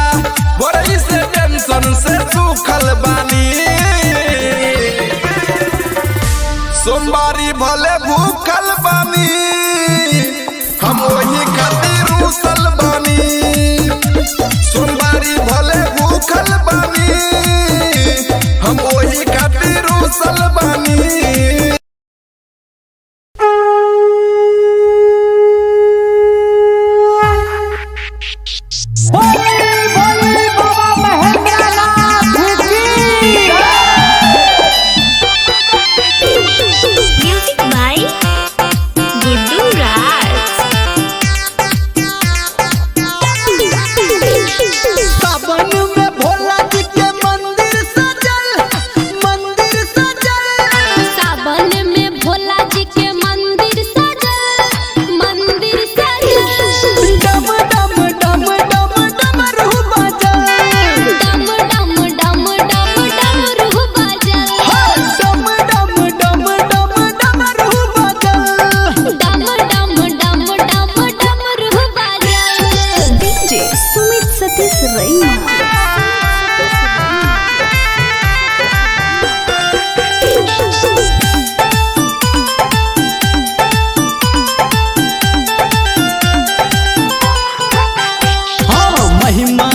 बोरई से टेंशन से सूखल बानी। सोमवारी भले भूखल बानी, हम वही खातिर रूसल बानी। सोमवारी भले भूखल बानी, हम वही खातिर रूसल बानी। भोले भोले बाबा महेंद्रनाथ की। म्यूजिक बाय गुड्डू राज। सावन में भोला जी के मंदिर सजल, मंदिर सजल। सावन में भोला जी के मंदिर सजल, मंदिर सजल। डम डम डम डम डमरू बाजल। डम डम डम डम डमरू बाजल। डम डम डम डम डमरू बाजल। डम डम डम डम डमरू बाजल। डीजे सुमित सतीश रैना। हाँ, महिमा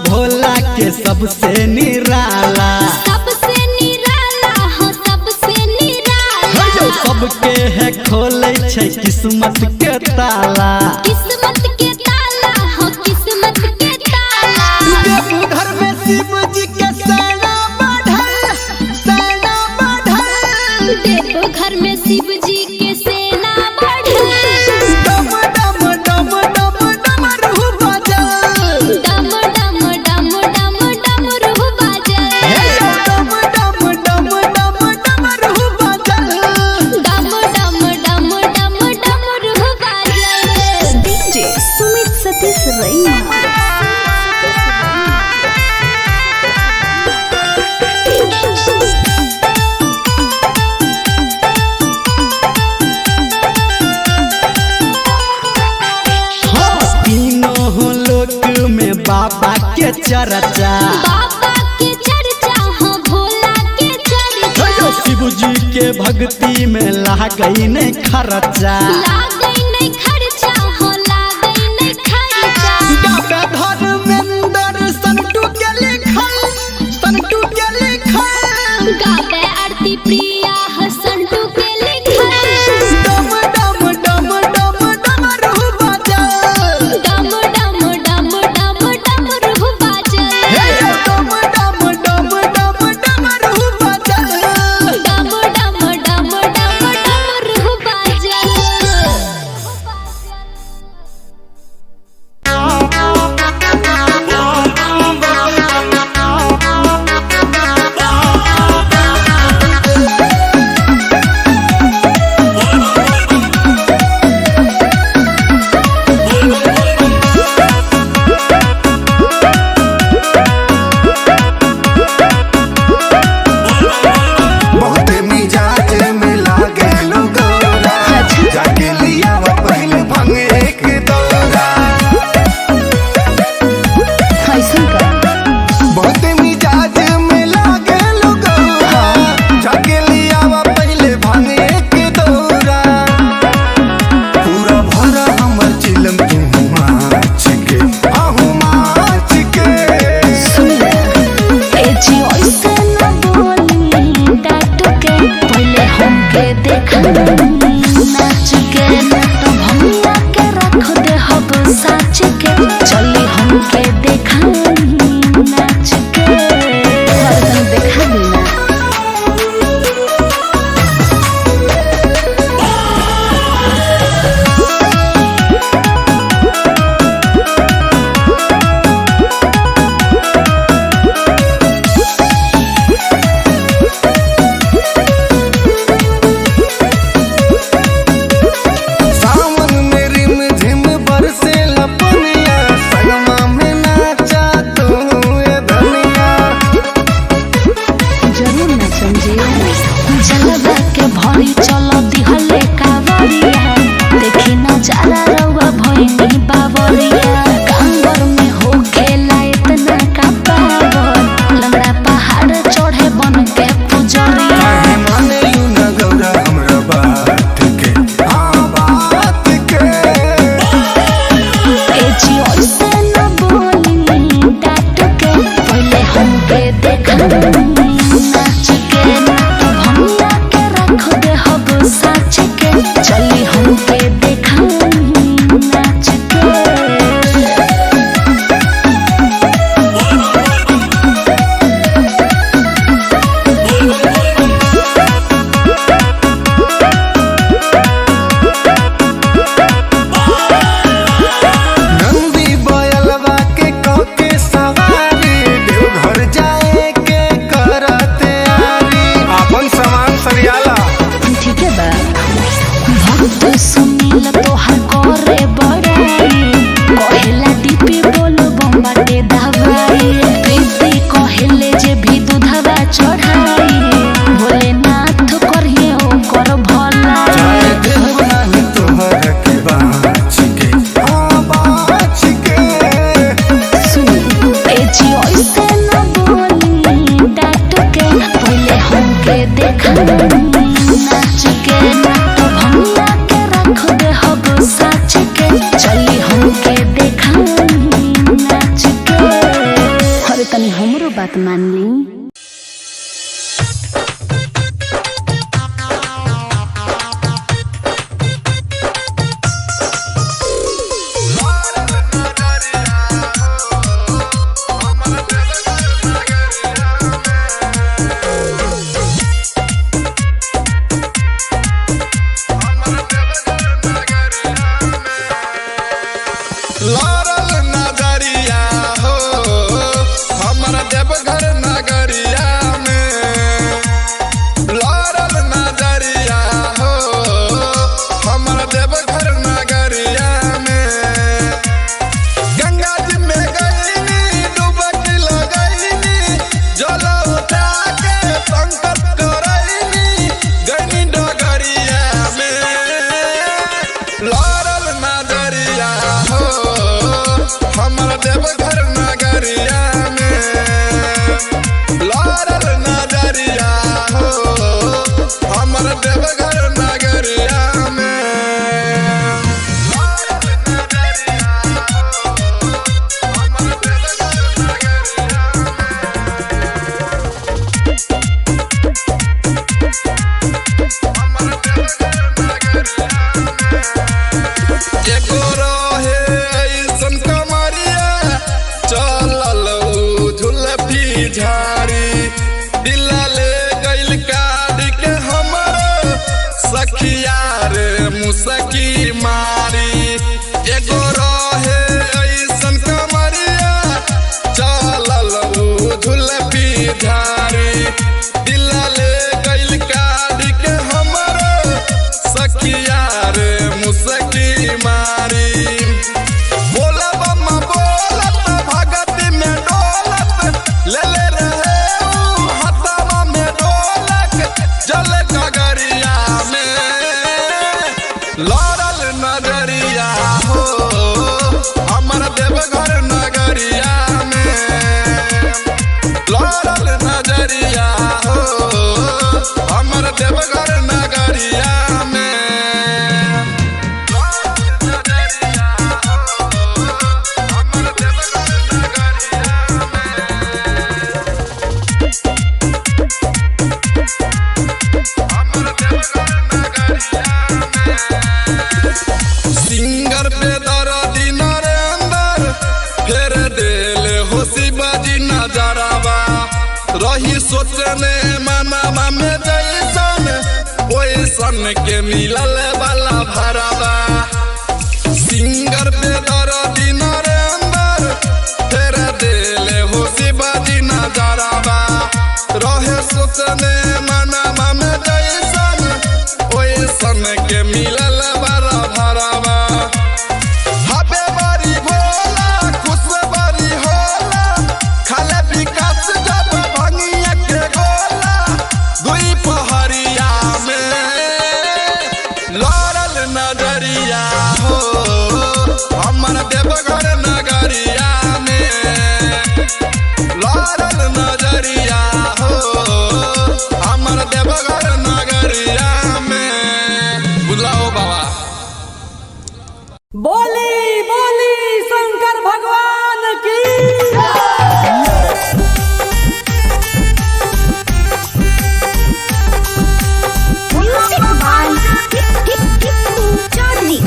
भोला के सबसे निराला। सबसे निराला हो, सबसे निराला। सबके है खोले छै किस्मत के ताला। किस्मत के ताला हो, किस्मत के ताला। देवघर में शिव जी के सेना बढ़ल, सेना बढ़ल। देवघर में शिव जी के सेना बढ़ल। डम डम डम डम डमरू बाजल। डम डम डम डम डमरू बाजल। डम डम डम डम डमरू बाजल। डम डम डम डम डमरू बाजल। डीजे सुमित सतीश रैना। हाँ, तीनों लोक में बाबा के चर्चा। बाबा के चर्चा हो, भोला के चर्चा। शिव जी के भक्ति में लागई नहीं खर्चा। लागै नहीं खर्चा हो, लागै नहीं खर्चा। डॉक्टर धर्मेंद्र संटू के लिखल, संटू के लिखल। गावे आरती प्रिया हसंटू के लिखल। डम डम डम डम डमरू बाजल। डम डम डम डम डमरू बाजल। डम डम डम डम डमरू बाजल। डम डम डम देखाई नाच के। ना तो भंगिया के रख दे हब साच के, चली हमके देखाई नाच के। अरे तनी देखा दी ना। सावन में रिम झिम बरसे लपनिया, संगमा में नाचा तू ए धनिया। जरूर नाचम जी। जलवा के भरी चल दिहले कावरिया, देखी नजारा रउआ भइनी बावरिया। कांवर में हो खेला इतना का पावर, लंगड़ा पहाड़ चढ़े बन के पुजरिया। काहे माने you न गौरा हमरा बात के, हाँ बात के। ए जी ऐसे न बोली डांट के, पहले हमके देखाई नाच के। ना तो भंगिया के रख दे हब साच के, चली हमके देखाई नाच के। नंदी बयलवा के कके सवारी, देवघर जाए के करते आरी। अपन सामान सरियाला। ठीक है बा। भक्त सुनील तोहार करे बड़ाई, कहेला डीपी बोल बम्बाटे दवाई। प्रीति कहेले जे भी दूधवा चढ़ाई, भोलेनाथ करिए ओकर भलाई। जाए देव नाही तोहर के बाँच के, हाँ बाँच के। सुनी ए जी ऐसे न बोली डांट के, पहले हमके देखाई नाच के। ना तो भंगिया के रख दे हब साच के, चली हमके देखाई नाच के। अरे तनी हमरो बात मान ली। लड़ल नजरिया हो हमर देवघर नगरिया में। लड़ल नजरिया हो हमर देवघर नगरिया में। गंगा जी में गईनी डुबकी लगईनी, जल उठा के संकल्प करईनी, गईनी डगरिया में। लड़ल नजरिया हो हमर देवघर नगरिया में। लड़ल नजरिया हो हमर देवघर नगरिया में। लड़ल नजरिया हो हमर देवघर नगरिया में। हमर देवघर नगरिया में। एगो रहे ऐसन कमरिया, चलल उ झुलफी झाड़ी। दिल ले गइल काट के हमर सखिया रे मुसकी मारी। एगो रहे ऐसन कमरिया, चलल उ झुलफी झाड़ी। दिल ले गइल काट के हमर सखिया रे मुसकी मारी। बोलब बोलत भगत में डोलत, ले ले रहे उ हथवा में डोलक, जल गगरिया में। लड़ल नजरिया हो हमर देवघर नगरिया में। लड़ल नजरिया हो हमर देवघर नगरिया में। नजरिया हो हमर देवघर नगरिया में। हमर देवघर नगरिया में। सोचने मनवा में जैसन ओइसन के मिलल वाला भरावा। सिंगर पे दर्दी नरेंद्र फेर देले हो शिवाजी नजरवा। रहे सोचने मनवा में जैसन ओइसन के मिलल वाला भरावा। हबे बारी भोला खुश बारी होला, खाले विकास जब भंगिया के गोला। दुई पहरिया में लड़ल नजरिया हो, हमर देवघर नगरिया में लड़ल नजरिया हो, हमर देवघर नगरिया में। बुझलाओ बाबा। बोली बोली शंकर भगवान की। Music by Tippu Chaudhary.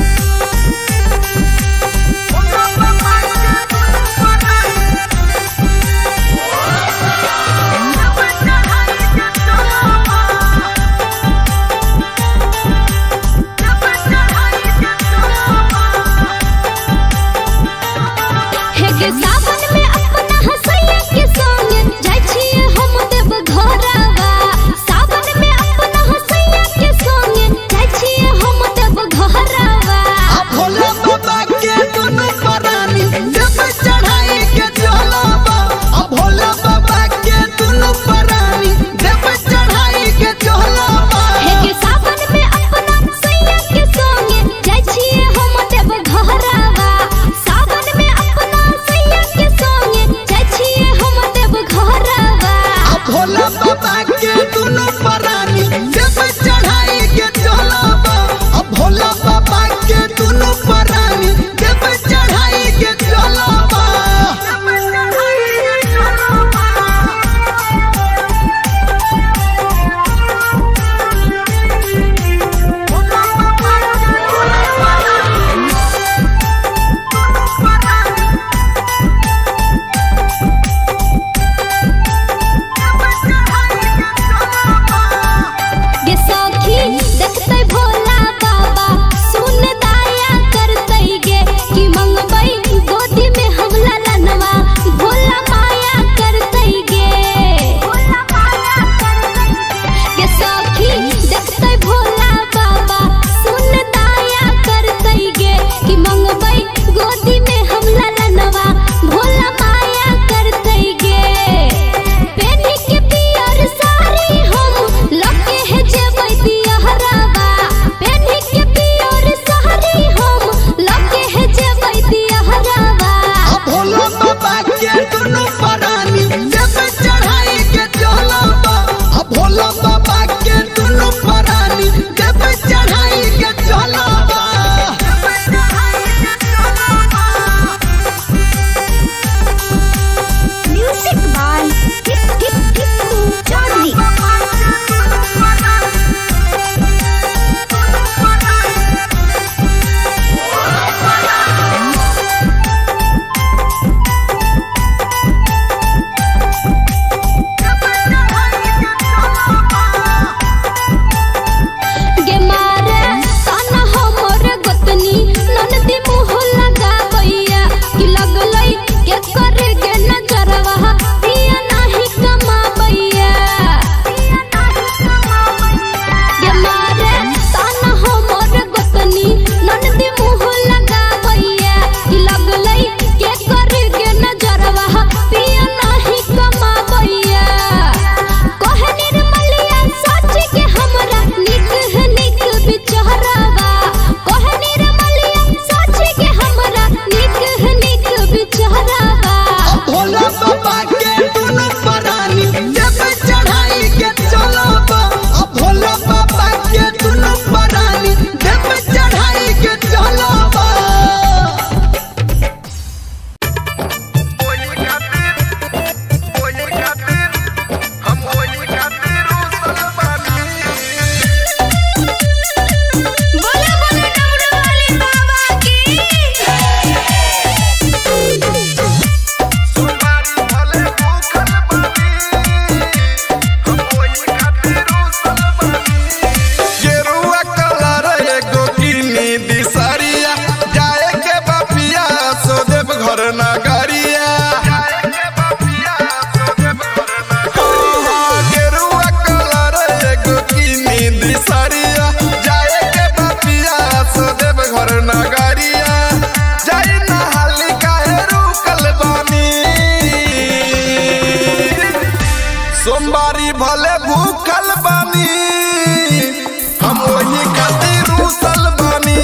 ओही खातिर रूसल बानी।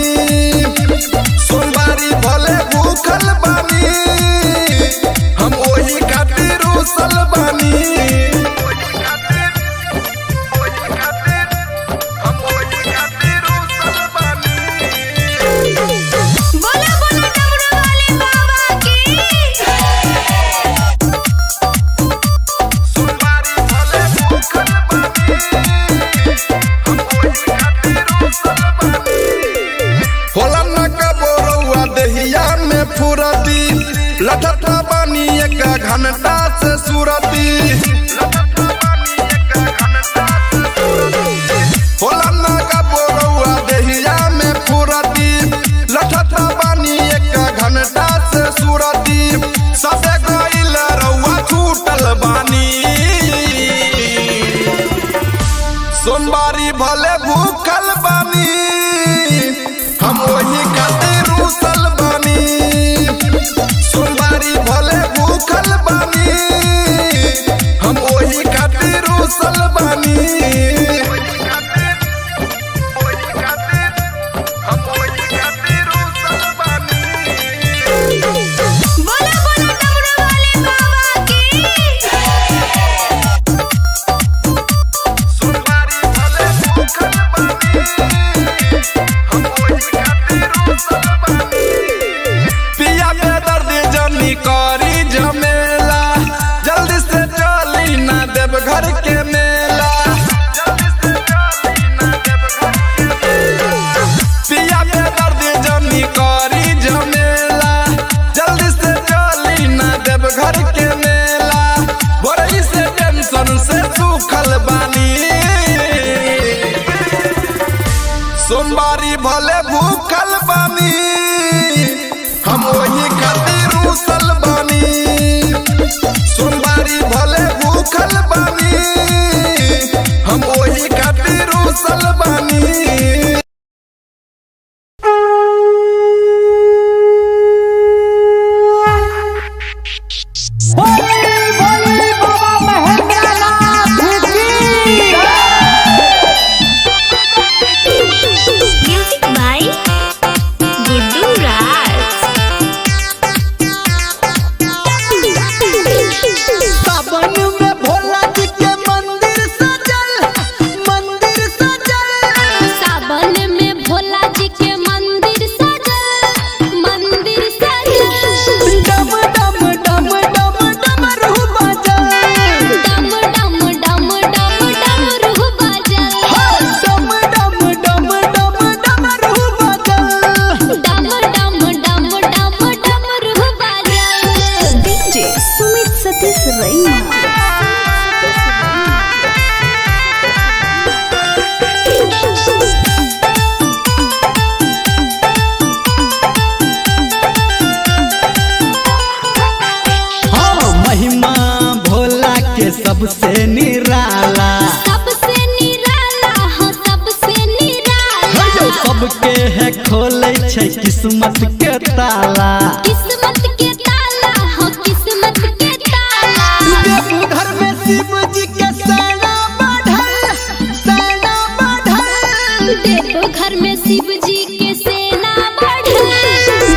सोमवारी भले भूखल बानी, हम ओही खातिर रूसल बानी। बोला बोला डमरू वाले बाबा की। होला न कबो रउआ देहिया में फुरती, लठता बानी एक घंटा से सुरती। होला न कबो रउआ देहिया में फुरती, लठता बानी एक घंटा से सुरती। सबे गइल रउआ छूटल बानी। सोमवारी भले भूखल बानी, हम ओही खातिर रूसल बानी। सोमवारी भले भूखल बानी, हम ओही खातिर रूसल बानी। बोला बोला डमरू वाले बाबा की। पिया में दर्द जनी करी झमेला, जल्दी से चली ना देव घर के मेला। पिया में दर्द जनी करी झमेला, जल्दी से चली ना देव घर के मेला। बोरई से टेंशन से सूखल बानी। सोमवारी भले भूखल बानी, हम ओही खातिर रूसल बानी। सोमवारी भले भूखल बानी, हम ओही खातिर रूसल बानी। बोली बोली बाबा महेंद्रनाथ की। म्यूजिक बाय गुड्डू राज। सावन में भोला जी के मंदिर सजल, मंदिर सजल। सावन में भोला जी के मंदिर सजल, मंदिर सजल। डम डम डम डम डमरू बजल। डम डम डम डम डमरू बजल। डम डम डम डम डमरू बजल। डम डम डम डम डमरू बजल। डीजे सुमित सतीश रैना। हाँ, महिमा भोला के सबसे निराला। सबसे निराला हो, सबसे निराला। सबके है खोले छै किस्मत के ताला। किस्मत के ताला हो, किस्मत के ताला। देवघर में शिव जी के सेना बढ़ल, सेना बढ़ल। देवघर में शिव जी के सेना बढ़ल।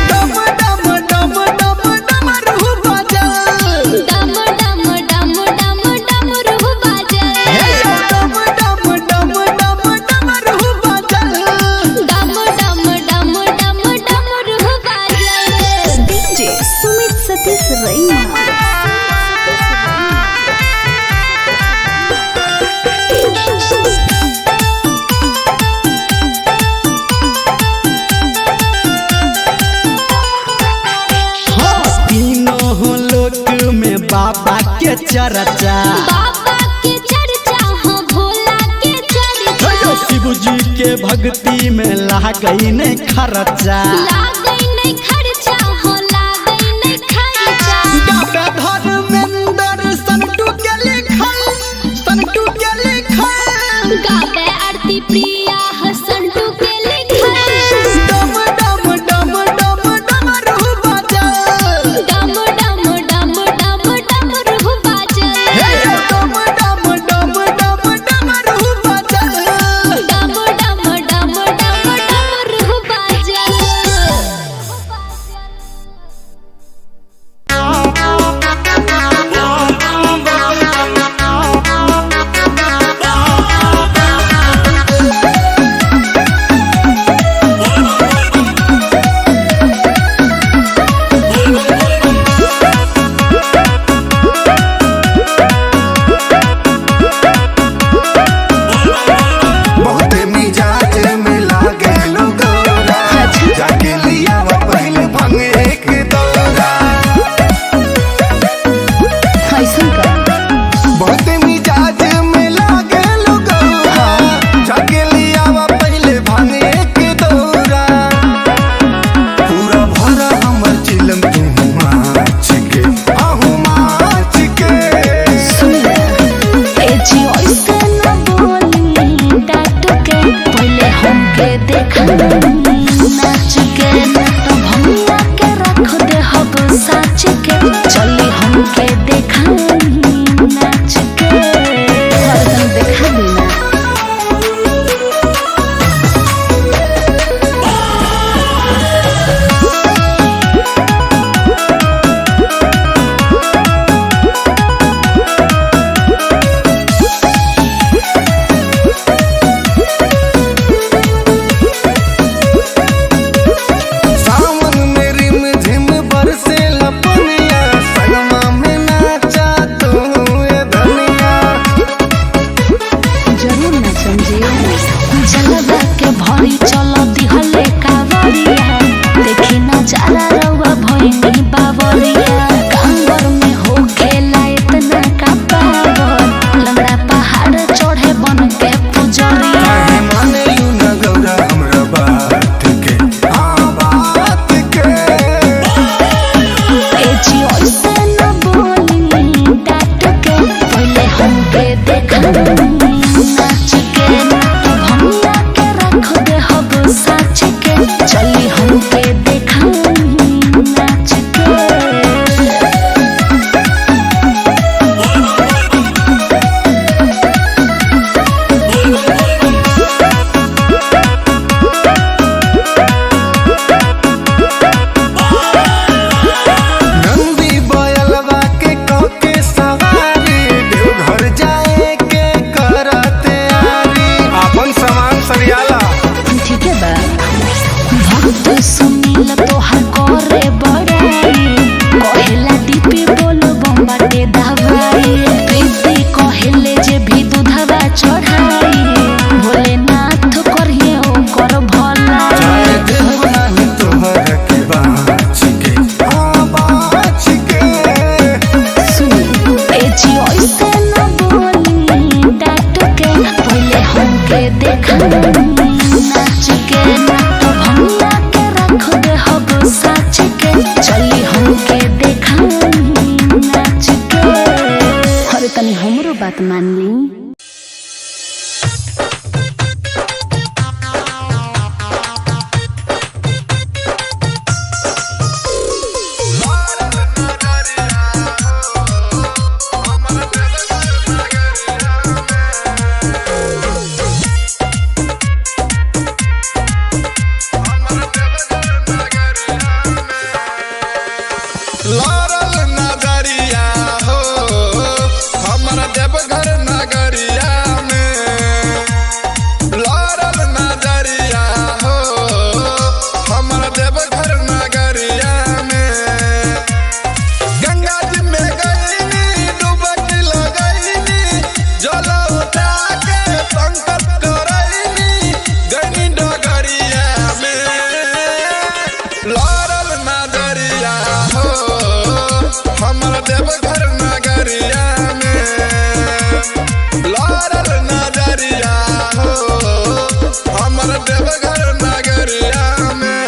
डम डम डम डम डमरू बजल। डम डम डम डम डमरू बजल। डम डम डम डम डमरू बजल। डम डम डम डम डमरू बजल। डीजे सुमित सतीश रैना। हाँ, तीनों लोक में बाबा के चर्चा। बाबा के चर्चा हो, भोला के चर्चा। शिव जी के भक्ति में लागई नहीं खर्चा। लागई नहीं खर्चा हो, लागई नहीं खर्चा। गावे धर्मेंद्र संटू के लिखल, संटू के लिखल। गावे आरती प्रिया हसंटू के लिखल। डम डम डम डम डमरू बजल। डम डम डम डम डमरू बाजल। डम डम डम डम डमरू बजल। डम डम डम दिहले कावरिया। देखी नजारा रउआ भइनी बावरिया। कांवर में होखेला इतना का पावर, लंगड़ा पहाड़ चढ़े बन के पुजरिया। काहे मानेलू न गौरा हमरा बात के, हाँ बात के। ए जी ऐसे न बोली डांट के, पहले हमके देखा नाच के। ना तो भंगा के रख दे हब साच के, चली हमके देखा नाच के। नंदी बयलवा के कके सवारी, देवघर जाए के करते आरी। अपन सामान सरियाला। ठीक है बा। भक्त सुनील तोहार करे बड़ाई, कहेला डीपी बोल बम्बाटे दवाई। प्रीति कहेले जे भी दूधवा चढ़ाई, भोलेनाथ करिए ओकर भलाई। जाए देव नाही तोहर के बाँच के, हाँ बाँच के। सुनी ए जी ऐसे न बोली डांट के, पहले हमके देखा नाच के। ना तो भंगा के रख दे हब साच के, चली हमके देखा नाच के। अरे तनी हमरो बात मान ली। लड़ल नजरिया हो हमर देवघर नगरिया में। लड़ल नजरिया हो हमर देवघर नगरिया में। गंगा जी में गईनी डुबकी लगईनी, जल उठा के संकल्प करईनी, गईनी डगरिया में। लड़ल नजरिया हो हमर देवघर नगरिया में। लड़ल नजरिया हो हमर देवघर नगरिया में।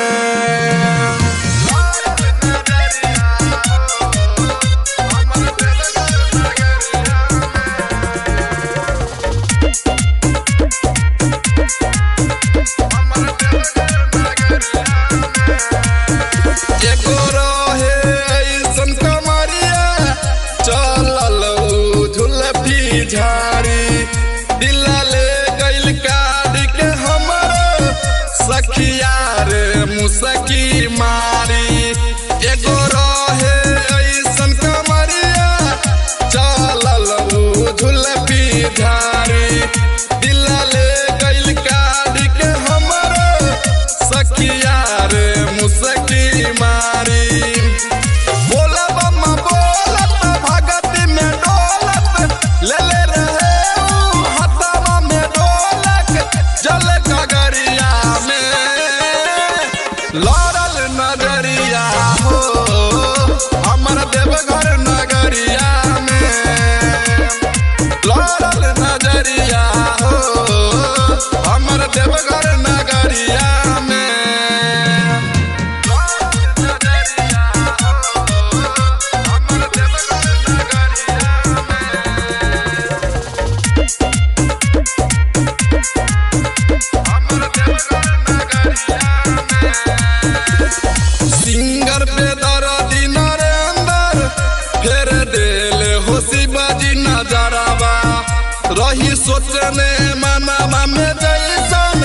एगो रहे ऐसन कमरिया, चलल उ झुलफी झाड़ी। दिल ले गइल काट के हमर सखिया रे मुसकी मारी। एगो रहे ऐसन कमरिया, चलल उ झुलफी झाड़ी। दिल ले गइल काट के हमर सखिया रे मुसकी मारी। बोलब बोलत भगत में डोलत, लेले रहे उ हथवा में डोलक, जल गगरिया में। लड़ल नजरिया हो हमर देवघर नगरिया में। लड़ल नजरिया हो हमर देवघर नगरिया में। सिंगर पे दर्दी नरेंद्र फेर देल हो शिवाजी नजरवा। रही सोचने मनावा में जैसन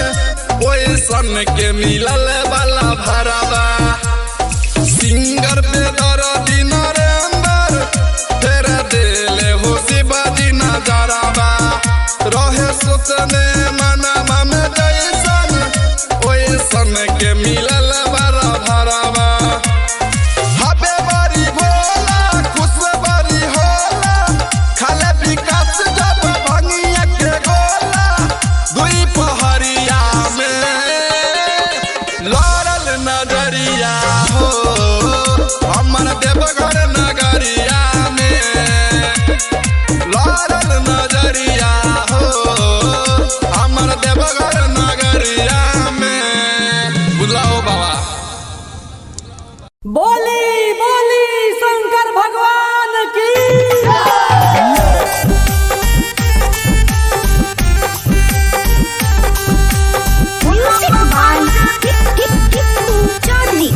ओइसन के मिलल वाला भरवा। सिंगर पे दर्दी नरेंद्र फेर देल हो शिवाजी नजरवा। रहे सोचने मनावा में जैसन ओइसन के मिलल वाला भरवा। हबे बारी भोला खुश बारी होला, खाले विकास जब भंगिया के गोला। दुई पहरिया में देवघर नगरिया में लड़ल नजरिया हो हमर देवघर नगरिया में। बुझला हो बाबा। बोली बोली शंकर भगवान की। Music by Tippu Chaudhary.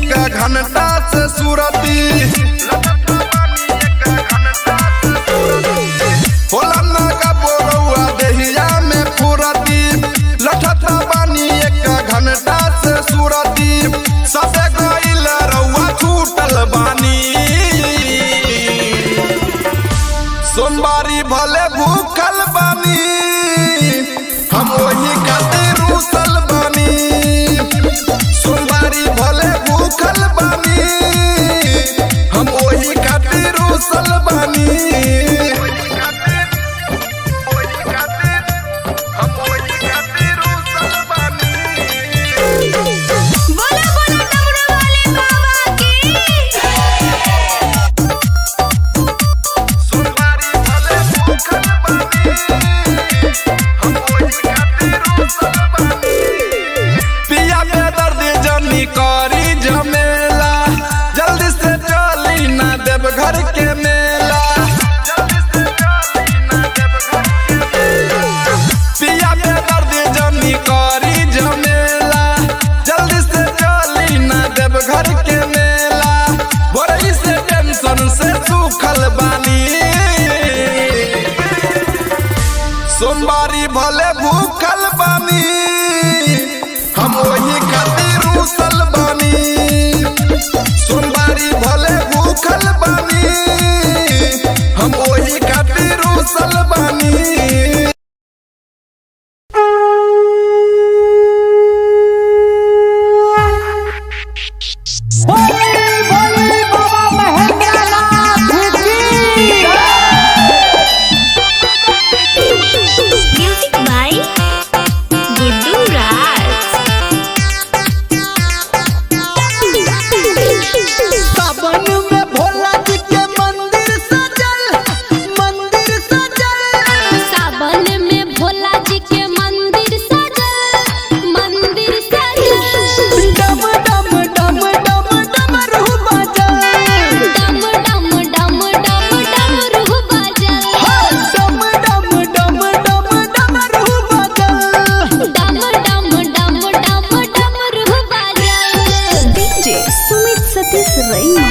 एक घंटा से सुरती। होला ना का बोरौआ देहिया में फुरती, लठत बानी एक घंटा से सुरती। सबे गइल रउआ छूटल बानी, सोमवारी भले भूखल बानी, हम वही खातिर रूसल बानी। सोमवारी भले भूखल बानी, हम वही खातिर रूसल बानी। बोला बोला डमरू वाले बाबा की। सोमवारी भले भूखल बानी, हम वही खातिर रूसल बानी। पिया बेदर्द जनी करी झमेला, जल्दी से चली ना देव घर के मेला। जल्दी से चली ना देवघर के मेला। पिया बेदर्द जनी करी झमेला, जल्दी से चली ना देव घर के मेला। बोरई से टेंशन से सूखल बानी, सोमवारी भले भूखल बानी, हम वही खातिर रूसल बानी। सोमवारी भले भूखल बानी, हम वही खातिर रूसल बानी। बोली बोली बाबा महेंद्रनाथ की। म्यूजिक बाय गुड्डू राज। सावन में भोला जी के मंदिर सजल, मंदिर सजल। सावन में भोला जी के मंदिर सजल, मंदिर सजल। डम डम डम डम डमरू बजल। डम डम डम डम डमरू बजल। डम डम डम डम डमरू बजल। डम डम डम डम डमरू बजल। डीजे सुमित सतीश रैना।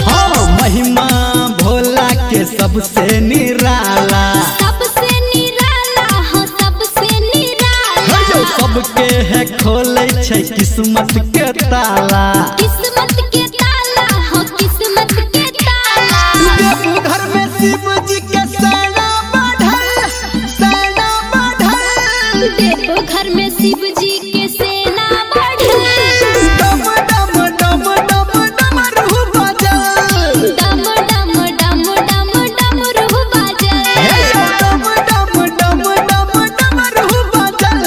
हाँ, महिमा भोला के सबसे निराला। सबसे निराला हो, सबसे निराला। सबके है खोले छै किस्मत के ताला। किस्मत के ताला हो, किस्मत के ताला। देवघर में शिव जी के सेना बढ़ल, सेना बढ़ल। देवघर में शिव जी के सेना बढ़ल। डम डम डम डम डमरू बजल। डम डम डम डम डमरू बजल। डम डम डम डम डमरू बजल।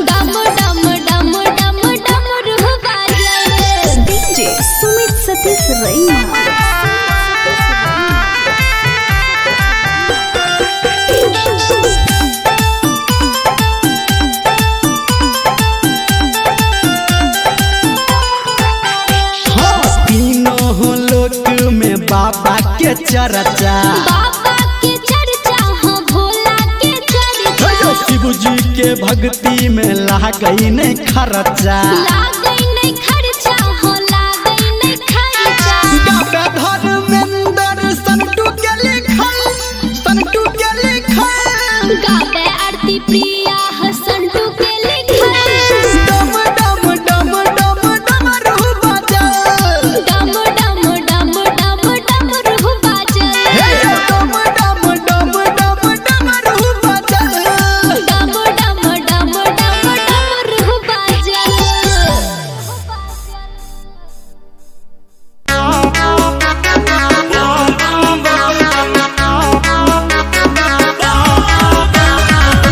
डम डम डम डम डमरू बजल। डीजे सुमित सतीश रैना। हाँ, तीनों लोक में बाबा के चर्चा। बाबा के चर्चा हो, भोला के चर्चा। शिव जी के भक्ति में लागई नहीं खर्चा। लागै नहीं खर्चा हो, लागै नहीं खर्चा। गाता धर्मेंद्र संटू के लिखल, संटू के लिखल। गावे आरती प्रिया हसंटू के लिखल। डम डम डम डम डमरू बजल। डम डम डम डम डमरू बजल। डम डम डम डम डमरू बजल। डम डम डम डम डमरू बजल। बोला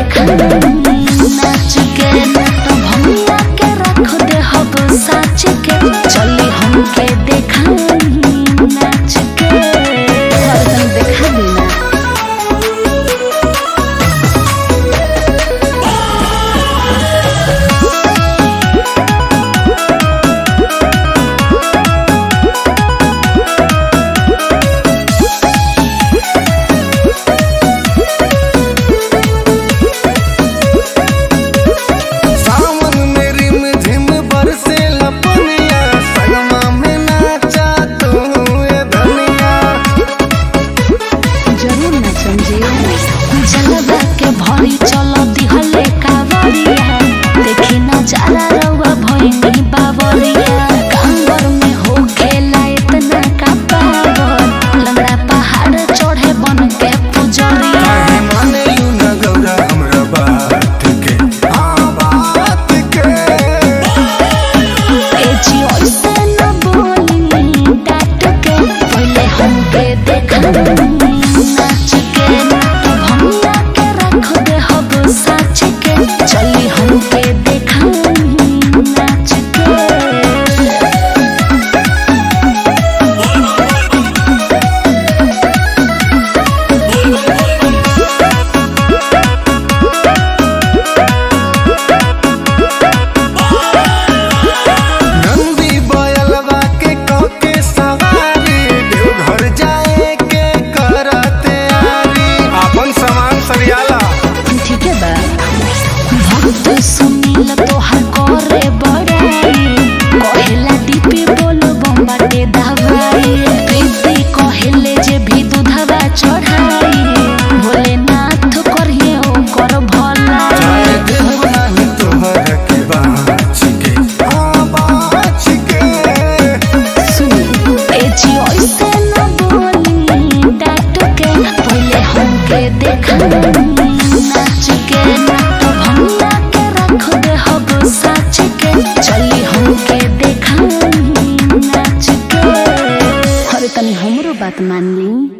देखा नाच के, ना तो भंगिया के रख दे हब साच के। चली हमके देखा नाच के, और तनी देखा दी ना। सावन में रिम झिम बरसे लपनिया, संगमा में नाचा तू ए धनिया। जरूर नाचम जी। जलवा के भरी चल दिहले कावरिया, देखी नजारा रउआ भइनी बावरिया। कांवर में हो खेला इतना का पावर, लंगड़ा पहाड़ चढ़े बन के पुजरिया। काहे माने you न गौरा हमरा बात के, हाँ बात के। ए जी ऐसे न बोली डांट के, पहले हमके देखा नाच के, ना तो भंगिया के रख दे हब साच के। चली हमके देखा नाच के। नंदी बयलवा के कके सवारी, देवघर जाए के करते आरी। अपन सामान सरियाला। ठीक है बा। भक्त सुनील तोहार करे बड़ाई, कहेला डीपी बोल बम्बाटे दवाई। प्रीति कहेले जे भी दूधवा चढ़ाई, भोलेनाथ करिए ओकर भलाई। जाए देव नाही तोहर के बाछ के, हाँ बाछ के। सुनी ए जी ऐसे न बोली डांट के, पहले हमके देखा नाच के, ना तो भंगिया के रख दे हब साच के। चली हमके देखा नाच के, अरे तनी हमरो बात मान ली।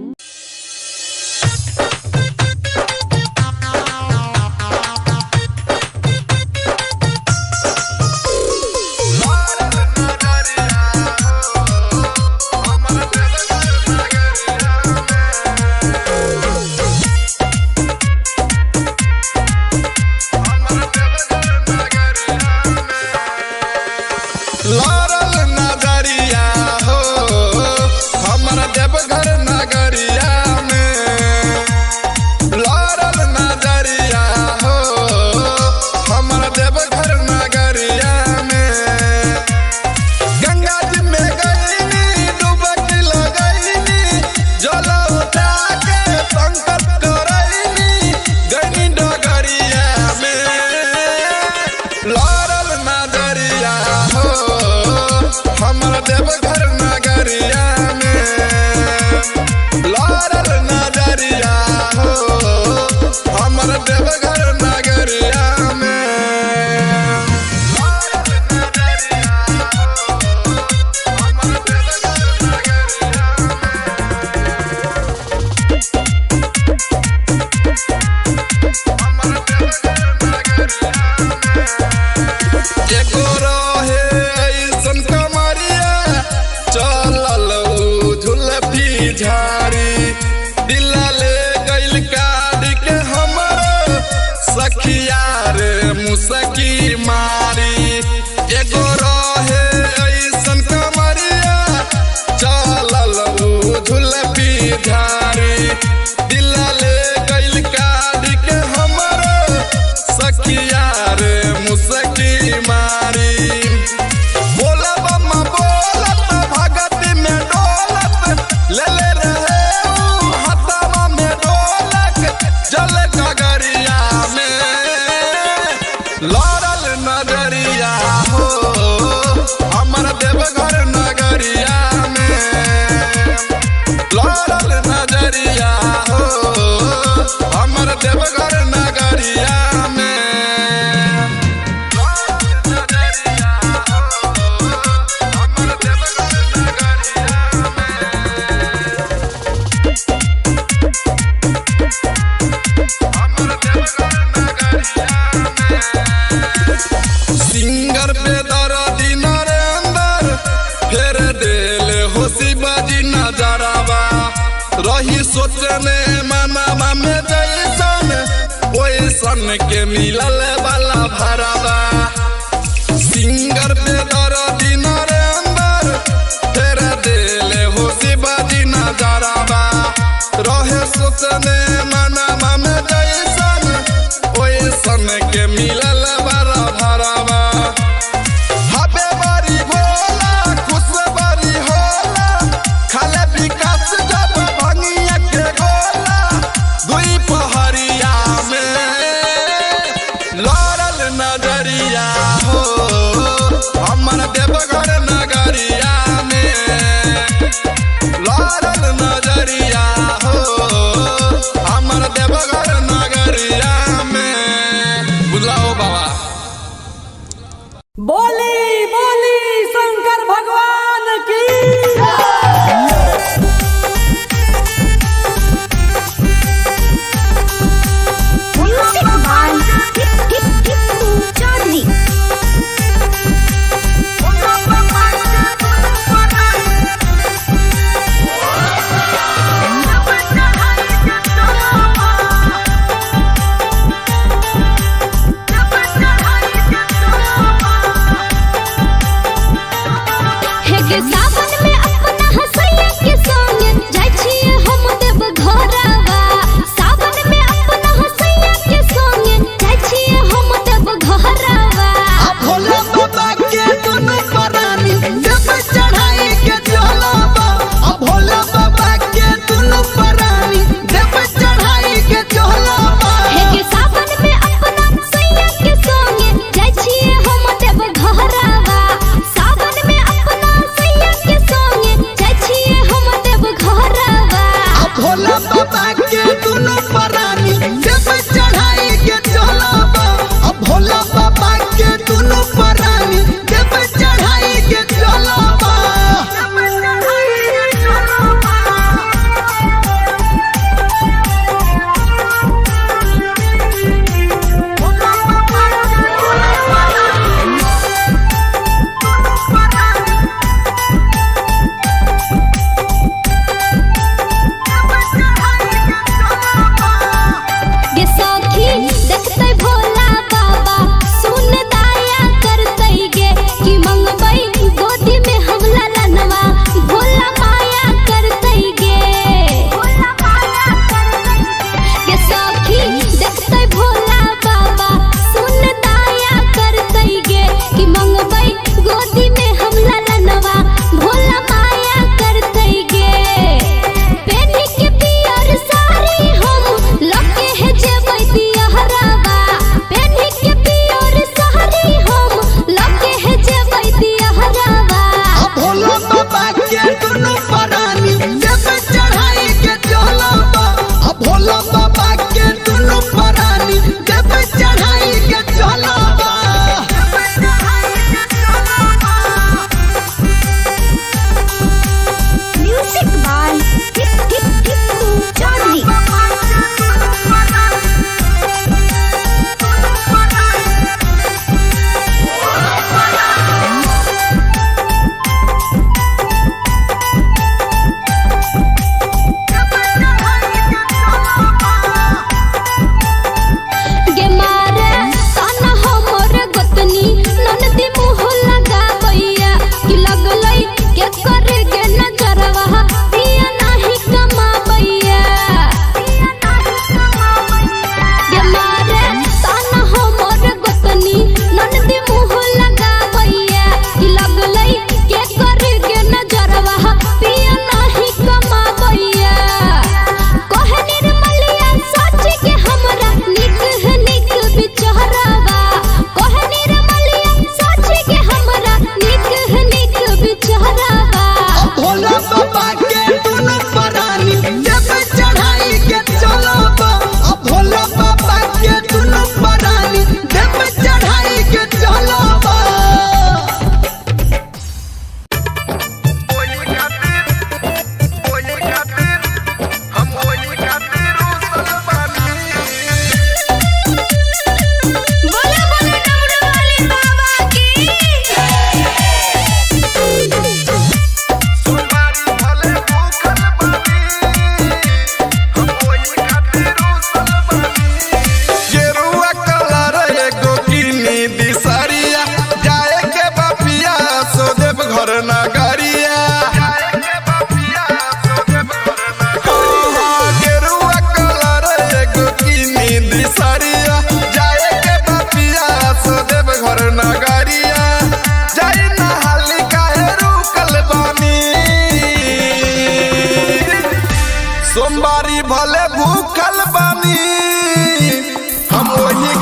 लड़ल नजरिया हो हमर देवघर नगरिया में, लड़ल नजरिया हो हमर देवघर नगरिया में। गंगा जी में गईनी डुबकी लगईनी, जल उठा के संकल्प करईनी, गईनी डगरिया में। लड़ल नजरिया हो हमर देवघर नगरिया में, लड़ल नजरिया हो हमर देवघर नगरिया में। एगो रहे ऐसन कमरिया, चलल उ झुलफी झाड़ी, दिल ले गइल काट के हमर सखिया रे मुसकी मारी। एगो रहे ऐसन कमरिया, चलल उ झुलफी झाड़ी, दिल ले गइल काट के हमर सखिया रे मुसकी मारी। बोलब बोलत भगत में डोलत, ले ले रहे उ हथवा में डोलक, जल गगरिया में। सोचने मनवा में जैसन ओइसन के मिलल वाला भरावा। सिंगर पे दर्दी नरेंद्र तेरे दिल हो शिवाजी नजरवा। रहे सोचने मनवा में जैसन ओइसन के मिलल वाला भरावा। हबे बारी भोला खुश बारी होला, खाले विकास जब भंगिया के गोला। दुई पहरिया में लड़ल नजरिया हो, हमर देवघर नगरिया में लड़ल नजरिया हो, हमर देवघर नगरिया में। बुझलाओ बाबा। बोली बोली शंकर भगवान की। Music by Tippu Chaudhary.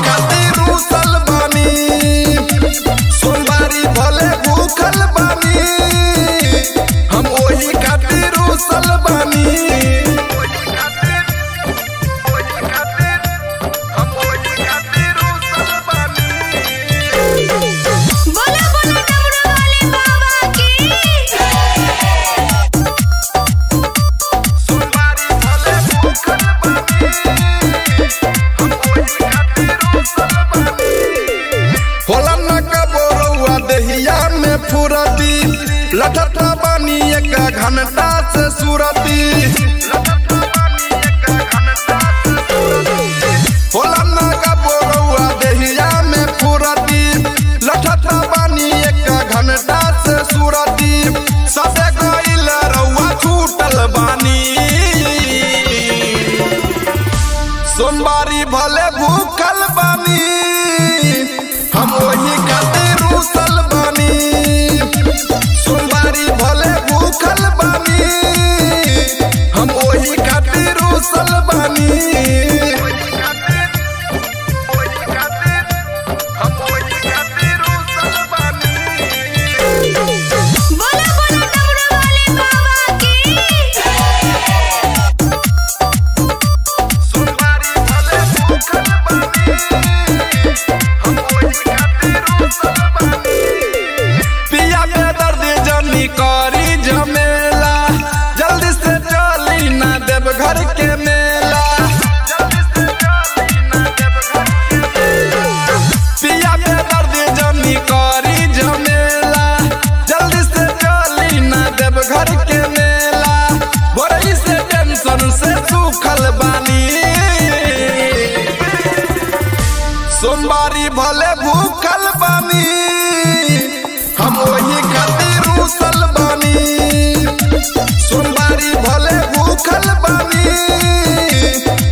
खातिर रूसल बानी। सोमवारी भले भूखल बानी, हम ओही खातिर रूसल बानी। बोला बोला डमरू वाले बाबा की। होला न कबो रउआ देहिया में फुरती, लठता बानी एक घंटा से सुरती। होला न कबो रउआ देहिया में फुरती, लठता बानी एक घंटा से सुरती। सबे गइल रउआ छूटल बानी, सोमवारी भले भूखल बानी, हम वही खातिर रूसल बानी। सोमवारी भले भूखल बानी, हम वही खातिर रूसल बानी। बोला बोला डमरू वाले बाबा की। पिया पे दर्द जनी करी झमेला, जल्दी से चली ना देव घर के मेला। पिया पे दर्द जनी करी झमेला, जल्दी से चली ना देव घर के मेला। बोरई से टेंशन से सूखल बानी, सोमवारी भले भूखल बानी, हम वही खातिर रूसल बानी। सोमवारी भले भूखल बानी,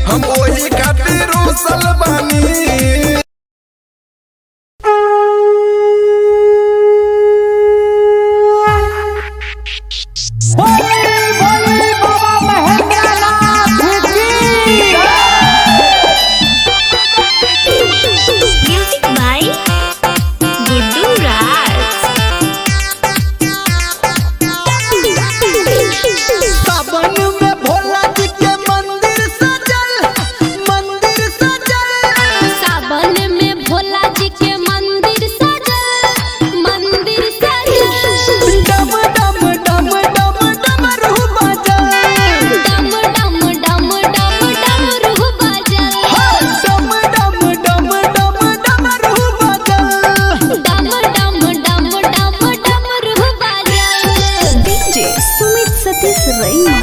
हम वही खातिर रूसल बानी। बोली बोली बाबा महेंद्रनाथ की। म्यूजिक बाय गुड्डू राज। सावन में भोला जी के मंदिर सजल, मंदिर सजल। सावन में भोला जी के मंदिर सजल, मंदिर सजल। डम डम डम डम डमरू बजल। डम डम डम डम डमरू बजल। डम डम डम डम डमरू बजल। डम डम डम डम डमरू बजल। डीजे सुमित सतीश रैना।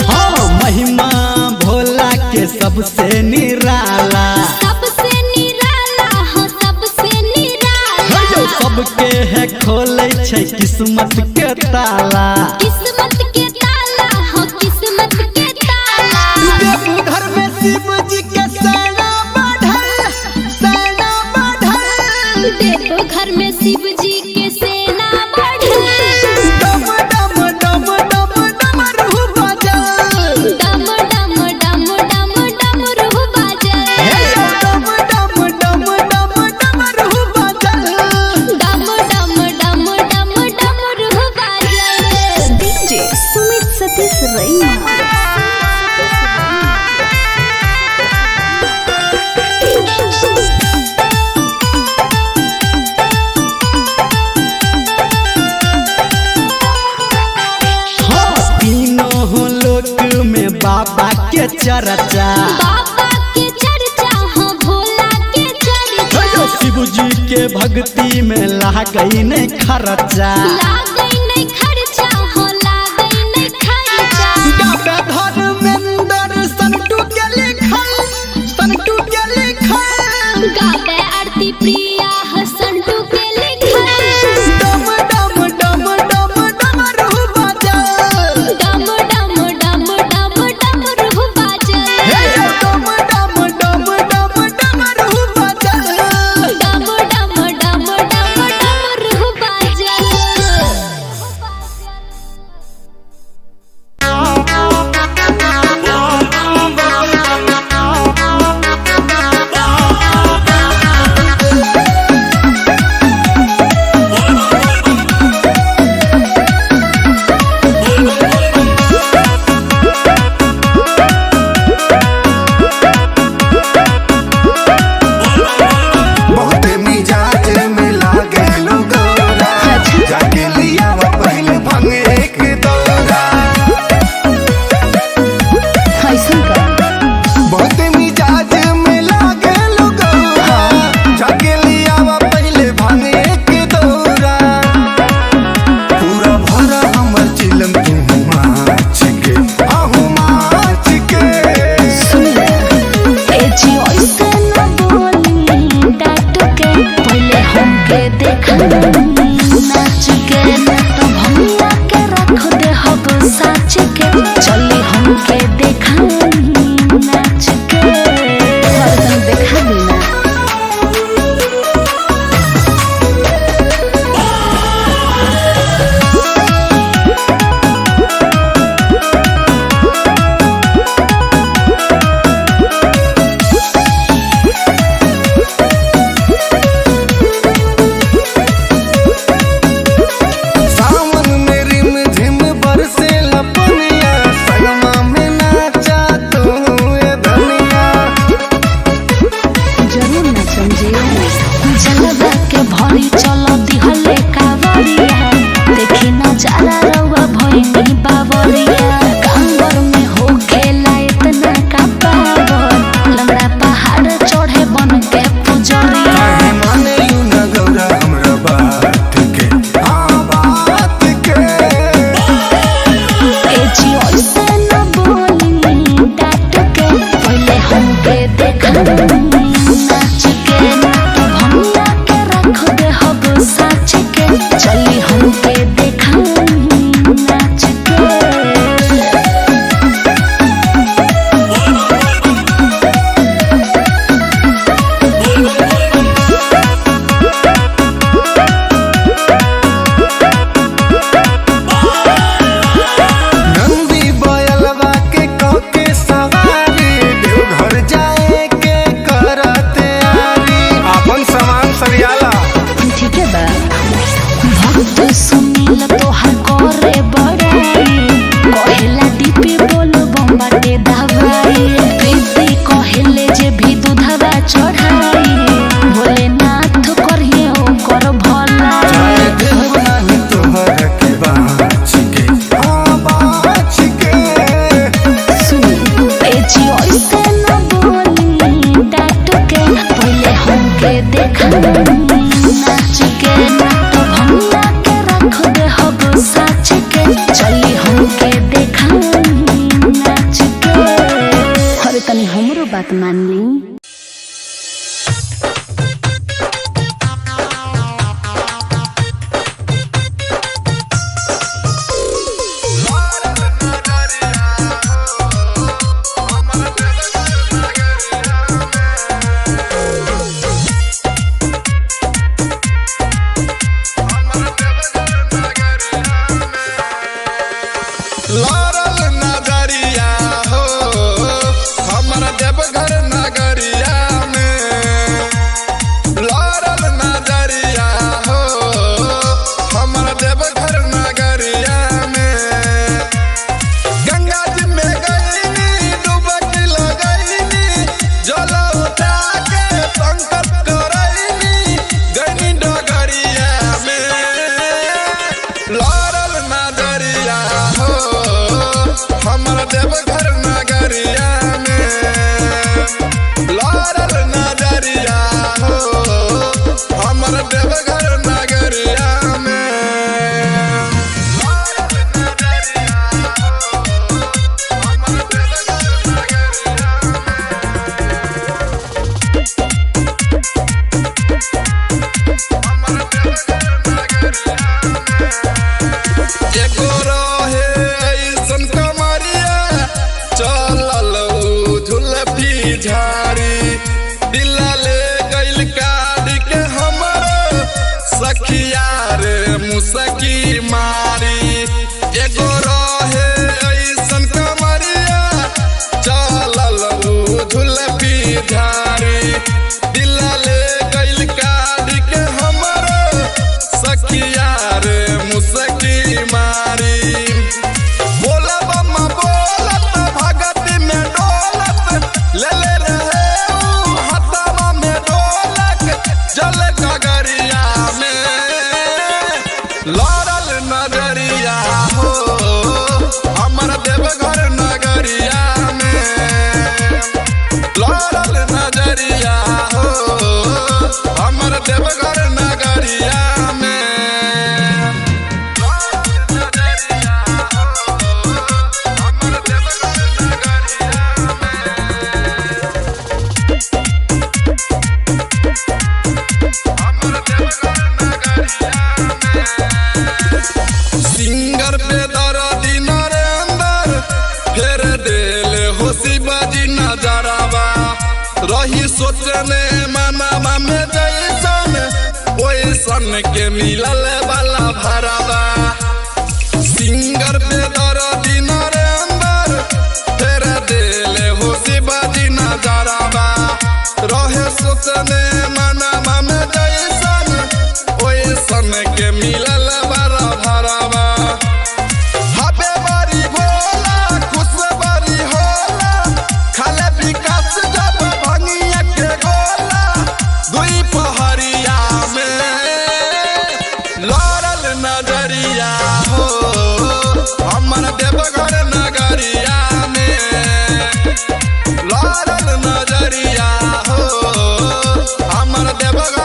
हाँ, महिमा भोला के सबसे निराला। सबसे निराला हो, सबसे निराला। सबके है खोले छै किस्मत के ताला। किस्मत के ताला हो, किस्मत के ताला। देवघर में शिव जी के सेना बढ़ल, सेना बढ़ल। देवघर में शिव जी के सेना बढ़ल। डम डम डम डम डमरू बजल। डम डम डम डम डमरू बजल। डम डम डम डम डमरू बजल। डम डम डम डम डमरू बजल। डीजे सुमित सतीश रैना। हाँ, तीनों लोक में बाबा के चर्चा। बाबा के चर्चा हो, भोला के चर्चा। शिव जी के भक्ति में लागई नहीं खर्चा। लागई नहीं खर्चा हो, लागई नहीं खर्चा। गाता धर्मेंद्र संटू के लिखल, संटू के लिखल। गावे आरती प्रिया हसंटू के लिखल। डम डम डम डम डमरू बजल। डम डम डम डम डमरू बाजल। डम डम डम डम डमरू बजल। डम डम डम देखाई नाच के, ना तो भंगिया के रख दे हब साच के। चली हमके देखाई नाच के, और तनी देखा दी ना। सावन में रिम झिम बरसे लपनिया, संगमा में नाचा तू ए धनिया। जरूर नचम जी। जलवा के भरी चल दिहले कावरिया, देखी नजारा रउआ भइनी बावरिया। कांवर में हो खेला इतना का पावर, लंगड़ा पहाड़ चढ़े बन के पुजरिया। काहे माने you न गौरा हमरा बात के, हाँ बात के। ए जी ऐसे न बोली डांट के, पहले हमके देखाई नाच के, ना तो भंगिया के रख दे हब साच के। चली हमके देखाई नाच के। नंदी बयलवा के कके सवारी, देवघर जाए के करते आरी। अपन सामान सरियाला। ठीक है बा। भक्त सुनील तोहार करे बड़ाई, कहेला डीपी बोल बम्बाटे दवाई। प्रीति कहेले जे भी दूधवा चढ़ाई, भोलेनाथ करिए ओकर भलाई। जाए देव नाही तोहर के बाछ के, हाँ बाछ के। सुनी ए जी ऐसे न बोली डांट के, पहले हमके देखाई नाच के, ना तो भंगिया के रख दे हब साच के। चली हमके देखाई नाच के, अरे तनी हमरो बात मान ली। लड़ल नगरिया हो, हमर देवघर नगरिया में। लड़ल नगरिया हो, हमर देवघर नगरिया में। गंगा जी में गईनी, डुबकी लगईनी, जल उठा के संकल्प करईनी, गईनी डगरिया में। लड़ल नगरिया हो, हमर देवघर नगरिया में। लड़ल नगरिया हो, हमर देवघर नगरिया में। लड़ल नगरिया हो, हमर देवघर नगरिया में। हमर देवघर नगरिया में। एगो रहे ऐसन कमरिया, चलल उ झुलफी झाड़ी, दिला ले गइल काट के हमर सखिया रे मुसकी मारी। एगो रहे ऐसन कमरिया, चलल उ झुलफी झाड़ी, दिला ले गइल काट के हमर सखिया रे मुसकी मारी। बोला बम्मा बोलत भगत में डोलत, ले ले रहे ऊ हथवा में डोलक, जल गगरिया में। लड़ल नगरिया हो, हमर देवघर नगरिया में। लड़ल नजरिया हो, हमर देवघर नगरिया में। नजरिया हो, हमर देवघर नगरिया में। हमर देवघर। सोचने मनवा में जैसन ओइसन के मिलल वाला भरावा। सिंगर पे दर्दी नरेंद्र फेर देले हो शिवाजी नजरावा। रहे सोचने मनवा में जैसन ओइसन के मिलल वाला भरावा। हबे बारी भोला खुश बारी होला, खाले विकास जब भंगिया के गोला। दुई पहरिया में लड़ल नजरिया हो, हमर देवघर नगरिया में लड़ल नजरिया हो, हमर देवघर।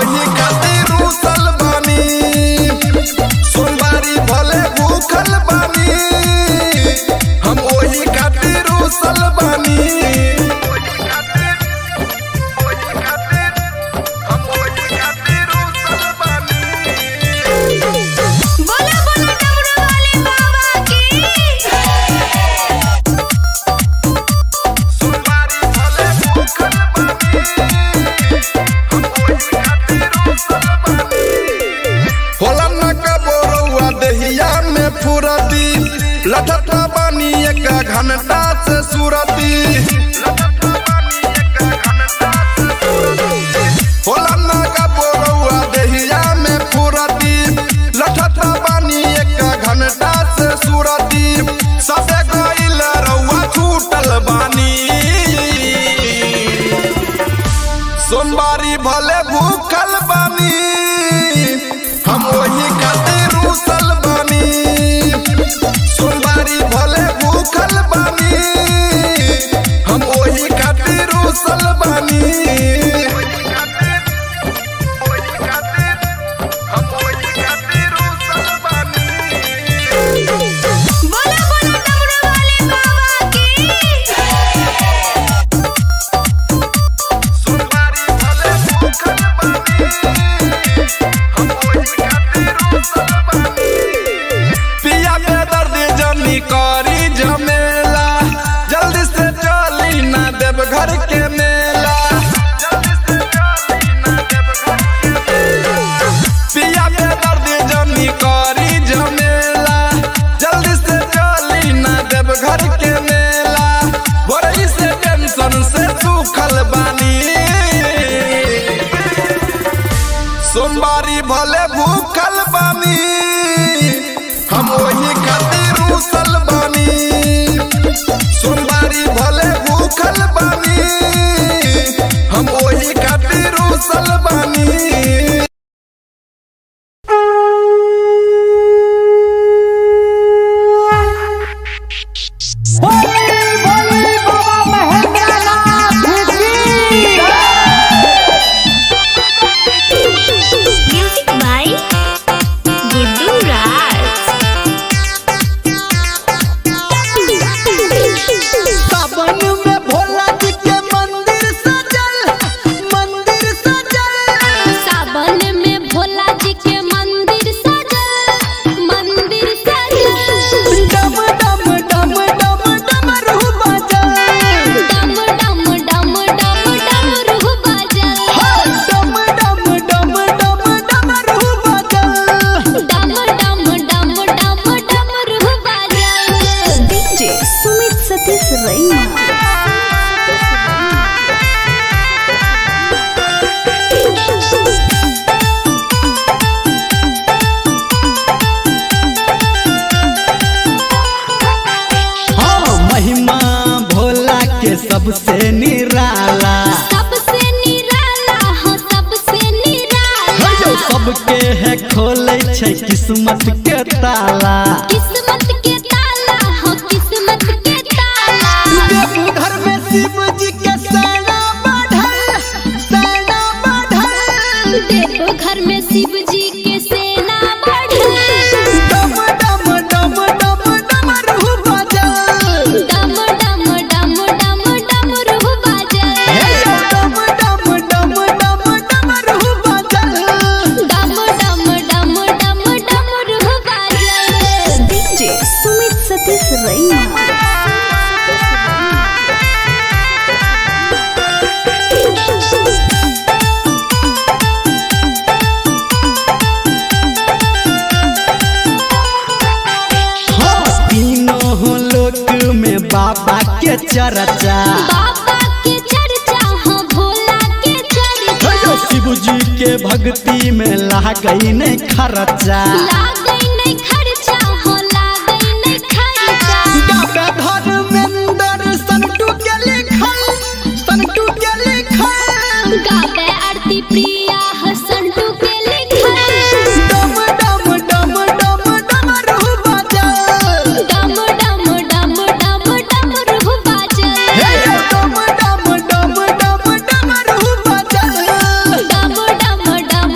ओही खातिर रूसल बानी। सोमवारी भले भूखल बानी, हम ओही खातिर रूसल बानी। बोला बोला डमरू वाले बाबा की। होला न कबो रउआ देहिया में फुरती, लठता बानी एक घंटा से सुरती। होला न कबो रउआ देहिया में फुरती, लठता बानी एक घंटा से सुरती। सबे गइल रउआ छूटल बानी। सोमवारी भले भूखल बानी, हम ओही खातिर रूसल बानी। सोमवारी भले भूखल बानी, हम ओही खातिर रूसल बानी। बोला बोला डमरू वाले बाबा की। पिया बेदर्द जनी करी झमेला, जल्दी से चली ना देव घर के मेला। पिया बेदर्द जनी करी झमेला, जल्दी से चली ना देव घर के मेला। बोरई से टेंशन से सुखल बानी। सोमवारी भले भूखल बानी, हम ओही खातिर रूसल बानी। सोमवारी भले भूखल बानी, हम ओही खातिर रूसल बानी। बोली बोली बाबा महेंद्रनाथ की। म्यूजिक बाय गुड्डू राज। सावन में भोला जी के मंदिर सजल, मंदिर सजल। सावन में भोला जी के मंदिर सजल, मंदिर सजल। डम डम डम डम डमरू बाजल। डम डम डम डम डमरू बाजल। डम डम डम डम डमरू बाजल। डम डम डम डम डमरू बाजल। डीजे सुमित सतीश रैना। हाँ, महिमा भोला के सबसे निराला। सबसे निराला हो, सबसे निराला। सबके है खोले छै किस्मत के ताला। किस्मत के ताला हो, किस्मत के ताला। देवघर में शिव जी के सेना बढ़ल, सेना बढ़ल। देवघर में शिव जी के सेना बढ़ल। डम डम डम डम डमरू बाजल। डम डम डम डम डमरू बाजल। डम डम डम डम डमरू बाजल। डम डम डम डम डमरू बाजल। डीजे सुमित सतीश रैना। हाँ, तीनों लोक में बाबा के चर्चा। बाबा के चर्चा हो, भोला के चर्चा। शिव जी के भक्ति में लागई नहीं खर्चा। लागै नहीं खर्चा हो, लागै नहीं खर्चा। गावे धर्मेंद्र संटू के लिखल, संटू के लिखल। गावे आरती प्रिया हसंटू के लिखल। डम डम डम डम डमरू बाजल। डम डम डम डम डमरू बाजल। डम डम डम डम डमरू बाजल। डम डम डम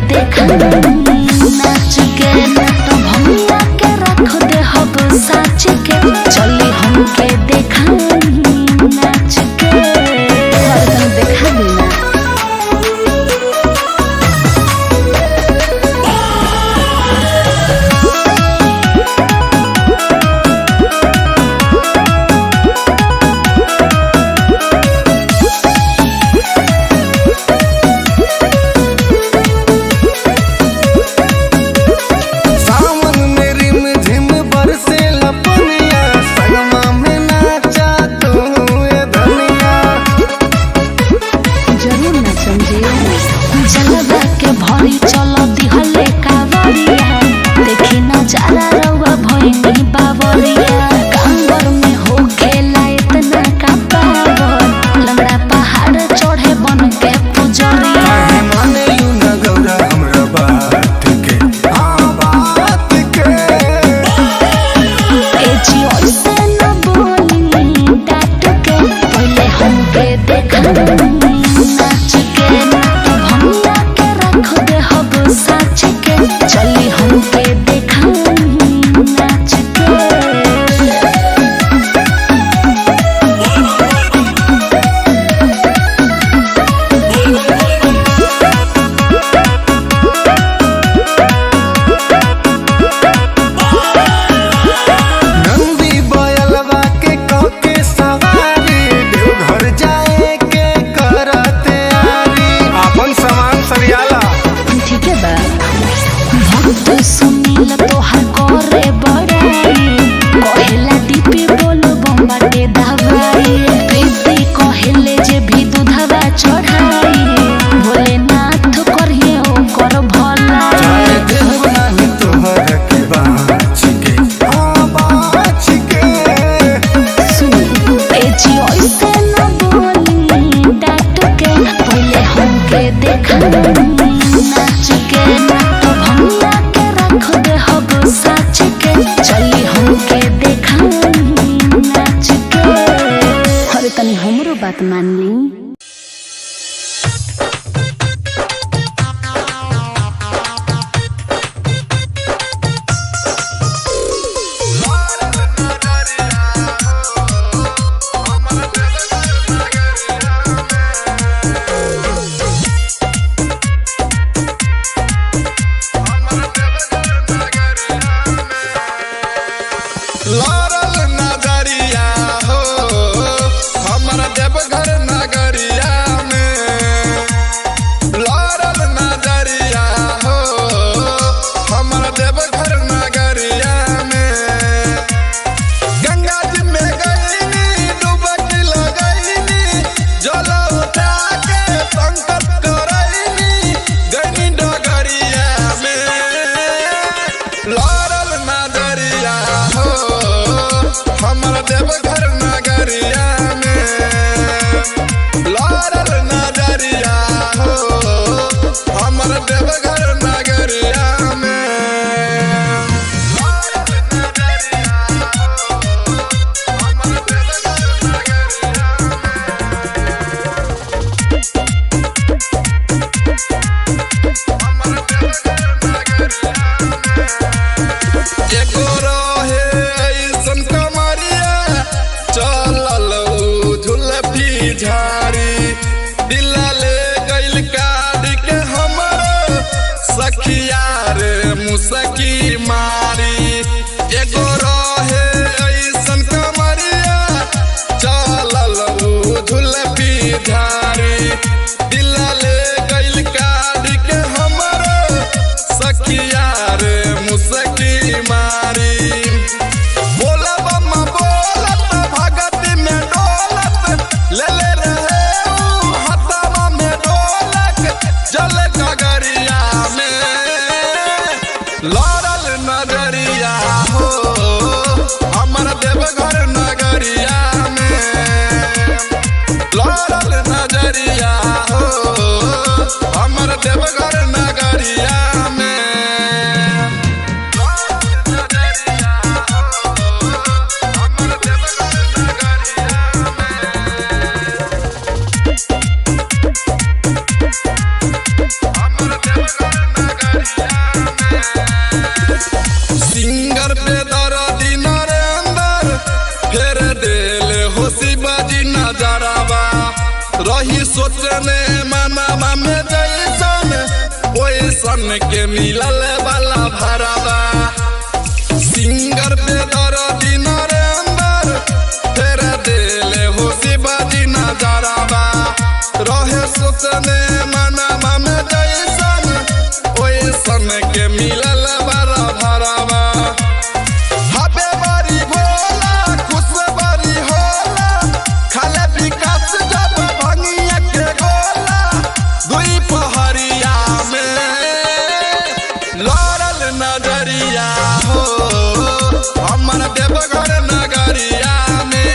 देखाई नाच के, ना तो भंगिया के रख दे हब साच के। चली हमके देखाई नाच के, हरदम देखा दी ना। सावन में रिम झिम बरसे लपनिया, संगमा में नाचा तू ए धनिया। जरूर ना समझे जलवा के भरी चल दिहले कावरिया, देखी नजारा रउआ भइनी बावरिया। कांवर में हो खेला इतना का पावर, लंगड़ा पहाड़ चढ़े बन के पुजरिया। काहे माने लू न गौरा हमरा बात के, हाँ बात के। ए जी ऐसे न बोली डांट के, पहले हमके देखाई नाच के, ना तो भंगिया के रख दे हब साच के। चली हमके देखाई नाच के। नंदी बयलवा के कके सवारी, देवघर जाए के करते आरी। अपन सामान सरियाला। ठीक है बा। भक्त सुनील तोहार करे बड़ाई, कहेला डीपी बोल बम्बाटे दवाई। प्रीति कहेले जे भी दूधवा चढ़ाई, भोलेनाथ करिए ओकर भलाई। जाए देव नाही तोहर के बाँच के, हाँ बाँच के। सुनी ए जी ऐसे न बोली डांट के, पहले हमके देखाई नाच के, ना तो भंगिया के रख दे हब साच के। चली हमके देखाई नाच के, अरे तनी हमरो बात मान ली। लड़ल नजरिया हो हमर देवघर नगरिया में, लड़ल नजरिया हो हमर देवघर नगरिया में। गंगा जी में गईनी डुबकी लगईनी, जल उठा के संकल्प करईनी, गईनी डगरिया में। लड़ल नजरिया हो हमर देवघर नगरिया में, लड़ल नजरिया हो हमर देवघर नगरिया में। एगो रहे ऐसन कमरिया, चलल उ झुलफी झाड़ी, दिल ले गइल काट के हमर सखिया रे मुसकी मारी। एगो रहे ऐसन कमरिया, चलल उ झुलफी झाड़ी, दिल ले गइल काट के हमर सखिया रे मुसकी मारी। बोलब बोलत भगत में डोलत, ले ले रहे उ हथवा में डोलक, जल गगरिया में लड़ल नजरिया हो हमर देवघर नगरिया में, लड़ल नजरिया हो हमर देवघर नगरिया में। सोचने मनवा में जैसन ओइसन के मिलल वाला भरावा। सिंगर बेदर्दी नरेंद्र फेर देले हो शिवाजी नजरावा। रहे सोचने मनवा में जैसन ओइसन के मिलल वाला भरावा। हबे बारी भोला खुश बारी होला, खाले विकास जब भंगिया के गोला। दुई पहरिया में लड़ल नजरिया हो, हमर देवघर नगरिया में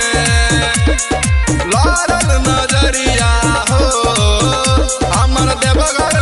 लड़ल नजरिया हो, हमर देवघर।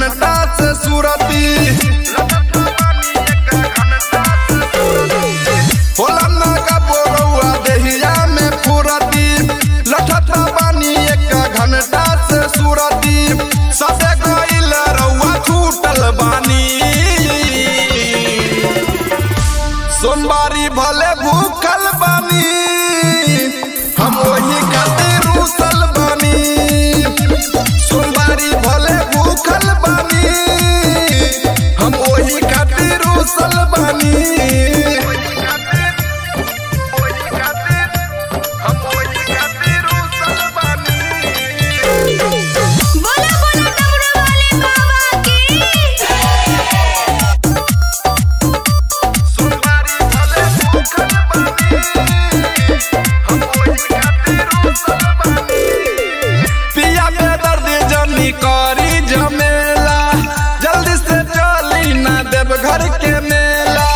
घंटा से सुरती। होला ना कबो रउआ देहिया में फुरती, लठत बानी एक घंटा से सुरती। सबे गइल रउआ छूटल बानी, सोमवारी भले भूखल बानी, हम वही खातिर रूसल बानी। सोमवारी भले भूखल बानी, हम वही खातिर रूसल बानी। बोला बोला डमरू वाले बाबा की। पिया बेदर्द जनी करी झमेला, जल्दी से चली ना देव घर के मेला।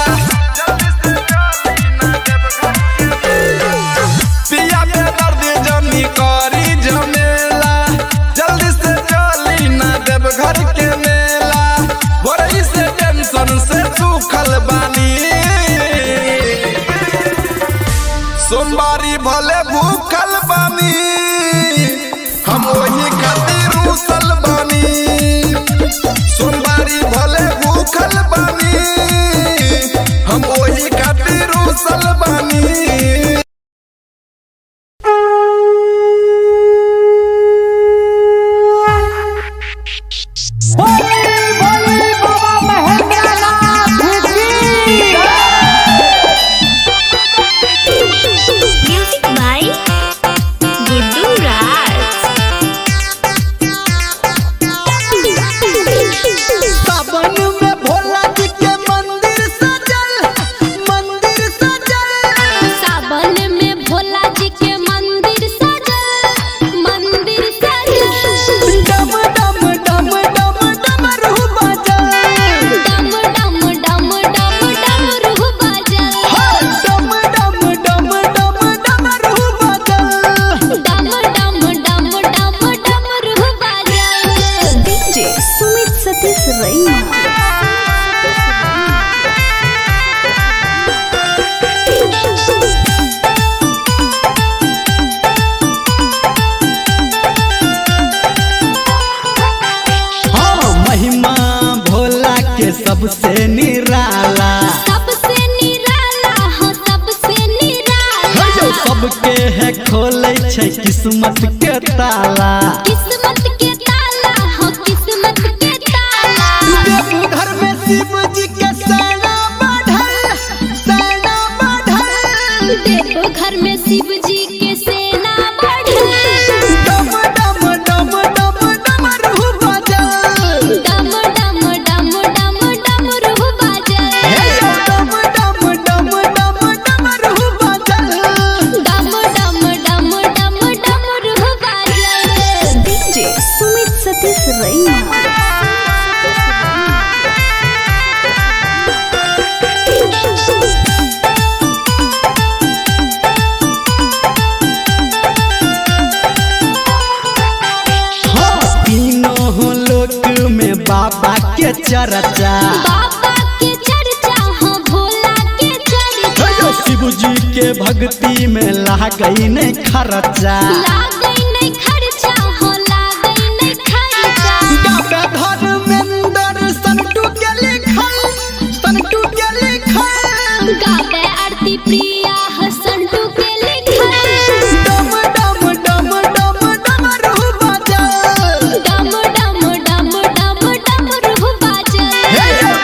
पिया बेदर्द जनी करी झमेला, जल्दी से चली ना देव घर के मेला। बोरई से टेंशन से सुखल बानी, सोमवारी भले भूखल बानी, हम वही खातिर रूसल बानी। सोमवारी भले भूखल बानी, हम वही खातिर रूसल बानी। बोली बोली बाबा महेंद्रनाथ की। म्यूजिक बाय गुड्डू राज। सावन में भोला जी के मंदिर सजल, मंदिर सजल। सावन में भोला जी के मंदिर सजल, मंदिर सजल। डम डम डम डम डमरू बाजल। डम डम डम डम डमरू बाजल। डम डम डम डम डमरू बाजल। डम डम डम डम डमरू बाजल। डीजे सुमित सतीश रैना। हाँ, महिमा भोला के सबसे निराला। सबसे निराला हो, सबसे निराला। सबके है खोले छै किस्मत के ताला। किस्मत के ताला हो, किस्मत के ताला। देवघर में शिव जी के सेना बढ़ल, सेना बढ़ल। देवघर में शिव जी के सेना बढ़ल। डम डम डम डम डमरू बाजल। डम डम डम डम डमरू बाजल। डम डम डम डम डमरू बाजल। डम डम डम डम डमरू बाजल। डीजे सुमित सतीश रैना। हाँ, तीनों लोक में बाबा के चर्चा। बाबा के चर्चा हो, भोला के चर्चा। शिव जी के भक्ति में लागई नहीं खर्चा। लागै नहीं खर्चा हो, लागै नहीं खर्चा। गावे धर्मेंद्र संटू के लिखल, संटू के लिखल। गावे आरती प्रिया हसंटू के लिखल। डम डम डम डम डमरू बाजल। डम डम डम डम डमरू बाजल।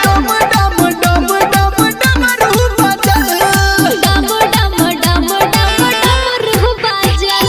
डम डम डम डम डमरू बाजल। डम डम डम डम डमरू बाजल।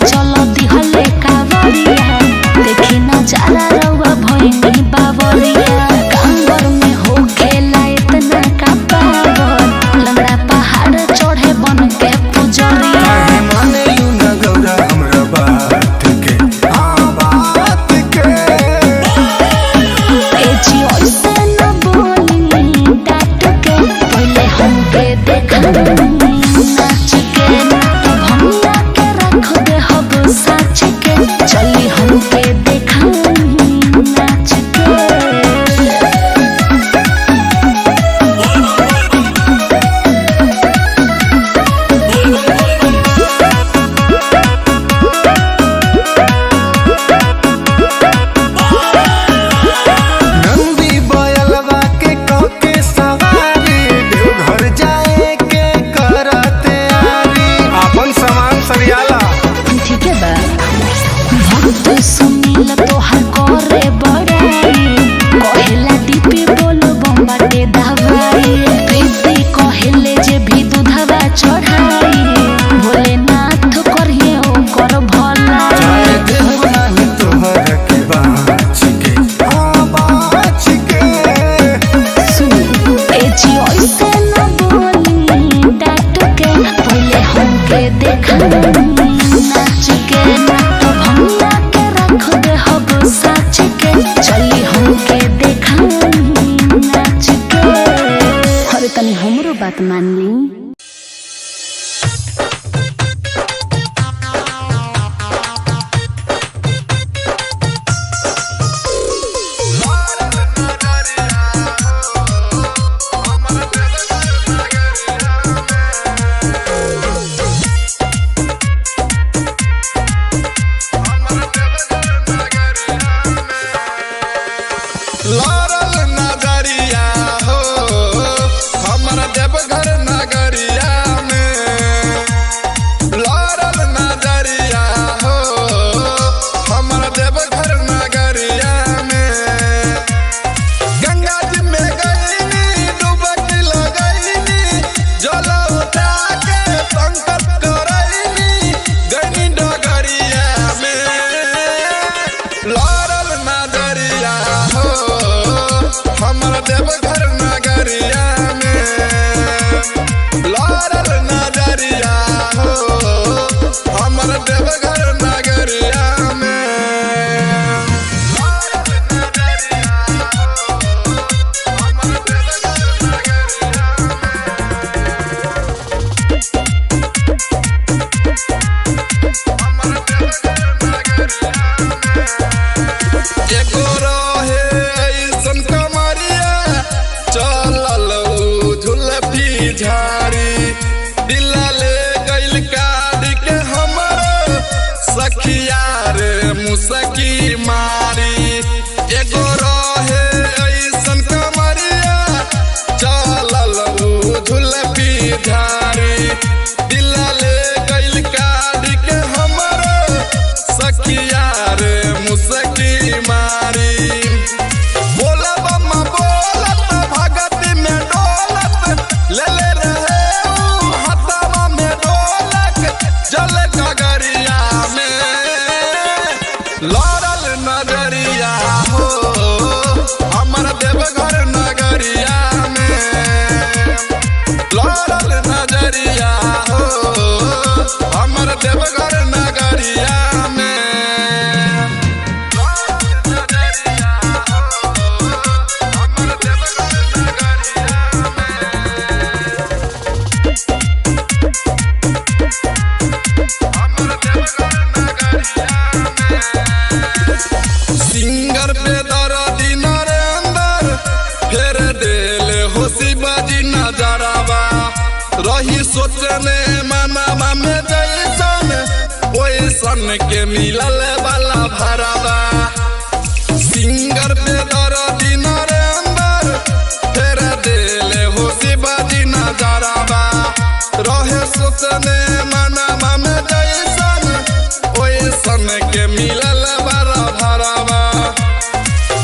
चल दिहले कावरिया। देखी नजारा रउआ भइनी बावरिया। कांवर में होखेला इतना का पावर, लंगड़ा पहाड़ चढ़े बन के पुजरिया। काहे मानेलू न गौरा हमरा बात के, हाँ बात के। ए जी ऐसे न बोली डांट के, पहले हमके देखनी नाच के। तो भंगा के रख दे हब साच के, चली हमके देखनी नाच के। नंदी बयलवा के कके सवारी, देवघर जाए के करते आरी। अपन सामान सरियाला। ठीक है बा। भक्त सुनील तोहर करे बड़ाई, कहेला डीपी बोल बम्बाटे दवाई। प्रीति कहेले जे भी दूधवा चढ़ाई, भोलेनाथ करिए ओकर भलाई। जाए देहु नाही तोहर के बाँच के, हाँ बाँच के। सुन ए जी ऐसे न बोली डांट के, पहले हमके देखनी नाच के। तो भंगा के रख दे हब साच के, चली हमके देखनी नाच के। अरे तनी हमरो बात मान ली। लड़ल नगरिया हो, हमर देवघर नगरिया में। लड़ल नगरिया हो, हमर देवघर नगरिया में। गंगा जी में गईनी, डुबकी लगईनी, जल उठा के संकल्प करईनी, गईनी डगरिया में। लड़ल नगरिया हो, हमर देवघर नगरिया में। लड़ल नगरिया हो, हमर देवघर नगरिया में। एगो रहे ऐसन कमरिया, चलल उ झुलफी झाड़ी। दिल ले गइल काट के हमर सखिया रे मुसकी मारी। एगो रहे ऐसन कमरिया, चलल उ झुलफी झाड़ी। दिल ले गइल काट के हमर सखिया रे मुसकी मारी। बोलब बोलत भगत में डोलत, ले ले रहे उ हथवा में डोलक, जल गगरिया में। लड़ल नगरिया हो, हमर देवघर नगरिया में। लड़ल नजरिया हो, हमर देवघर नगरिया में। सिंगर पे दर्दी नरेंद्र, फेर देल हो शिवाजी नजरवा। रही सोचने मनावा में जैसन, ओइसन के मिलल वाला भरवा। सिंगर पे दर्दी नरेंद्र, फेर देल हो शिवाजी नजरवा। रहे सोचने मनावा में जैसन, ओइसन के मिलल वाला भरवा।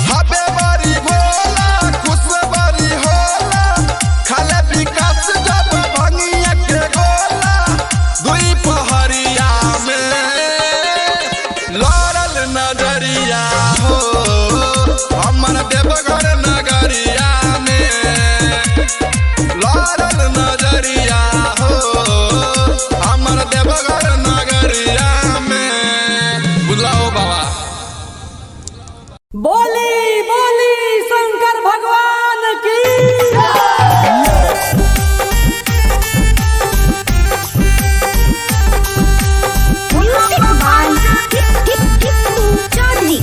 हबे बारी भोला, खुश बारी होला, खाले विकास जब भंगिया के गोला। दुई पहरिया में देवघर नगरिया में लड़ल नजरिया हो हमर देवघर नगरिया में। बुझला हो बाबा। बोली बोली शंकर भगवान की। Music by Tippu Chaudhary.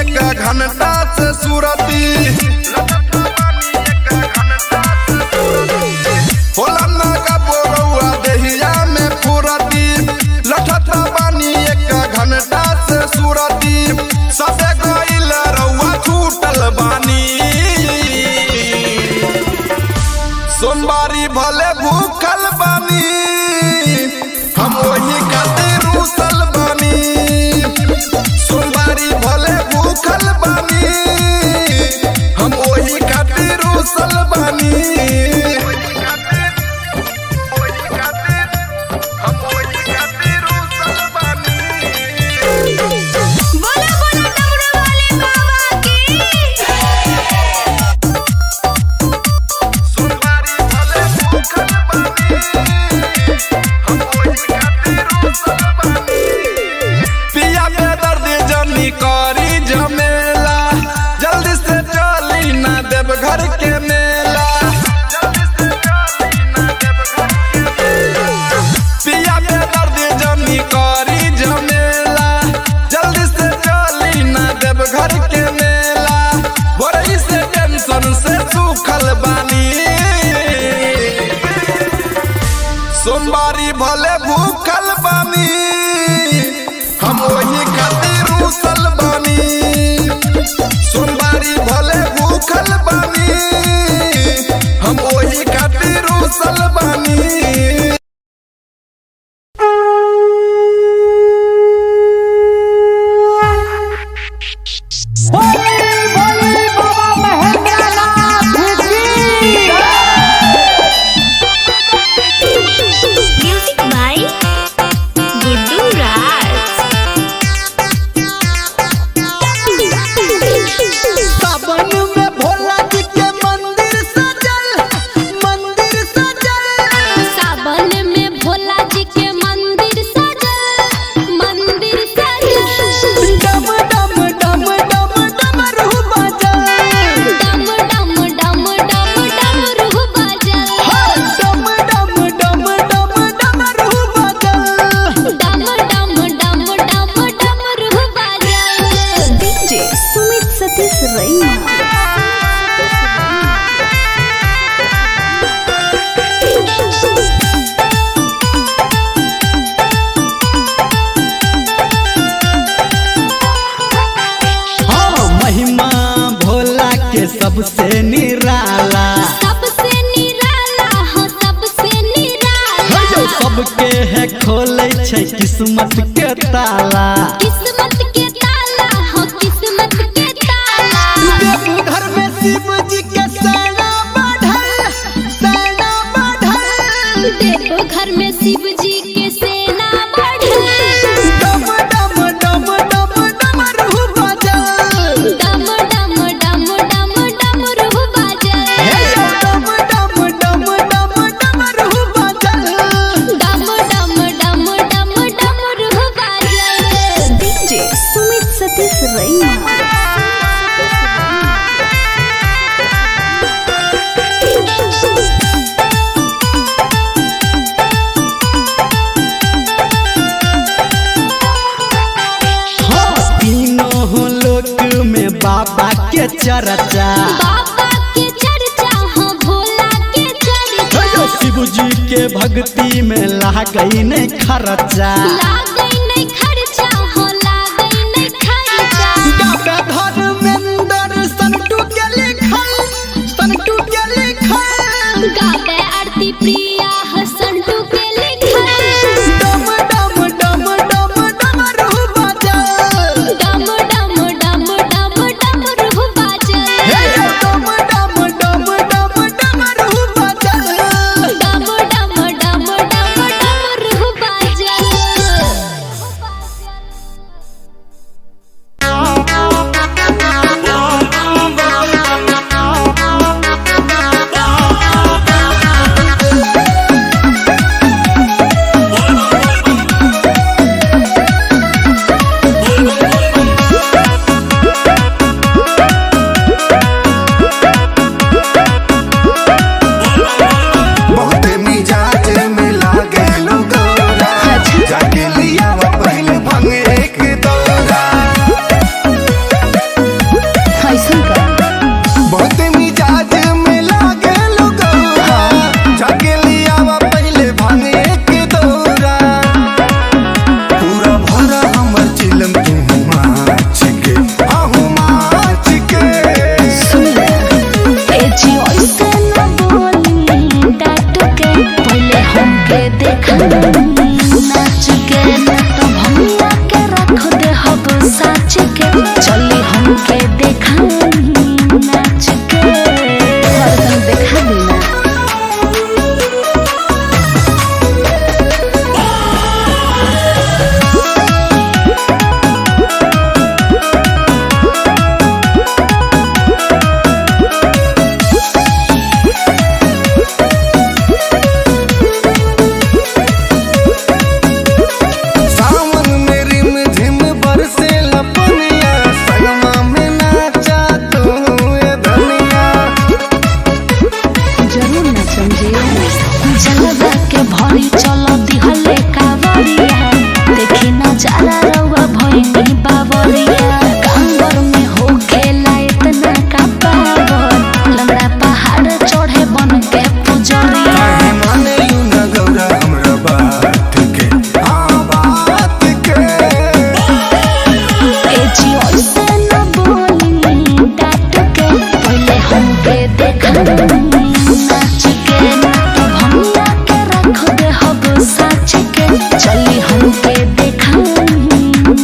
एक घंटा से सुरती। होला ना कबो रउआ देहिया में फुरती, लठत बानी एक घंटा से सुरती। सबे गइल रउआ छूटल बानी, सोमवारी भले भूखल बानी, हम वही खातिर रूसल बानी। सोमवारी भले भूखल बानी, हम वही खातिर रूसल बानी। बोला बोला डमरू वाले बाबा की। पिया के दर्द जनी करी झमेला, जल्दी से चली ना देव घर के मेला। पिया के दर्द जनी करी झमेला, जल्दी से चली ना देव घर के मेला। बोरई से टेंशन से सूखल बानी, सोमवारी भले भूखल बानी, हम वही खातिर रूसल बानी। सोमवारी भले भूखल बानी, हम वही खातिर रूसल बानी। बोली बोली बाबा महेंद्रनाथ की। म्यूजिक बाय गुड्डू राज। सावन में भोला जी के मंदिर सजल, मंदिर सजल। सावन में भोला जी के मंदिर सजल, मंदिर सजल। डम डम डम डम डमरू बाजल। डम डम डम डम डमरू बाजल। डम डम डम डम डमरू बाजल। डम डम डम डम डमरू बाजल। डीजे सुमित सतीश रैना। हाँ, महिमा भोला के सबसे निराला। सबसे निराला हो, सबसे निराला। सबके है खोले छै किस्मत के ताला। किस्मत के ताला हो, किस्मत के ताला। देवघर में शिव जी के सेना बढ़ल, सेना बढ़ल। देवघर में शिव जी के सेना बढ़ल। डम डम डम डम डमरू बाजल। डम डम डम डम डमरू बाजल। डम डम डम डम डमरू बाजल। डम डम डम डम डमरू बाजल। डीजे सुमित सतीश रैना। हाँ, तीनों लोक में बाबा के चर्चा। बाबा के चर्चा हो, भोला के चर्चा। शिव जी के भक्ति में लागई नहीं खर्चा। लागै नहीं खर्चा हो, लागै नहीं खर्चा। डॉक्टर धर्मेंद्र संटू के लिखल, संटू के लिखल। गावे आरती प्रिया हसंटू के लिखल। डम डम डम डम डमरू बाजल। डम डम डम डम डमरू बाजल। डम डम डम डम डमरू बाजल। डम डम डम डम डमरू बाजल। बोला देखाई नाच के, ना तो भंगिया के रख दे हब साच के। चली हमके देखाई नाच के, हरदम देखा दी ना। सावन में रिम झिम बरसे लपनिया, संगमा में नाचा तू ए धनिया। जरूर नाचम जी। जलवा के भरी चल दिहले कावरिया, देखी नजारा रउआ भइनी बावरिया। कांवर में हो खेला इतना का पावर, लंगड़ा पहाड़ चढ़े बन के पुजरिया। काहे माने you न गौरा हमरा बात के, हाँ बात के। ए जी ऐसे न बोली डांट के, पहले हमके देखाई नाच के, ना तो भंगिया के रख दे हब साच के। चली हमके देखाई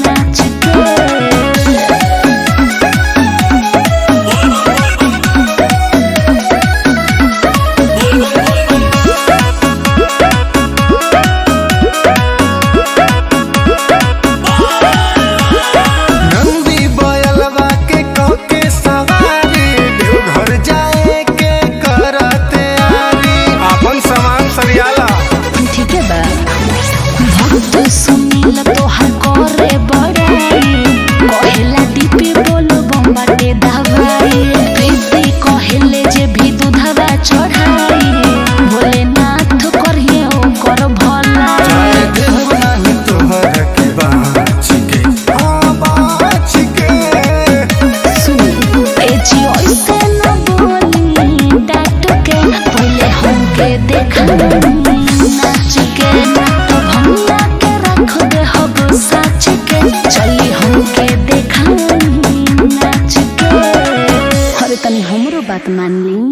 नाच के। नंदी बयलवा के कके सवारी, देवघर जाए के करते आरी। अपन सामान सरियाला। ठीक है बा। भक्त सुनील तोहर करे बड़ाई, कहेला डीपी बोल बम्बाटे दवाई। प्रीति कहेले जे भी दूधवा चढ़ाई, भोलेनाथ करिए ओकर भलाई। जाए देव नाही तोहर के बाँच के, हाँ बाँच के। सुनी ए जी ऐसे न बोली डांट के, पहले हमके देखाई नाच के, ना तो भंगिया के रख दे हब साच के। चली हमके देखाई नाच के। अरे तनी हमरो बात मान ली।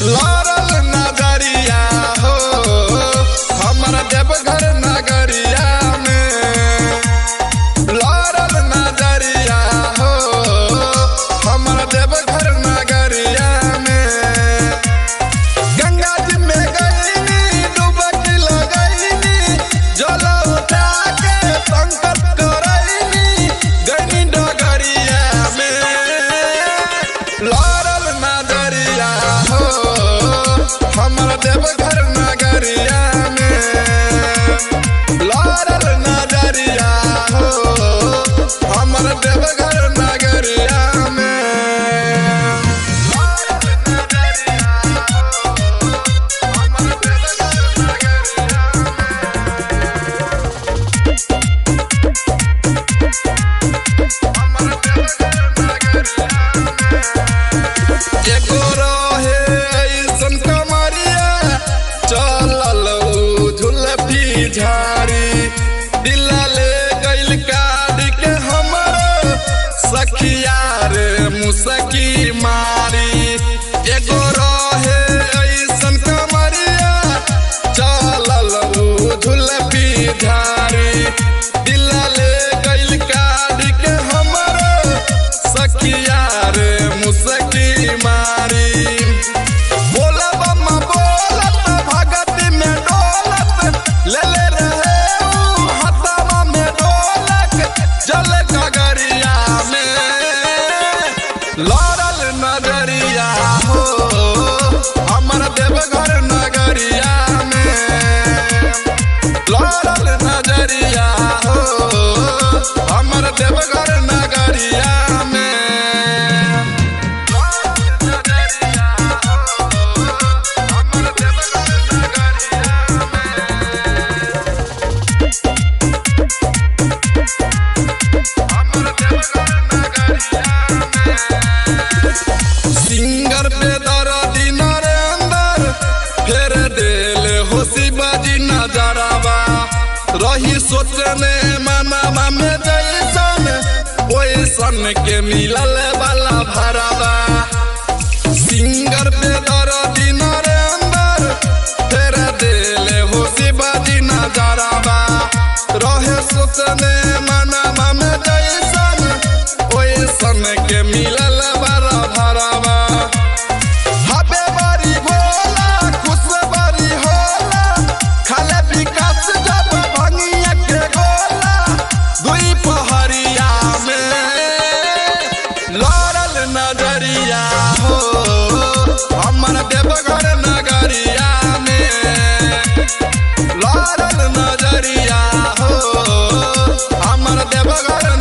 लड़ल नगरिया हो, हमर देवघर नगरिया में। लड़ल नगरिया हो, हमर देवघर नगरिया में। गंगा जी में गईनी, डुबकी लगईनी, जल उठा के संकल्प करईनी, गईनी डगरिया में। लड़ल नगरिया हो, हमर देवघर नगरिया में। लड़ल नगरिया हो, हमर देवघर नगरिया में। एगो रहे ऐसन कमरिया, चलल उ झुलफी झाड़ी। दिल ले गइल काट के हमर सखिया रे मुसकी मारी। एगो रहे ऐसन कमरिया, चलल उ झुलफी झाड़ी। दिल ले गइल काट के हमर सखिया रे मुसकी मारी। बोलब बोलत भगत में डोलत, ले ले रहे उ हथवा में डोलक, जल गगरिया में। लड़ल नगरिया हो, हमर देवघर नगरिया में। लड़ल नजरिया हो, हमर देवघर नगरिया में। हमर देवघर नगरिया में। हमर देवघर। सोचने मनवा में जैसन ओइसन के मिलल वाला भरावा। सिंगर बेदर्दी नरेंद्र फेर देले हो शिवाजी नजरवा। रहे सोचने मनवा में जैसन ओइसन के मिलल वाला भरावा। हबे बारी भोला खुश बारी होला, खाले विकास जब भंगिया के गोला। दुई पहरिया में लड़ल नजरिया हो, हमर देवघर नगरिया में लड़ल नजरिया हो, हमर देवघर।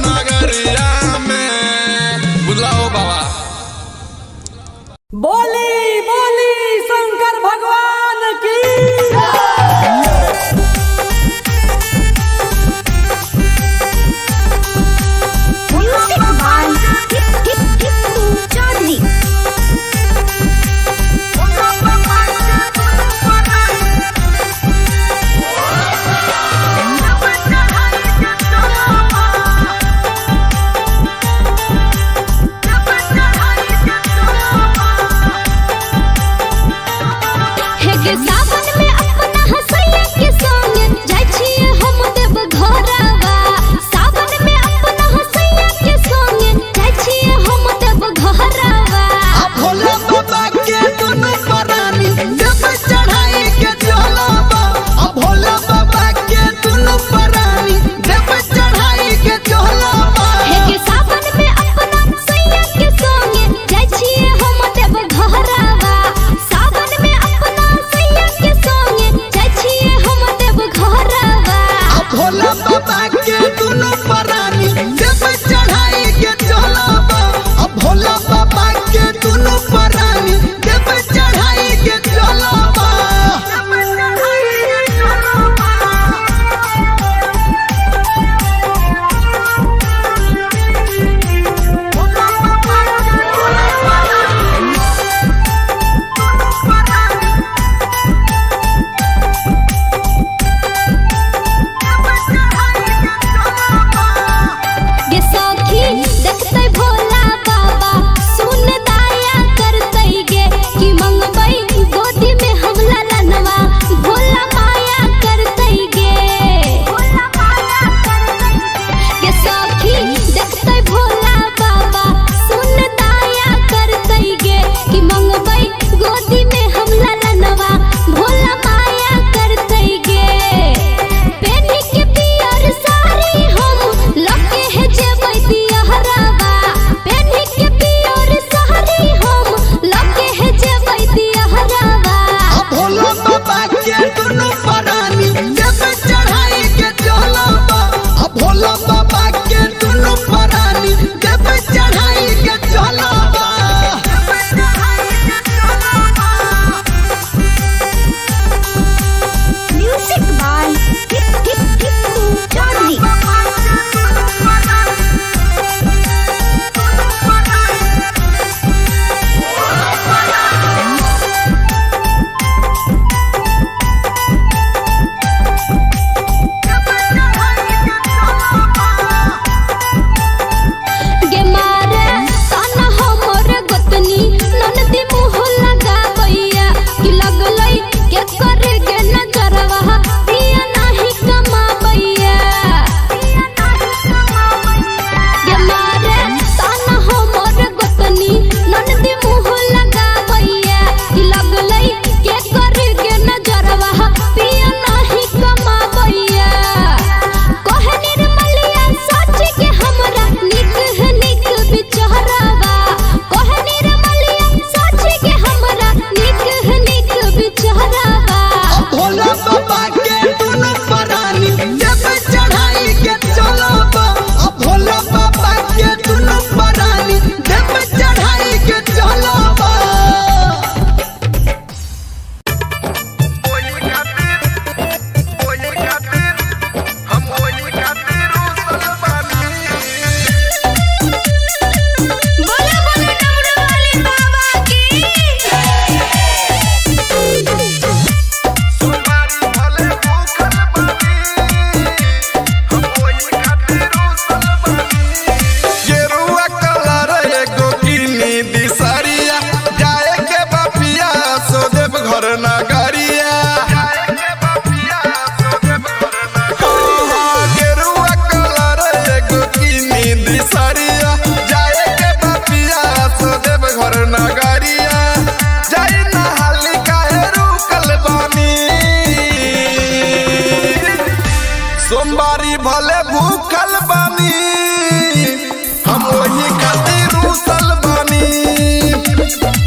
ओही खातिर रूसल बानी।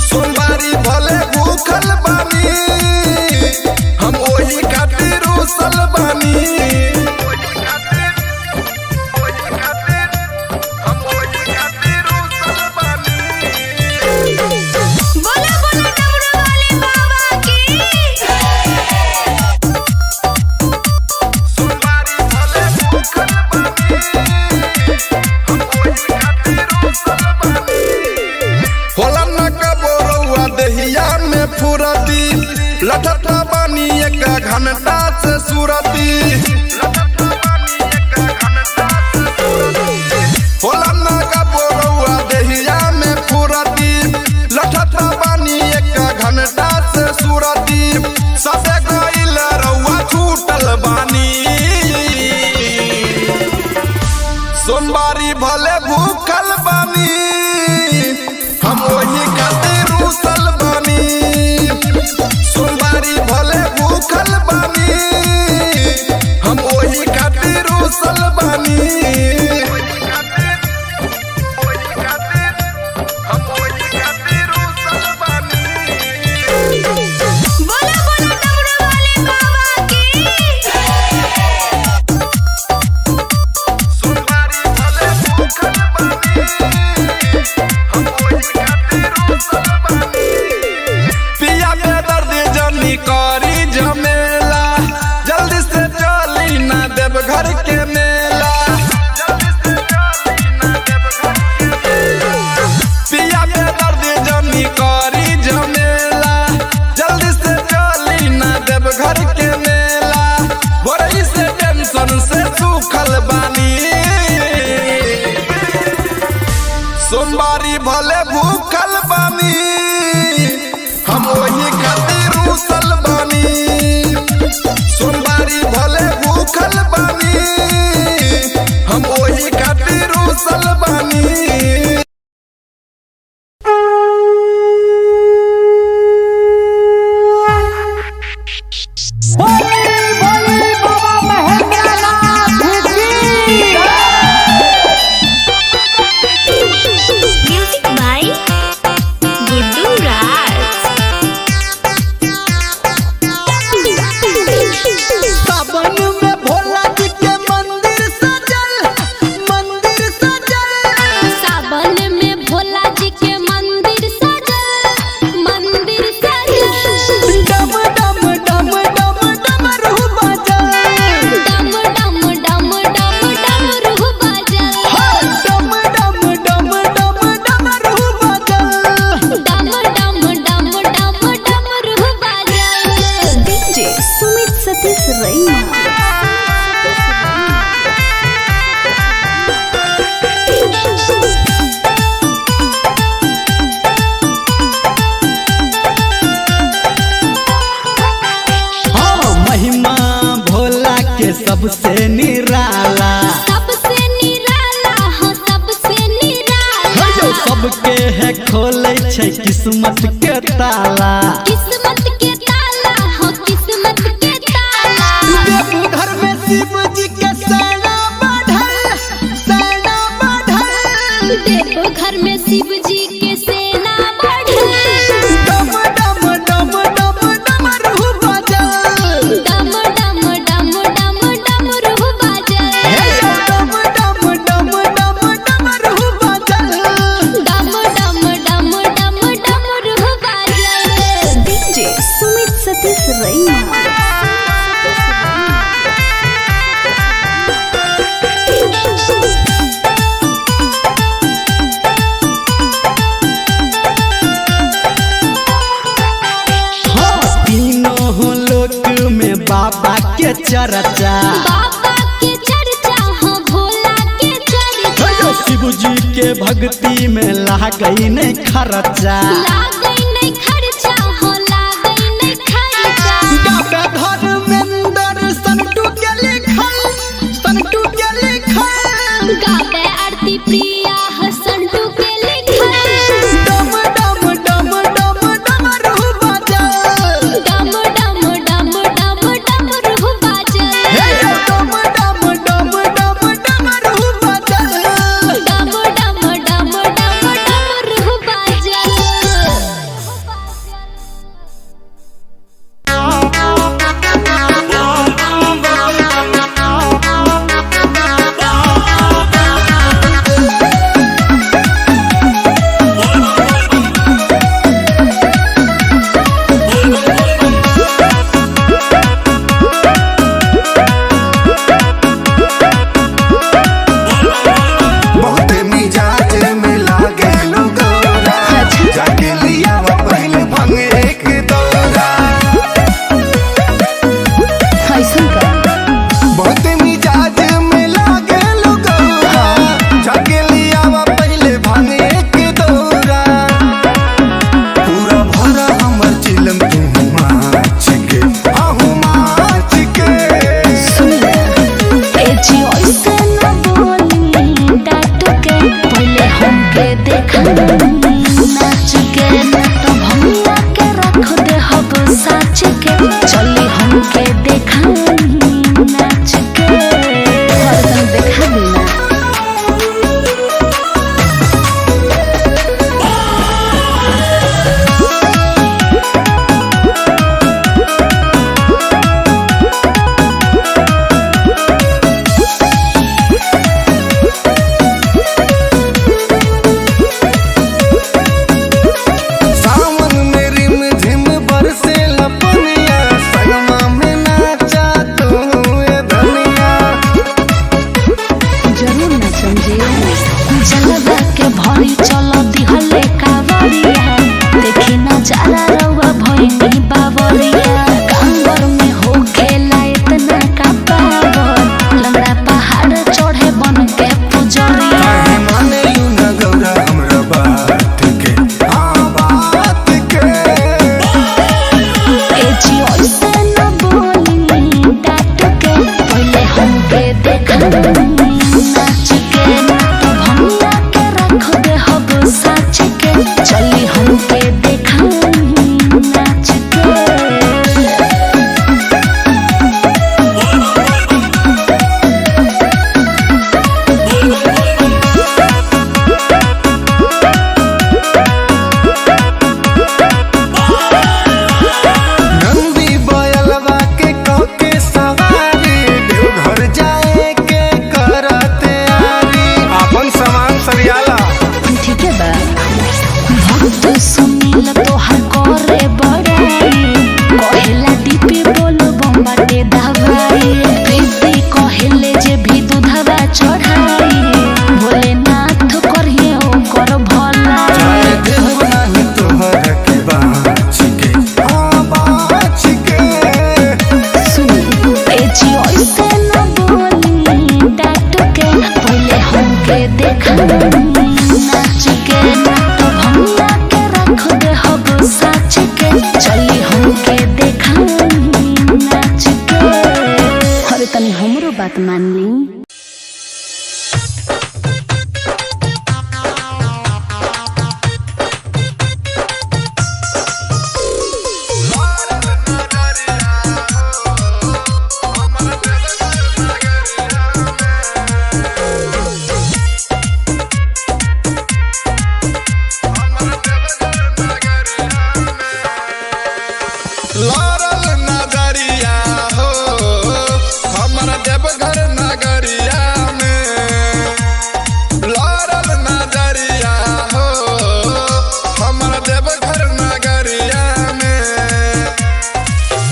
सोमवारी भले भूखल बानी, हम ओही खातिर रूसल बानी। बोला बोला डमरू वाले बाबा की। होला न कबो रउआ देहिया में फुरती, लठता बानी एक घंटा से सुरती। होला न कबो रउआ देहिया में फुरती, लठता बानी एक घंटा से सुरती। सबे गइल रउआ छूटल बानी। सोमवारी भले भूखल बानी, हम ओही खातिर रूसल बानी। सोमवारी भले भूखल बानी, हम ओही खातिर रूसल बानी। बोला बोला डमरू वाले बाबा की। पिया के दर्द जनी करी झमेला, जल्दी से चली ना देव घर के मेला। पिया के दर्द जनी करी झमेला, जल्दी से चली ना देव घर के मेला। बोरई से टेंशन से सूखल बानी। सोमवारी भले भूखल बानी, हम ओही खातिर रूसल बानी। सोमवारी भले भूखल बानी, हम ओही खातिर रूसल बानी। बोली बोली बाबा महेंद्रनाथ की। म्यूजिक बाय गुड्डू राज। सावन में भोला जी के मंदिर सजल, मंदिर सजल। सावन में भोला जी के मंदिर सजल, मंदिर सजल। डम डम डम डम डमरू बाजल। डम डम डम डम डमरू बाजल। डम डम डम डम डमरू बाजल। डम डम डम डम डमरू बाजल। डीजे सुमित सतीश रैना। हाँ, महिमा भोला के सबसे निराला। सबसे निराला हो, सबसे निराला। हे यौ, सबके है खोले छै किस्मत के ताला। किस्मत के ताला हो, किस्मत के ताला। देवघर में शिव जी के सेना बढ़ल, सेना बढ़ल। देवघर में शिव जी के सेना बढ़ल। डम डम डम डम डमरू बाजल। डम डम डम डम डमरू बाजल। हे यौ, डम डम डम डम डमरू बाजल। डम डम डम डम डमरू बाजल। डीजे सुमित सतीश रैना। हाँ, तीनों लोक में बाबा के चर्चा। बाबा के चर्चा हो, भोला के चर्चा। हे यौ, शिव जी के भक्ति में लागई नहीं खर्चा। लागै नहीं खर्चा हो, लागै नहीं खर्चा। डॉक्टर धर्मेंद्र संटू के लिखल, संटू के लिखल। गावे आरती प्रिया हसंटू के लिखल। डम डम डम डम डमरू बाजल। डम डम डम डम डमरू बाजल। हे यौ, डम डम डम डम डमरू बाजल। डम डम डम के भरी चल दिहले कावरिया। देखी नजारा रउआ भइनी बावरिया। कांवर में होखेला इतना का पावर, लंगड़ा पहाड़ चढ़े बन के पुजरिया। काहे मानेलू न गौरा हमरा बात के, हाँ बात के। ए जी ऐसे न बोली डांट के, पहले हमके देखनी नाच के। ना तो भंगा के रख दे हब साच के, चली हमके देखनी नाच के। नंदी बयलवा के कके सवारी, देवघर जाए के करते आरी। अपन सामान सरियाला। ठीक है बा। भक्त सुनील तोहर करे बड़ाई, कहेला डीपी बोल बम्बाटे दवाई। प्रीति कहेले जे भी दूधवा चढ़ाई, भोलेनाथ करिए ओकर भलाई। जाए देहु नाही तोहर के बाँच के, हाँ बाँच के। सुनी ए जी ऐसे न बोली डांट के, पहले हमके देखनी नाच के। ना तो भंगा के रख दे हब साच के, चली हमके देखनी नाच के। अरे तनी हमरो बात मान ली। लड़ल नगरिया हो, हमर देवघर नगरिया में। लड़ल नगरिया हो, हमर देवघर नगरिया में।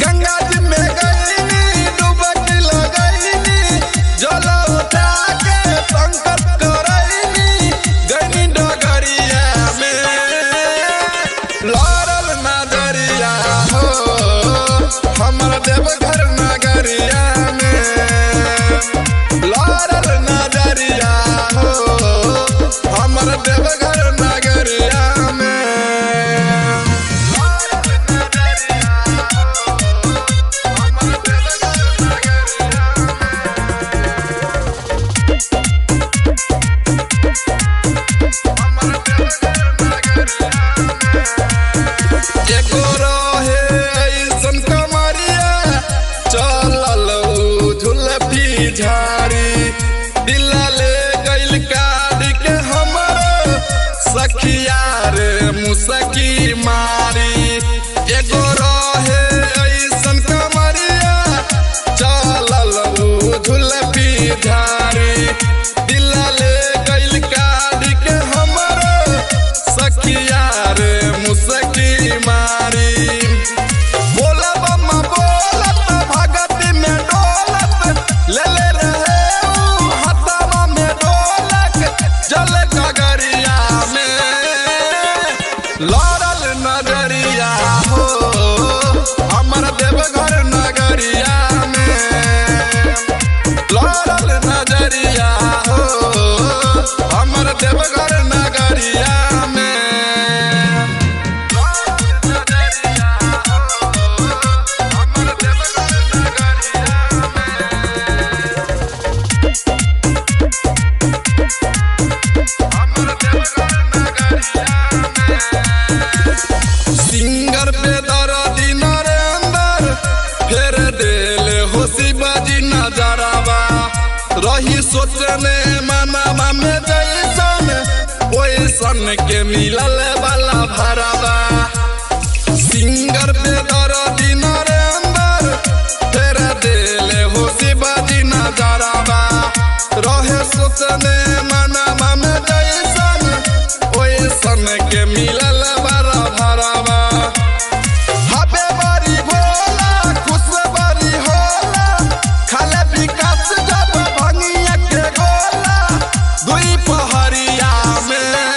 गंगा जी में गईनी, डुबकी लगईनी, जल उठा के संकल्प करईनी, गईनी डगरिया में। लड़ल नगरिया हो, हमर देवघर नगरिया में। लड़ल नगरिया हो, हमर देवघर नगरिया में। लड़ल नगरिया हो, हमर देवघर नगरिया में। हमर देवघर नगरिया में। एगो रहे ऐसन कमरिया, चलल उ झुलफी झाड़ी। दिला ले गइल काट के हमर सखिया रे मुसकी मारी। एगो रहे ऐसन कमरिया, चलल उ झुलफी झाड़ी। दिला ले गइल काट के हमर सखिया रे मुसकी मारी। बोला बम्मा बोलत, भगत में डोलत, ले ले रहे ऊ हथवा में ढोलक, जल गगरिया में। लड़ल नगरिया हो, हमर देवघर नगरिया में। लड़ल नजरिया हो, हमर देवघर नगरिया में। नगरिया हो, हमर देवघर नगरिया में। हमर देवघर नगरिया में। सिंगर पे दर्दी नरेंद्र, फेर देले हो शिवाजी नजरवा। रही सोचने मनावा में जैसन, ओइसन के मिलल वाला भरवा। सिंगर पे दर्दी नरेंद्र, फेर देले हो शिवाजी नजरवा। रहे सोचने मनावा में जैसन, ओइसन के मिलल वाला भरवा। हबे बारी भोला, खुश बारी होला, खाले विकास जब भंगिया के गोला। दुई पहरिया में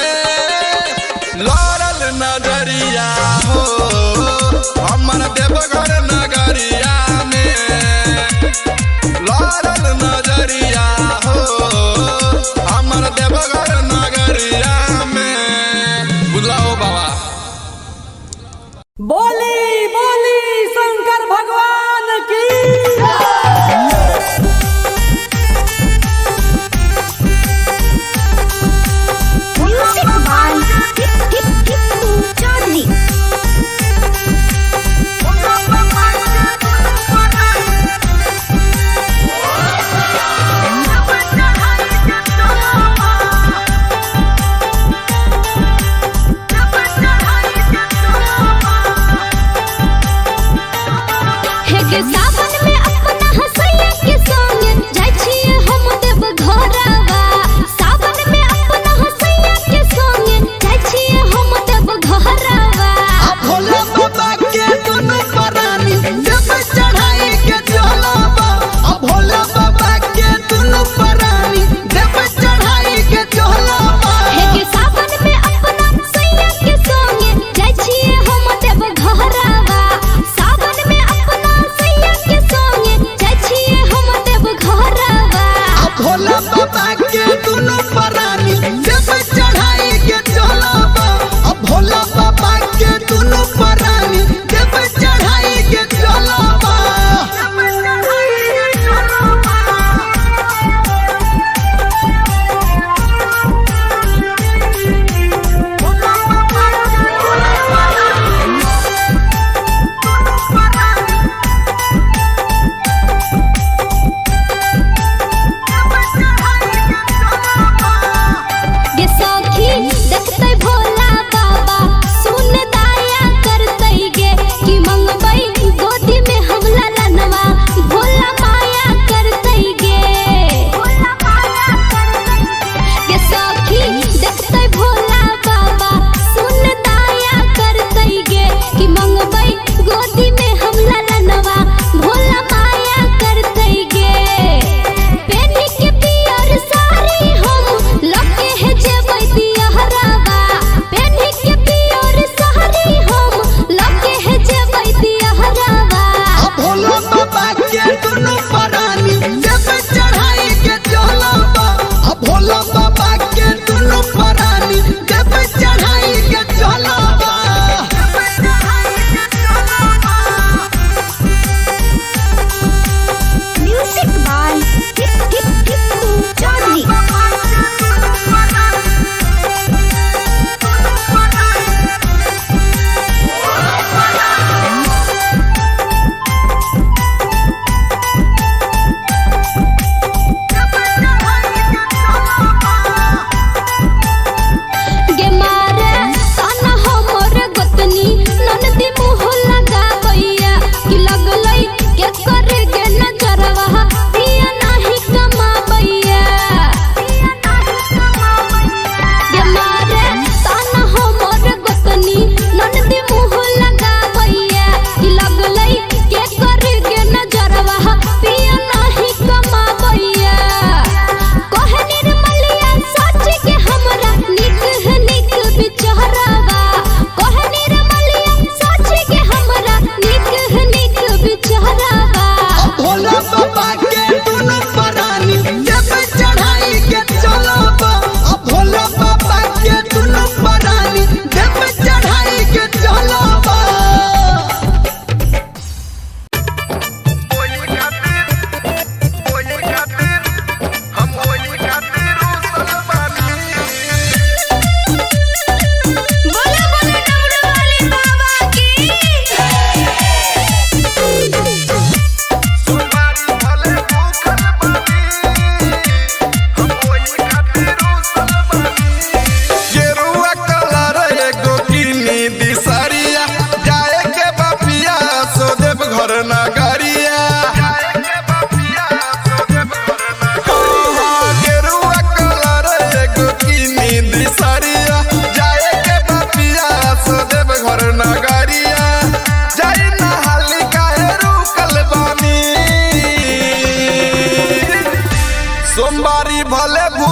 भले।